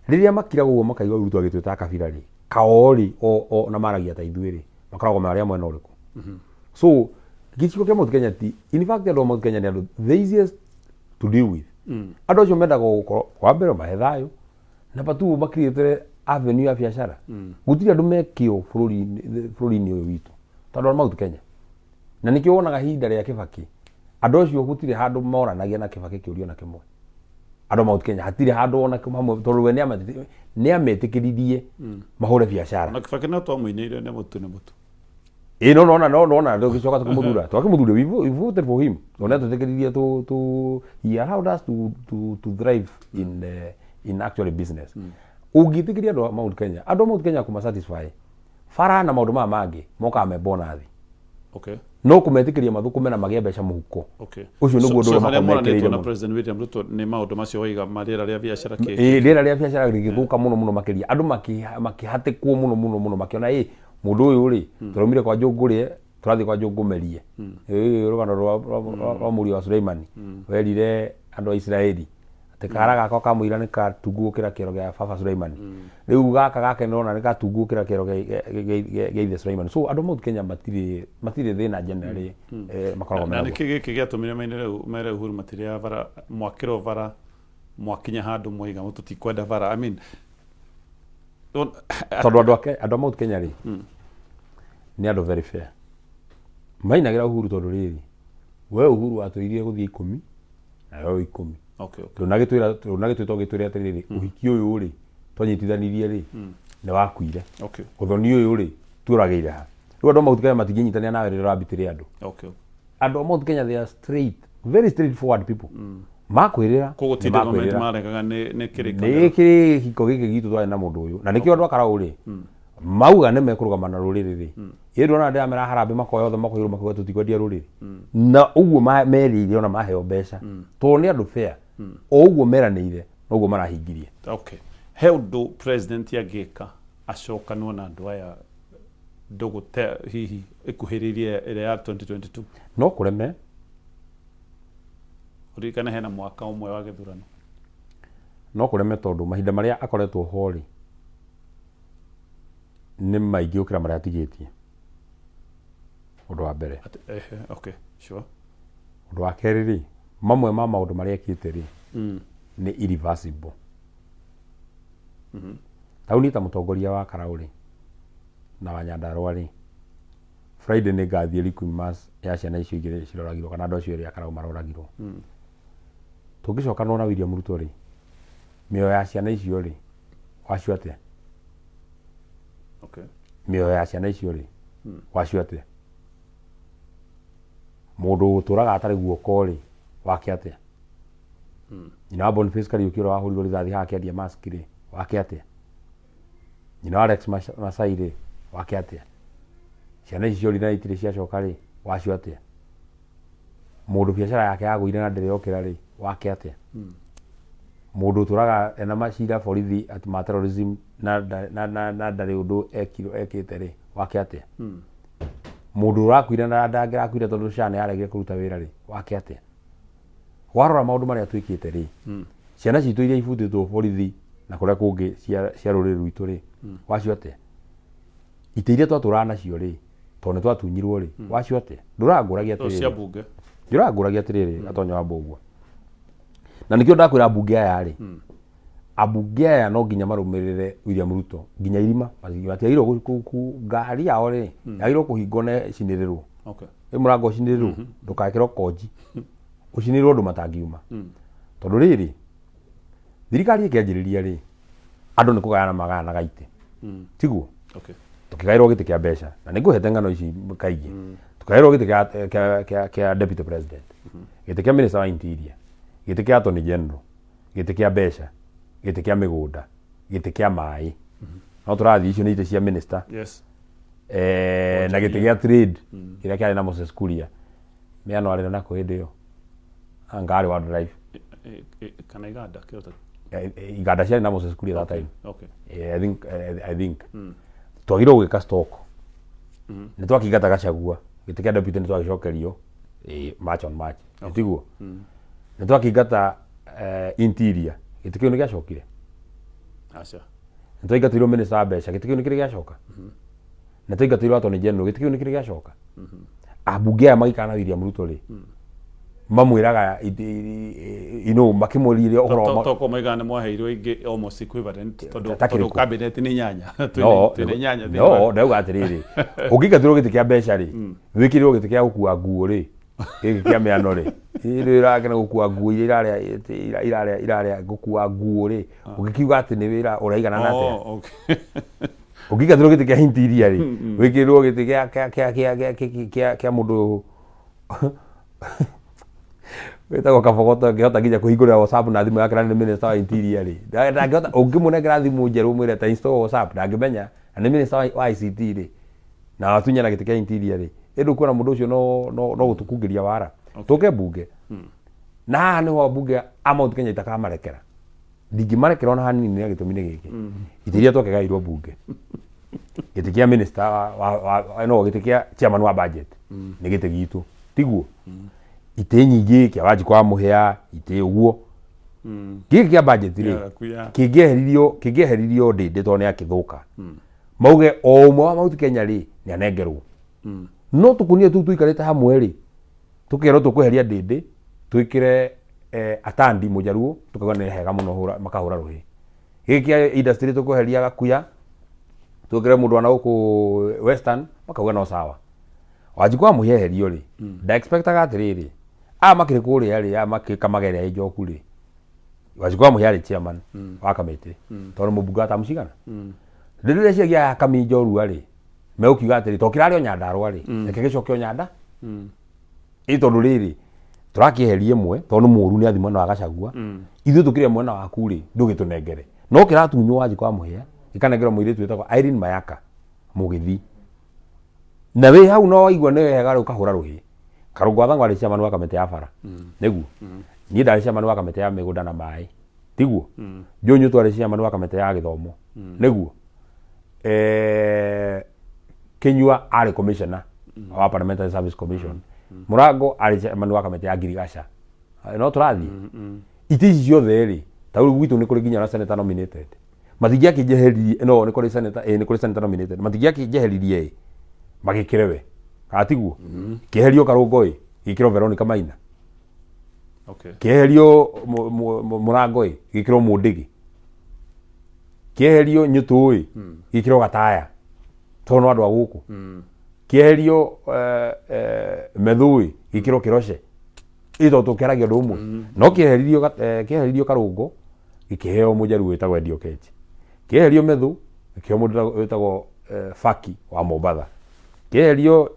Rĩrĩa makiraga ũguo makaigua Ruto agĩtwĩta kabira rĩ, kao rĩ, o na maragia ta ithuĩ rĩ, makoragwo marĩ a mwena ũrĩkũ? So gĩcigo kĩa Mount Kenya ti, in fact, andũ a Mount Kenya nĩ andũ the easiest to deal with. Andũ acio mendaga gũkorwo wa mbere mahe thayũ, number two makirĩte avenue ya biacara. Gũtirĩ andũ mekĩo bũrũri-inĩ ũyũ witũ tondũ a Mount Kenya, na nĩkĩo wonaga ihinda rĩa Kibaki andũ acio gũtirĩ handũ moranagia na Kibaki kĩũria ona kĩmwe. Andũ a Mount Kenya hatirĩ handũ ona hamwe, tondũ we nĩametĩkĩririe mahũre biacara. Na Kibaki no twamũinĩire nĩ mũtu nĩ mũtu. Ĩ no nona tũgĩcoka tũkĩmũthura, twakĩmũthura, we voted for him tondũ nĩatwĩtĩkĩririe to he allowed us to thrive in actually business. Ũngĩtĩkĩria andũ a Mount Kenya, andũ a Mount Kenya kũma satisfy bara na maũndũ maya mangĩ mokaga me bonus. No kũmetĩkĩria mathũkũme na magĩe mbeca mũhuko, ũcio nĩguo ũndũ So ũrĩa harĩa makoragwo moranĩtwo mekĩrĩire na mũno. President William Ruto nĩ maũndũ macio waiga ma rĩera rĩa biacara kĩ? Ĩ, rĩera rĩa biacara rĩgĩthũka mũno mũno makĩria, andũ makĩhatĩkwo mũno mũno mũno, makĩona ĩ mũndũ ũyũ rĩ, tũraumire kwa Njũngũrĩe, tũrathiĩ kwa Njũngũmerie. Ĩ rũgano rwa mũriũ wa Suleimani werire andũ a Isiraeli atĩ kara gakwa ka mũira nĩ gatungu gũkĩra kĩero gĩa baba Suleimani, rĩu gaka gake nĩrona nĩ gatungu gũkĩra kĩero gĩa ithe Suleimani. So andũ a Mount Kenya matirĩ thĩna generally, makoragwo Na menaguo. nĩkĩ gĩkĩ gĩatũmire mainĩre mere Uhuru matirĩaga bara, mwakĩrwo bara? Mwakinya handũ mwaiga tũtikwenda bara, I mean, Tondũ andũ andũ a Mount Kenya rĩ, nĩ andũ very fair. Mainagĩra Uhuru tondũ rĩrĩ, we Uhuru watwĩrire gũthiĩ 10 na we 10. Ndũnagĩtwĩra, ndũnagĩtwĩta ũgĩtwĩre atĩrĩrĩ, ũhiki ũyũ rĩ twanyitithanirie rĩ nĩ wakuire. Ũthoni ũyũ rĩ tuoragĩire ha? Rĩu andũ a Mount Kenya matingĩnyitanĩra nawe rĩrĩa ũrambitĩre andũ. Andũ a Mount Kenya, they are straight, very straightforward people. Makwĩrĩra Koguo nĩ ti development makwĩrĩra. Maregaga nĩ kĩrĩkanĩro. Nĩ kĩrĩko gĩkĩ gitũ twarĩ na mũndũ ũyũ, na nĩkĩo andũ a Karau rĩ mauga nĩ mekũrũgama na rũrĩrĩ rĩ. Ĩ ndũrona ndĩramera harambĩ makoya othe makoirwo makauga tũtikwendia rũrĩrĩ, na ũguo merĩire ona maheo mbeca, tondũ nĩ andũ fair, o ũguo meranĩire noguo marahingirie. Okay, he ũndũ president angĩka acokanwo na andũ aya ndũgũ hihi ĩkuhĩrĩirie ĩrĩa ya 2022? No kũreme. Ũririkane hena mwaka ũmwe wa gĩthurano. No kũreme tondũ mahinda marĩa akoretwo ho rĩ nĩ maingĩ gũkĩra marĩa atigĩtie, ũndũ wa mbere. Ehe, okay, sure. Ũndũ wa kerĩ rĩ, mamwe ma maũndũ marĩa ekĩte rĩ nĩ irreversible. Tau niĩ ta mũtongoria wa Karau rĩ na wa Nyandarua rĩ, Friday nĩ ngathiĩ requiem mass ya ciana icio igĩrĩ ciroragirwo, kana andũ acio erĩ a Karau maroragirwo. Tũngĩcokanwo na William Ruto rĩ, mĩoyo ya ciana icio rĩ wacio atĩa? Mĩoyo ya ciana icio rĩ wacio atĩa? Mũndũ ũtũraga atarĩ guoko rĩ wake atĩa? Nyina wa Boniface Kariuki ũrĩa wahũrirwo rithathi haha akĩendia mask rĩ wake atĩa? Nyina wa Alex Masai rĩ wake atĩa? Ciana ici ciorire na itirĩ ciacoka rĩ wacio atĩa? Mũndũ biacara yake yagũire na ndĩrĩ yokĩra rĩ wake atĩa? Mũndũ ũtũraga ena macira borithi atĩ ma terrorism na ndarĩ ũndũ ekirwo ekĩte rĩ wake atĩa? Mũndũ ũrakuire na ndangĩrakuire tondũ SHA nĩ yaregire kũruta wĩra rĩ wake atĩa? Warora maũndũ marĩa twĩkĩte rĩ, ciana citũ iria ibutĩtwo borithi na kũrĩa kũngĩ cia rũrĩrĩ rwitũ rĩ wacio atĩa? Itĩ iria twatũraga nacio rĩ, tondũ nĩ twatunyirwo rĩ wacio atĩa? Ndũrangũragia cia atĩrĩrĩ bunge. Ndũrangũragia atĩrĩrĩ, gatonya wa mbũgua, na nĩkĩo ndakwĩra ambunge aya rĩ, ambunge aya no nginya marũmĩrĩre William Ruto nginya irima. Matiagĩrĩirwo ngari yao rĩ yagĩrĩirwo kũhingwo na ĩcinĩrĩrwo. Ĩ mũrango ũcinĩrĩrwo, ndũgekĩrwo konji, ũcinĩrĩrwo ũndũ matangiuma. Tondũ rĩrĩ, thirikari ĩkĩanjĩrĩria rĩ, andũ nĩ kũgayana magayanaga itĩ, tiguo? Tũkĩgaĩrwo gĩtĩ kĩa mbeca, na nĩ ngũhete ng'ano ici kaingĩ. Tũkĩgaĩrwo gĩtĩ kĩa deputy president, gĩtĩ kĩa minister wa interior, gĩtĩ kĩa attorney general, gĩtĩ kĩa mbeca, gĩtĩ kĩa mĩgũnda, gĩtĩ kĩa maĩ. No tũrathiĩ, icio nĩ itĩ cia minister. Na gĩtĩ gĩa trade kĩrĩa kĩarĩ na Moses Kuria. Mĩano arĩ nako hĩndĩ ĩyo anga arĩ wildlife. Kana iganda kĩota. Iganda ciarĩ na Moses Kuria that time. I think twagĩrĩirwo gwĩka stock. Nĩ twakĩingata Gachagua, gĩtĩ kĩa deputy nĩ twagĩcokerio, march on march, tiguo? Nĩ twakĩingata interior, gĩtĩ kĩu nĩ gĩacokire. Aca. Nĩ twaingatĩirwo minister wa mbeca, gĩtĩ kĩu nĩ kĩrĩ gĩacoka. Nĩ twaingatĩirwo attorney general, gĩtĩ kĩu nĩ kĩrĩ gĩacoka. Ambunge aya magĩikara na William Ruto rĩ, mamwĩraga makĩmũririe ũhoro wa Toko maiga nĩ mwaheirwo ingĩ almost equivalent tondũ Ta tondũ kĩrĩkũ? cabinet nĩ inyanya. No. Twĩna inyanya thĩinĩ No ndauga atĩrĩrĩ, ũngĩingatĩrwo gĩtĩ kĩa mbeca rĩ, wĩkĩrĩrwo gĩtĩ kĩa gũkua nguo rĩ, gĩkĩ kĩa mĩano rĩ, ĩrĩ ĩrakena gũkua nguo iria irarĩa gũkua nguo rĩ, ũngĩkiuga atĩ nĩ wĩra ũraiganana atĩa? Oh, okay. Ũngĩingatĩrwo gĩtĩ kĩa interior rĩ, wĩkĩrĩrwo gĩtĩ kĩa mũndũ wĩtagwo Kabogoto, angĩhota nginya kũhingũrĩra WhatsApp na thimũ yake na nĩ minister wa interior rĩ, ndangĩhota. Ũngĩmũnengera thimũ njerũ ũmwĩre ta install WhatsApp, ndangĩmenya, na nĩ minister wa ICT rĩ, na watunyana gĩtĩ kĩa interior rĩ, ĩndĩ ũkuona mũndũ ũcio no gũtũkungĩria wara. Tũke mbunge, na haha nĩho ambunge a Mount Kenya itakamarekera. Ndingĩmarekera ona hanini, nĩ gĩtũmi nĩ gĩkĩ: itĩ iria twakĩgaĩirwo mbunge, gĩtĩ kĩa minister wa, no gĩtĩ kĩa chairman wa budget nĩ gĩtĩ gitũ, tiguo? Itĩ nyingĩ kĩa Wanjikũ wa Mũhĩa, itĩ ũguo gĩkĩ kĩa budget rĩ, Yaku ya. Kĩngĩeheririo ndĩndĩ tondũ nĩ akĩthũka, mauge o ũmwe wa Mount Kenya rĩ nĩ anengerwo, no tũkunia tũu tũikarĩte hamwe rĩ, tũkerwo tũkweheria ndĩndĩ twĩkĩre. Atandi Mũjaruo tũkauga nĩ hega mũno hũra, makahũra rũhĩ. Gĩkĩ kĩa industry tũkweheria Gakuya twĩkĩre mũndũ wa na gũkũ Western, makauga no sawa. Wanjikũ wa Mũhia eherio rĩ, nda expectaga atĩrĩrĩ, aya makĩrĩ kũrĩa rĩ, aya makĩkamaga ĩrĩa ĩ njoku rĩ, Wanjikũ wa Mũhia arĩ chairman wa kamĩtĩ, tondũ mũmbunge wa tamu cigana. Rĩrĩa ndĩreciria aya kami njorua rĩ, megũkiuga atĩrĩ, to kĩrarĩ o Nyandarũa rĩ, reke gĩcoke o Nyanda. Ĩ tondũ rĩrĩ, tũrakĩeheria ĩmwe tondũ nĩ mũru nĩ athiĩ mwena wa Gachagua, ithuĩ tũkĩrĩ mwena waku rĩ, ndũgĩtũnengere. No kĩratunywo Wanjikũ wa Mũhĩa, gĩkanengerwo mũirĩtu wĩtagwo Irene Mayaka Mũgĩthi. Na wĩ hau no waigua nĩ wega rĩu ũkahũra rũhĩ. Karũngũ wa Thang'wa arĩ chairman wa kamĩtĩ ya bara. Nĩguo? Niĩ ndarĩ chairman wa kamĩtĩ ya mĩgũnda na maĩ. Tiguo? Joe Nyutu arĩ chairman wa kamĩtĩ ya gĩthomo. Nĩguo? Kinyua arĩ commissioner wa Parliamentary Service Commission. Mũrango arĩ chairman wa kamĩtĩ ya ngirigaca. No tũrathiĩ? Itĩ ici ciothe rĩ, ta rĩu gwitũ nĩ kũrĩ nginya na senator nominated. Matingĩakĩnjeheririe, no nĩ kũrĩ senator, nĩ kũrĩ senator nominated. Matingĩakĩnjeheririe ĩ, magĩkĩre we. Kana tiguo? Kĩeherio Karũngo ĩ, gĩkĩrwo Veronica Maina. Kĩeherio Mũrango ĩ, gĩkĩrwo Mũndĩgĩ. Kĩeherio Nyũtũ ĩ, gĩkĩrwo Gataya. Tondũ no andũ a gũkũ. Kĩeherio Methũ ĩ, gĩkĩrwo Kĩroce. Ĩ tondũ tũkĩaragia ũndũ ũmwe. No kĩeheririo Karũngo, gĩkĩheo mũjaruo wĩtagwo Eddie Oketch. Kĩeherio Methũ, gĩkĩheo mũndũ wĩtagwo Faki wa Mombatha. Kĩeherio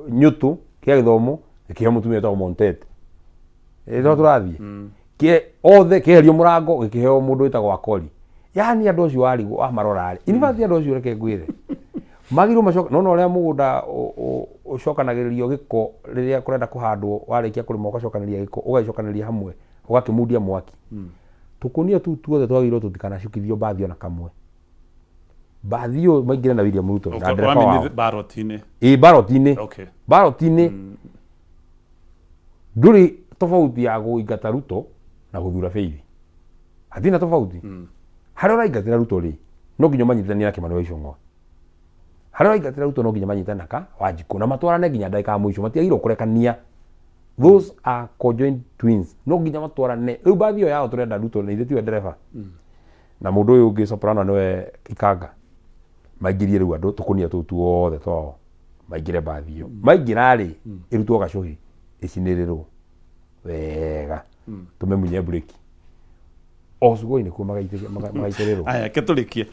Nyũtũ kĩa gĩthomo, gĩkĩheo mũtumia wĩtagwo Montete. Ĩ no tũrathiĩ. Othe kĩeherio Mũrango, gĩkĩheo mũndũ wĩtagwo Akori. Yaani andũ acio warigwo wamarora rĩ, in fact andũ acio reke ngwĩre, magĩrĩirwo macoke, nona ũrĩa mũgũnda ũcokanagĩrĩrio gĩko rĩrĩa kũrenda kũhandwo, warĩkia kũrĩma ũgacokanĩrĩria gĩko, ũgagĩcokanĩrĩria hamwe, ũgakĩmundia mwaki. Tũkũnia tũu tuothe twagĩrĩirwo tũtikanacukithio mbathi ona kamwe. Mbathi ĩyo maingĩre na William Ruto na ndereba wao. Ballot-inĩ. Ĩ ballot-inĩ. Ballot-inĩ. Ndũrĩ tofauti ya kũingata Ruto na gũthura Faith. Hatirĩ na tofauti. Harĩa ũraingatĩra Ruto rĩ, no nginya ũmanyitithanie na Kimani wa Ichung'wa. Harĩa ũraingatĩra Ruto no nginya manyitane na ka Wanjikũ na matwarane nginya ndagĩka ya mũico, matiagĩrĩirwo kũrekania. Those are conjoined twins. No nginya matwarane. Rĩu mbathi ĩyo yao tũrenda Ruto na ithuĩ tiwe ndereba. Na mũndũ ũyũ ũngĩ Soprano nĩwe ikanga. Maingĩrie rĩu andũ tũkũnia tũu tuothe twao maingĩre mbathi ĩyo. Maingĩra rĩ, ĩrutwo gacũhĩ ĩcinĩrĩrwo wega. Tũmĩmunye mburĩki. O Sugoi nĩkuo magaitĩrĩrwo. Aya, reke tũrĩkie.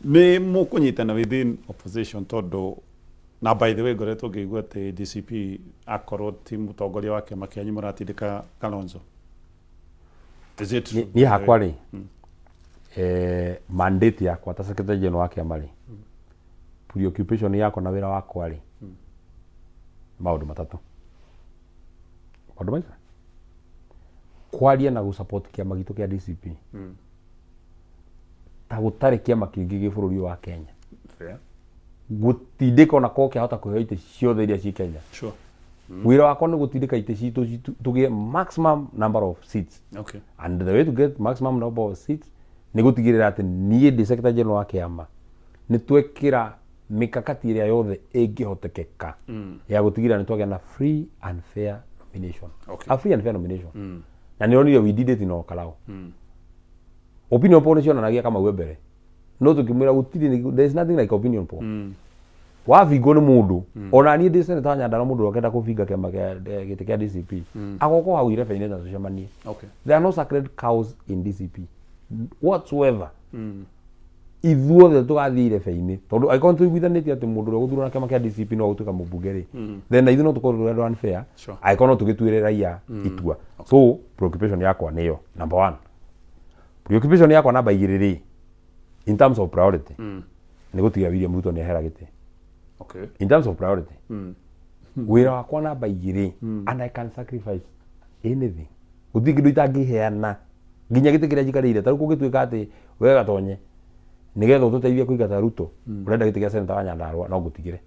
Nĩ mũkũnyitana within opposition tondũ na by the way ngoretwo ngĩigua atĩ DCP akorwo ti mũtongoria wa kĩama kĩanyu mũratindĩka Kalonzo. Is it true? Niĩ hakwa rĩ, mandate yakwa ta secretary general wa kĩama rĩ, preoccupation yakwa na wĩra wakwa rĩ, maũndũ matatũ. Maũndũ maigana? Kwaria na gũ-support kĩama gitũ kĩa DCP. Ta gũtarĩ kĩama kĩngĩ gĩ bũrũri ũyũ wa Kenya. Fair. Gũtindĩka ona korwo kĩahota kũheo itĩ ciothe iria ciĩ Kenya. Wĩra wakwa nĩ gũtindĩka itĩ citũ tũgĩe maximum number of seats. And the way to get maximum number of seats nĩ gũtigĩrĩra atĩ niĩ ndĩ secretary general wa kĩama nĩ twekĩra mikakati ĩrĩa yothe ĩngĩhotekeka ya gũtigĩrĩra nĩ twagĩa na free and fair nomination. A free and fair nomination. Na nĩ ronire we did it in Olkalou. Opinion poll nĩ cionanagia Kamau e mbere. No tũkĩmwĩra gũtirĩ, there is nothing like opinion poll. Wabingwo nĩ mũndũ, ona niĩ ndĩ senator wa Nyandarua mũndũ ũrĩa ũkenda kũbinga kĩama kĩa gĩtĩ kĩa DCP, agoka hau irebe-inĩ na tũcemanie. There are no sacred cows in DCP whatsoever. Ithuothe tũgathiĩ irebe-inĩ tondũ angĩkorwo nĩtũiguithanĩtie atĩ mũndũ ũrĩa ũgũthurwo na kĩama kĩa DCP no agũtuĩka mũmbunge rĩ, then na ithuĩ no tũkorwo tũrĩ andũ unfair angĩkorwo no tũgĩtuĩre raia itua. So preoccupation yakwa nĩyo number one. Preoccupation yakwa namba igĩrĩ rĩ, in terms of priority, nĩ gũtigĩrĩra William Ruto nĩ ehera gĩtĩ. In terms of priority, wĩra wakwa namba igĩrĩ, and I can sacrifice anything. Gũtirĩ kĩndũ itangĩheana nginya gĩtĩ kĩrĩa njikarĩire. Ta rĩu kũngĩtuĩka atĩ we Gatonye nĩgetha ũtũteithie kũingata Ruto ũrenda gĩtĩ gĩa senator wa Nyandarua, no ngũtigĩre.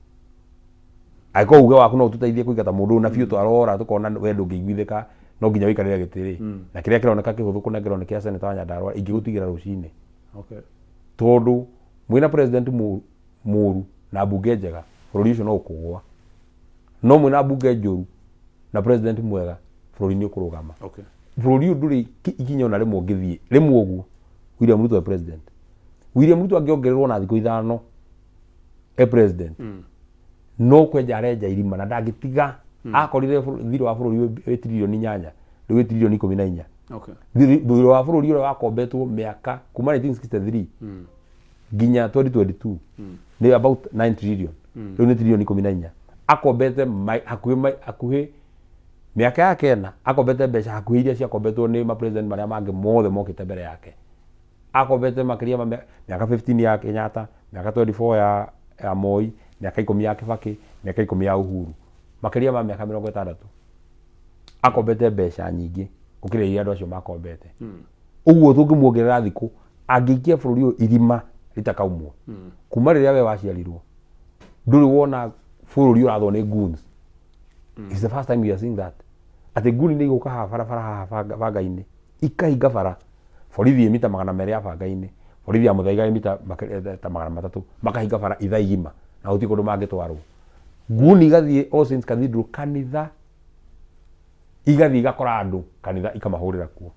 Angĩkorwo uge waku no ũtũteithie kũingata mũndũ ũyũ na biũ twarora tũkona we ndũngĩiguithĩka no nginya ũikarĩre gĩtĩ rĩ, na kĩrĩa kĩroneka kĩhũthũ kũnengerwo nĩ kĩa senator wa Nyandarua, ingĩgũtigĩra rũcinĩ. Tondũ mwĩna president mũru na mbunge njega, bũrũri ũcio no ũkũgũa. No mwĩna mbunge njũru Na president mwega, bũrũri nĩ ũkũrũgama. Bũrũri ũyũ ndũrĩ ikinya ona rĩmwe ũngĩthiĩ rĩmwe ũguo William Ruto e president. William Ruto angĩongererwo na thikũ 5 e president, no kwenja arenja irima na ndangĩtiga. Akorire thirĩ wa bũrũri wĩ tiririoni 8, rĩu wĩ tiririoni 14. Thirĩ wa bũrũri ũrĩa wakombetwo mĩaka kuma 1963 nginya 2022 nĩ about 9 trillion, rĩu nĩ tiririoni 14. Akombete hakuhĩ mĩaka yake ĩna, akombete mbeca hakuhĩ iria ciakombetwo nĩ mapresident marĩa mangĩ mothe mokĩte mbere yake. Akombete makĩria ma mĩaka 15 ya Kenyatta, mĩaka 24 ya Moi, mĩaka 10 ya Kibaki, mĩaka 10 ya Uhuru, makĩria ma mĩaka 60. Akombete mbeca nyingĩ gũkĩra iria andũ acio makombete. Ũguo tũngĩmuongerera thikũ, angĩikia bũrũri ũyũ irima rĩtakaumwo. Kuma rĩrĩa we waciarirwo ndũrĩ wona bũrũri ũrathwo nĩ goons. It's the first time we are seeing that, atĩ nguni nĩ igũka haha barabara haha banga-inĩ, ikahinga bara, borithi ĩ mita 200 ya banga-inĩ, borithi ya Mũthaiga ĩ mita ta 300, makahinga bara ithaa igima na gũtirĩ kũndũ mangĩtwarwo. Nguni igathiĩ All Saints Cathedral, kanitha, igathiĩ igakora andũ kanitha, ikamahũrĩra kuo.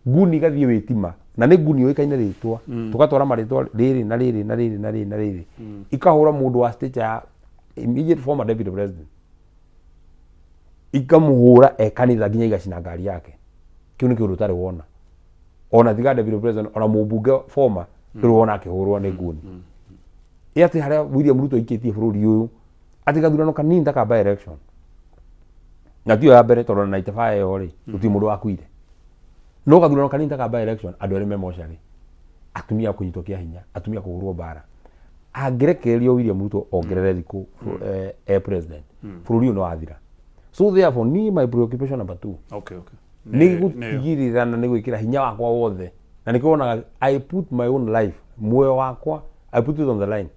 Nguni igathiĩ wĩtima, na nĩ nguni yũĩkaine rĩtwa, tũgatwara marĩtwa rĩrĩ na rĩrĩ na rĩrĩ na rĩrĩ na rĩrĩ, ikahũra mũndũ wa stature ya immediate former deputy president, ikamũhũra e kanitha nginya igacina ngari yake. Kĩu nĩ kĩũndũ ũtarĩ wona ona tiga deputy president, ona mũmbunge former ndũrĩ wona akĩhũrwo nĩ nguni. Ĩ atĩ harĩa William Ruto aikĩtie bũrũri ũyũ, atĩ gathurano kanini ta ka by election, na tiyo ya mbere, tondũ na 95 ĩyo rĩ, gũtirĩ mũndũ wakuire, no gathurano kanini ta ka by election, andũ erĩ me mocarĩ, atumia kũnyitwo kĩa hinya, atumia kũhũrwo mbara. Angĩrekererio William Ruto ongerere thikũ e president, bũrũri ũyũ nĩ wathira. So therefore ni my preoccupation number two nĩ gũtigĩrĩra na nĩ gwĩkĩra hinya wakwa wothe, na nĩkĩo wonaga I put my own life, muoyo wakwa, I put it on the line,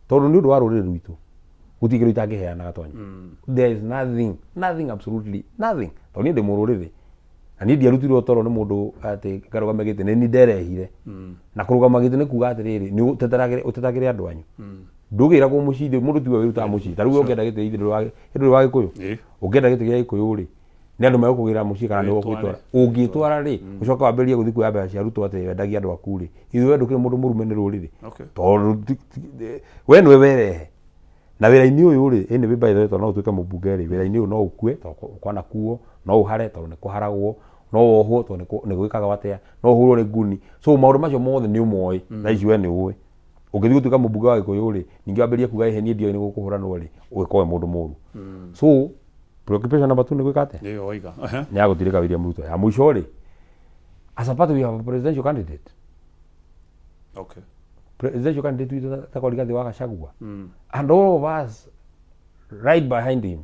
tondũ nĩ ũndũ wa rũrĩrĩ rwitũ gũtirĩ kĩndũ itangĩheana gatonya. There is nothing, nothing, absolutely nothing, tondũ niĩ ndĩ mũrũrĩrĩ na niĩ ndiarutirwo toro nĩ mũndũ atĩ ngarũgame gĩtĩ. Nĩ niĩ nderehire na kũrũgama gĩtĩ nĩ kuga atĩrĩrĩ, nĩ ũtetagĩre andũ anyu. Ndũgĩragwo mũciĩ, mũndũ tiwe wĩrutaga mũciĩ. Ta rĩu ũngĩenda gĩtĩ ithe ndũrĩ wa Gĩkũyũ, ũngĩenda gĩtĩ gĩa Gĩkũyũ rĩ, nĩ andũ megũkũgĩra mũciĩ kana nĩ ũgwĩtwara? Ũngĩtwara rĩ, ũcoke wambĩrĩrie gũthiĩ kuoya mbeca cia arutwo atĩ wendagia andũ aku rĩ, ithuĩ we ndũkĩrĩ mũndũ mũrume nĩ rũrĩrĩ, tondũ we nĩwe werehe na wĩra-inĩ ũyũ rĩ. Anyway, by the way, tondũ no ũtuĩke mũmbunge rĩ, wĩra-inĩ ũyũ no ũkue tondũ kwanakuo, no ũhare tondũ nĩ kũharagwo, no wohwo tondũ nĩ gwĩkagwo atĩa, no ũhũrwo nĩ nguni. So maũndũ macio mothe nĩ ũmoĩ. Thaa ici we nĩ ũĩ ũngĩthiĩ gũtuĩka mũmbunge wa Gĩkũyũ rĩ, ningĩ wambĩrĩrie kuga ĩhĩ niĩ ndioĩ nĩ gũkũhũranwo rĩ, ũgĩkorwo wĩ mũndũ mũru. So preoccupation number two nĩ gwĩka atĩa? Nĩyo waiga. Nĩ ya gũtirĩka William Ruto. Ya mũico rĩ, as a party we have a presidential candidate. Presidential candidate witũ ta Rigathi wa Gachagua, and all of us right behind him.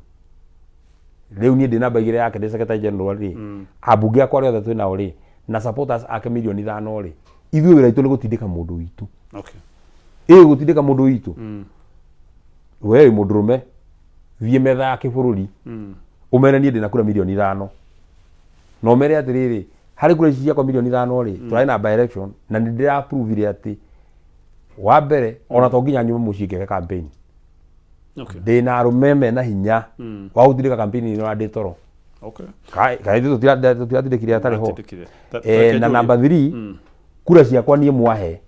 Rĩu niĩ ndĩ namba 2 yake, ndĩ secretary general rĩ, ambunge akwa arĩa othe twĩ nao rĩ, na supporters ake mirioni 5 rĩ, ithuĩ wĩra witũ nĩ gũtindĩka mũndũ witũ. Ĩ gũtindĩka mũndũ witũ, we wĩ mũndũrũme, thiĩ metha ya kĩbũrũri, ũmere niĩ ndĩna kura mirioni 5, na ũmere atĩrĩrĩ, harĩ kura ici ciakwa mirioni 5 rĩ, tũrarĩ na by election na nĩ ndĩraprovire atĩ wa mbere ona to nginya nyume mũciĩ ngeke campaign. Ndĩna arũme mena hinya wa gũtindĩka campaign ĩno na ndĩ toro. Kaĩ ithuĩ tũtiratindĩkire atarĩ ho? Mũratindĩkire. Reke Na njũrie. number 3, kura ciakwa niĩ mwahe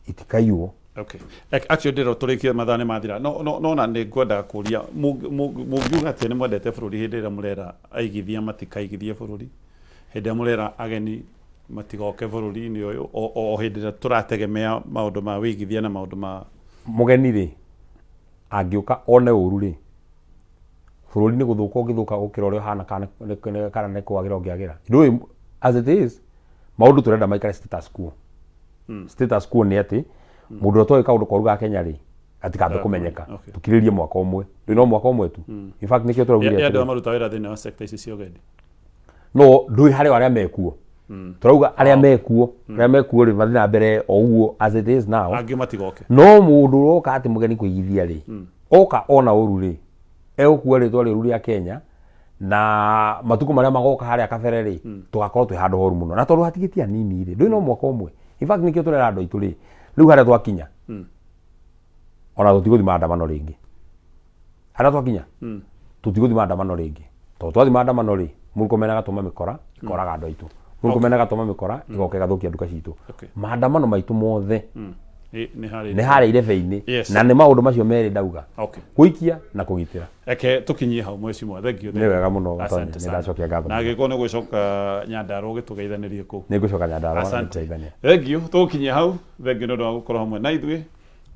itikaiywo. Okay. Actually ndĩro tũrĩkie, mathaa nĩ mathira, no na nĩ ngwenda kũria, mũngiuga atĩ nĩ mwendete bũrũri hĩndĩ ĩrĩa mũrera aigithia matikaigithie bũrũri, hĩndĩ ĩrĩa mũrera ageni matigoke bũrũri-inĩ ũyũ, o hĩndĩ ĩrĩa tũrategemea maũndũ ma wĩigithia na maũndũ ma Mũgeni rĩ, angĩũka one ũru rĩ, bũrũri nĩ gũthũka ũngĩthũka gũkĩra ũrĩa ũhana, kana nĩ kwagĩra ũngĩagĩra. Ndũĩ, as it is, maũndũ tũrenda maikare status quo. Status quo nĩ atĩ mũndũ ũrĩa ũtoĩ kaũndũ koru ga Kenya rĩ, gatikambe kũmenyeka. Tũkirĩrie mwaka ũmwe, ndũĩ no mwaka ũmwe tu. In fact nĩkĩo tũraugire Ĩ andũ atĩrĩ, arĩa maruta wĩra thĩinĩ wa sector ici cia ũgendi? No ndũĩ harĩ o arĩa mekuo. Tũrauga arĩa mekuo, arĩa mekuo rĩ, mathiĩ na mbere o ũguo as it is now. Angĩ matigoke. No mũndũ ũroka atĩ mũgeni kũigithia rĩ, oka ona ũru rĩ, egũkua rĩtwa rĩũru rĩa Kenya, na matukũ marĩa magoka harĩa kabere rĩ, tũgakorwo twĩ handũ horu mũno, na tondũ hatigĩtie hanini rĩ, ndũĩ no mwaka ũmwe. In fact nĩkĩo tũrera andũ aitũ rĩ, rĩu harĩa twakinya, ona tũtigũthiĩ maandamano rĩngĩ. Harĩa twakinya tũtigũthiĩ maandamano rĩngĩ. Tondũ twathiĩ maandamano rĩ, Murkomen agatũma mĩkora ĩkoraga andũ aitũ, Murkomen agatũma mĩkora ĩgoka ĩgathũkia nduka citũ. Maandamano maitũ mothe Nĩ harĩa nĩ harĩa irebe-inĩ. Yes. Na nĩ maũndũ macio merĩ ndauga, Okay. gũikia na kũgitĩra. Reke tũkinyie hau, mheshimiwa, thank you. Nĩ wega mũno, Gatonye, Asante nĩ sana. ndacokia ngatho. Na angĩkorwo nĩ gũcoka Nyandarua ũgĩtũgeithanĩrie kũu. Nĩ ngũcoka Nyandarua. Asante. Nĩkũgeithania. Thank you, tũgũkinyia hau. Thank you nĩ ũndũ wa gũkorwo hamwe na ithuĩ,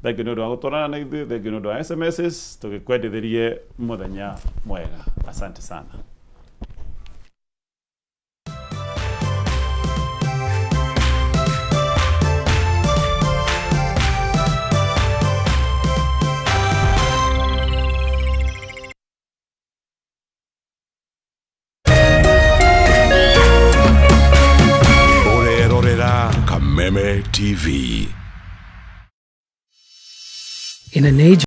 thank you nĩ ũndũ wa gũtwarana na ithuĩ, thank you nĩ ũndũ wa SMSs. Tũgĩkwendithĩrie mũthenya mwega, asante sana. Ũrerorera Kameme TV. In an age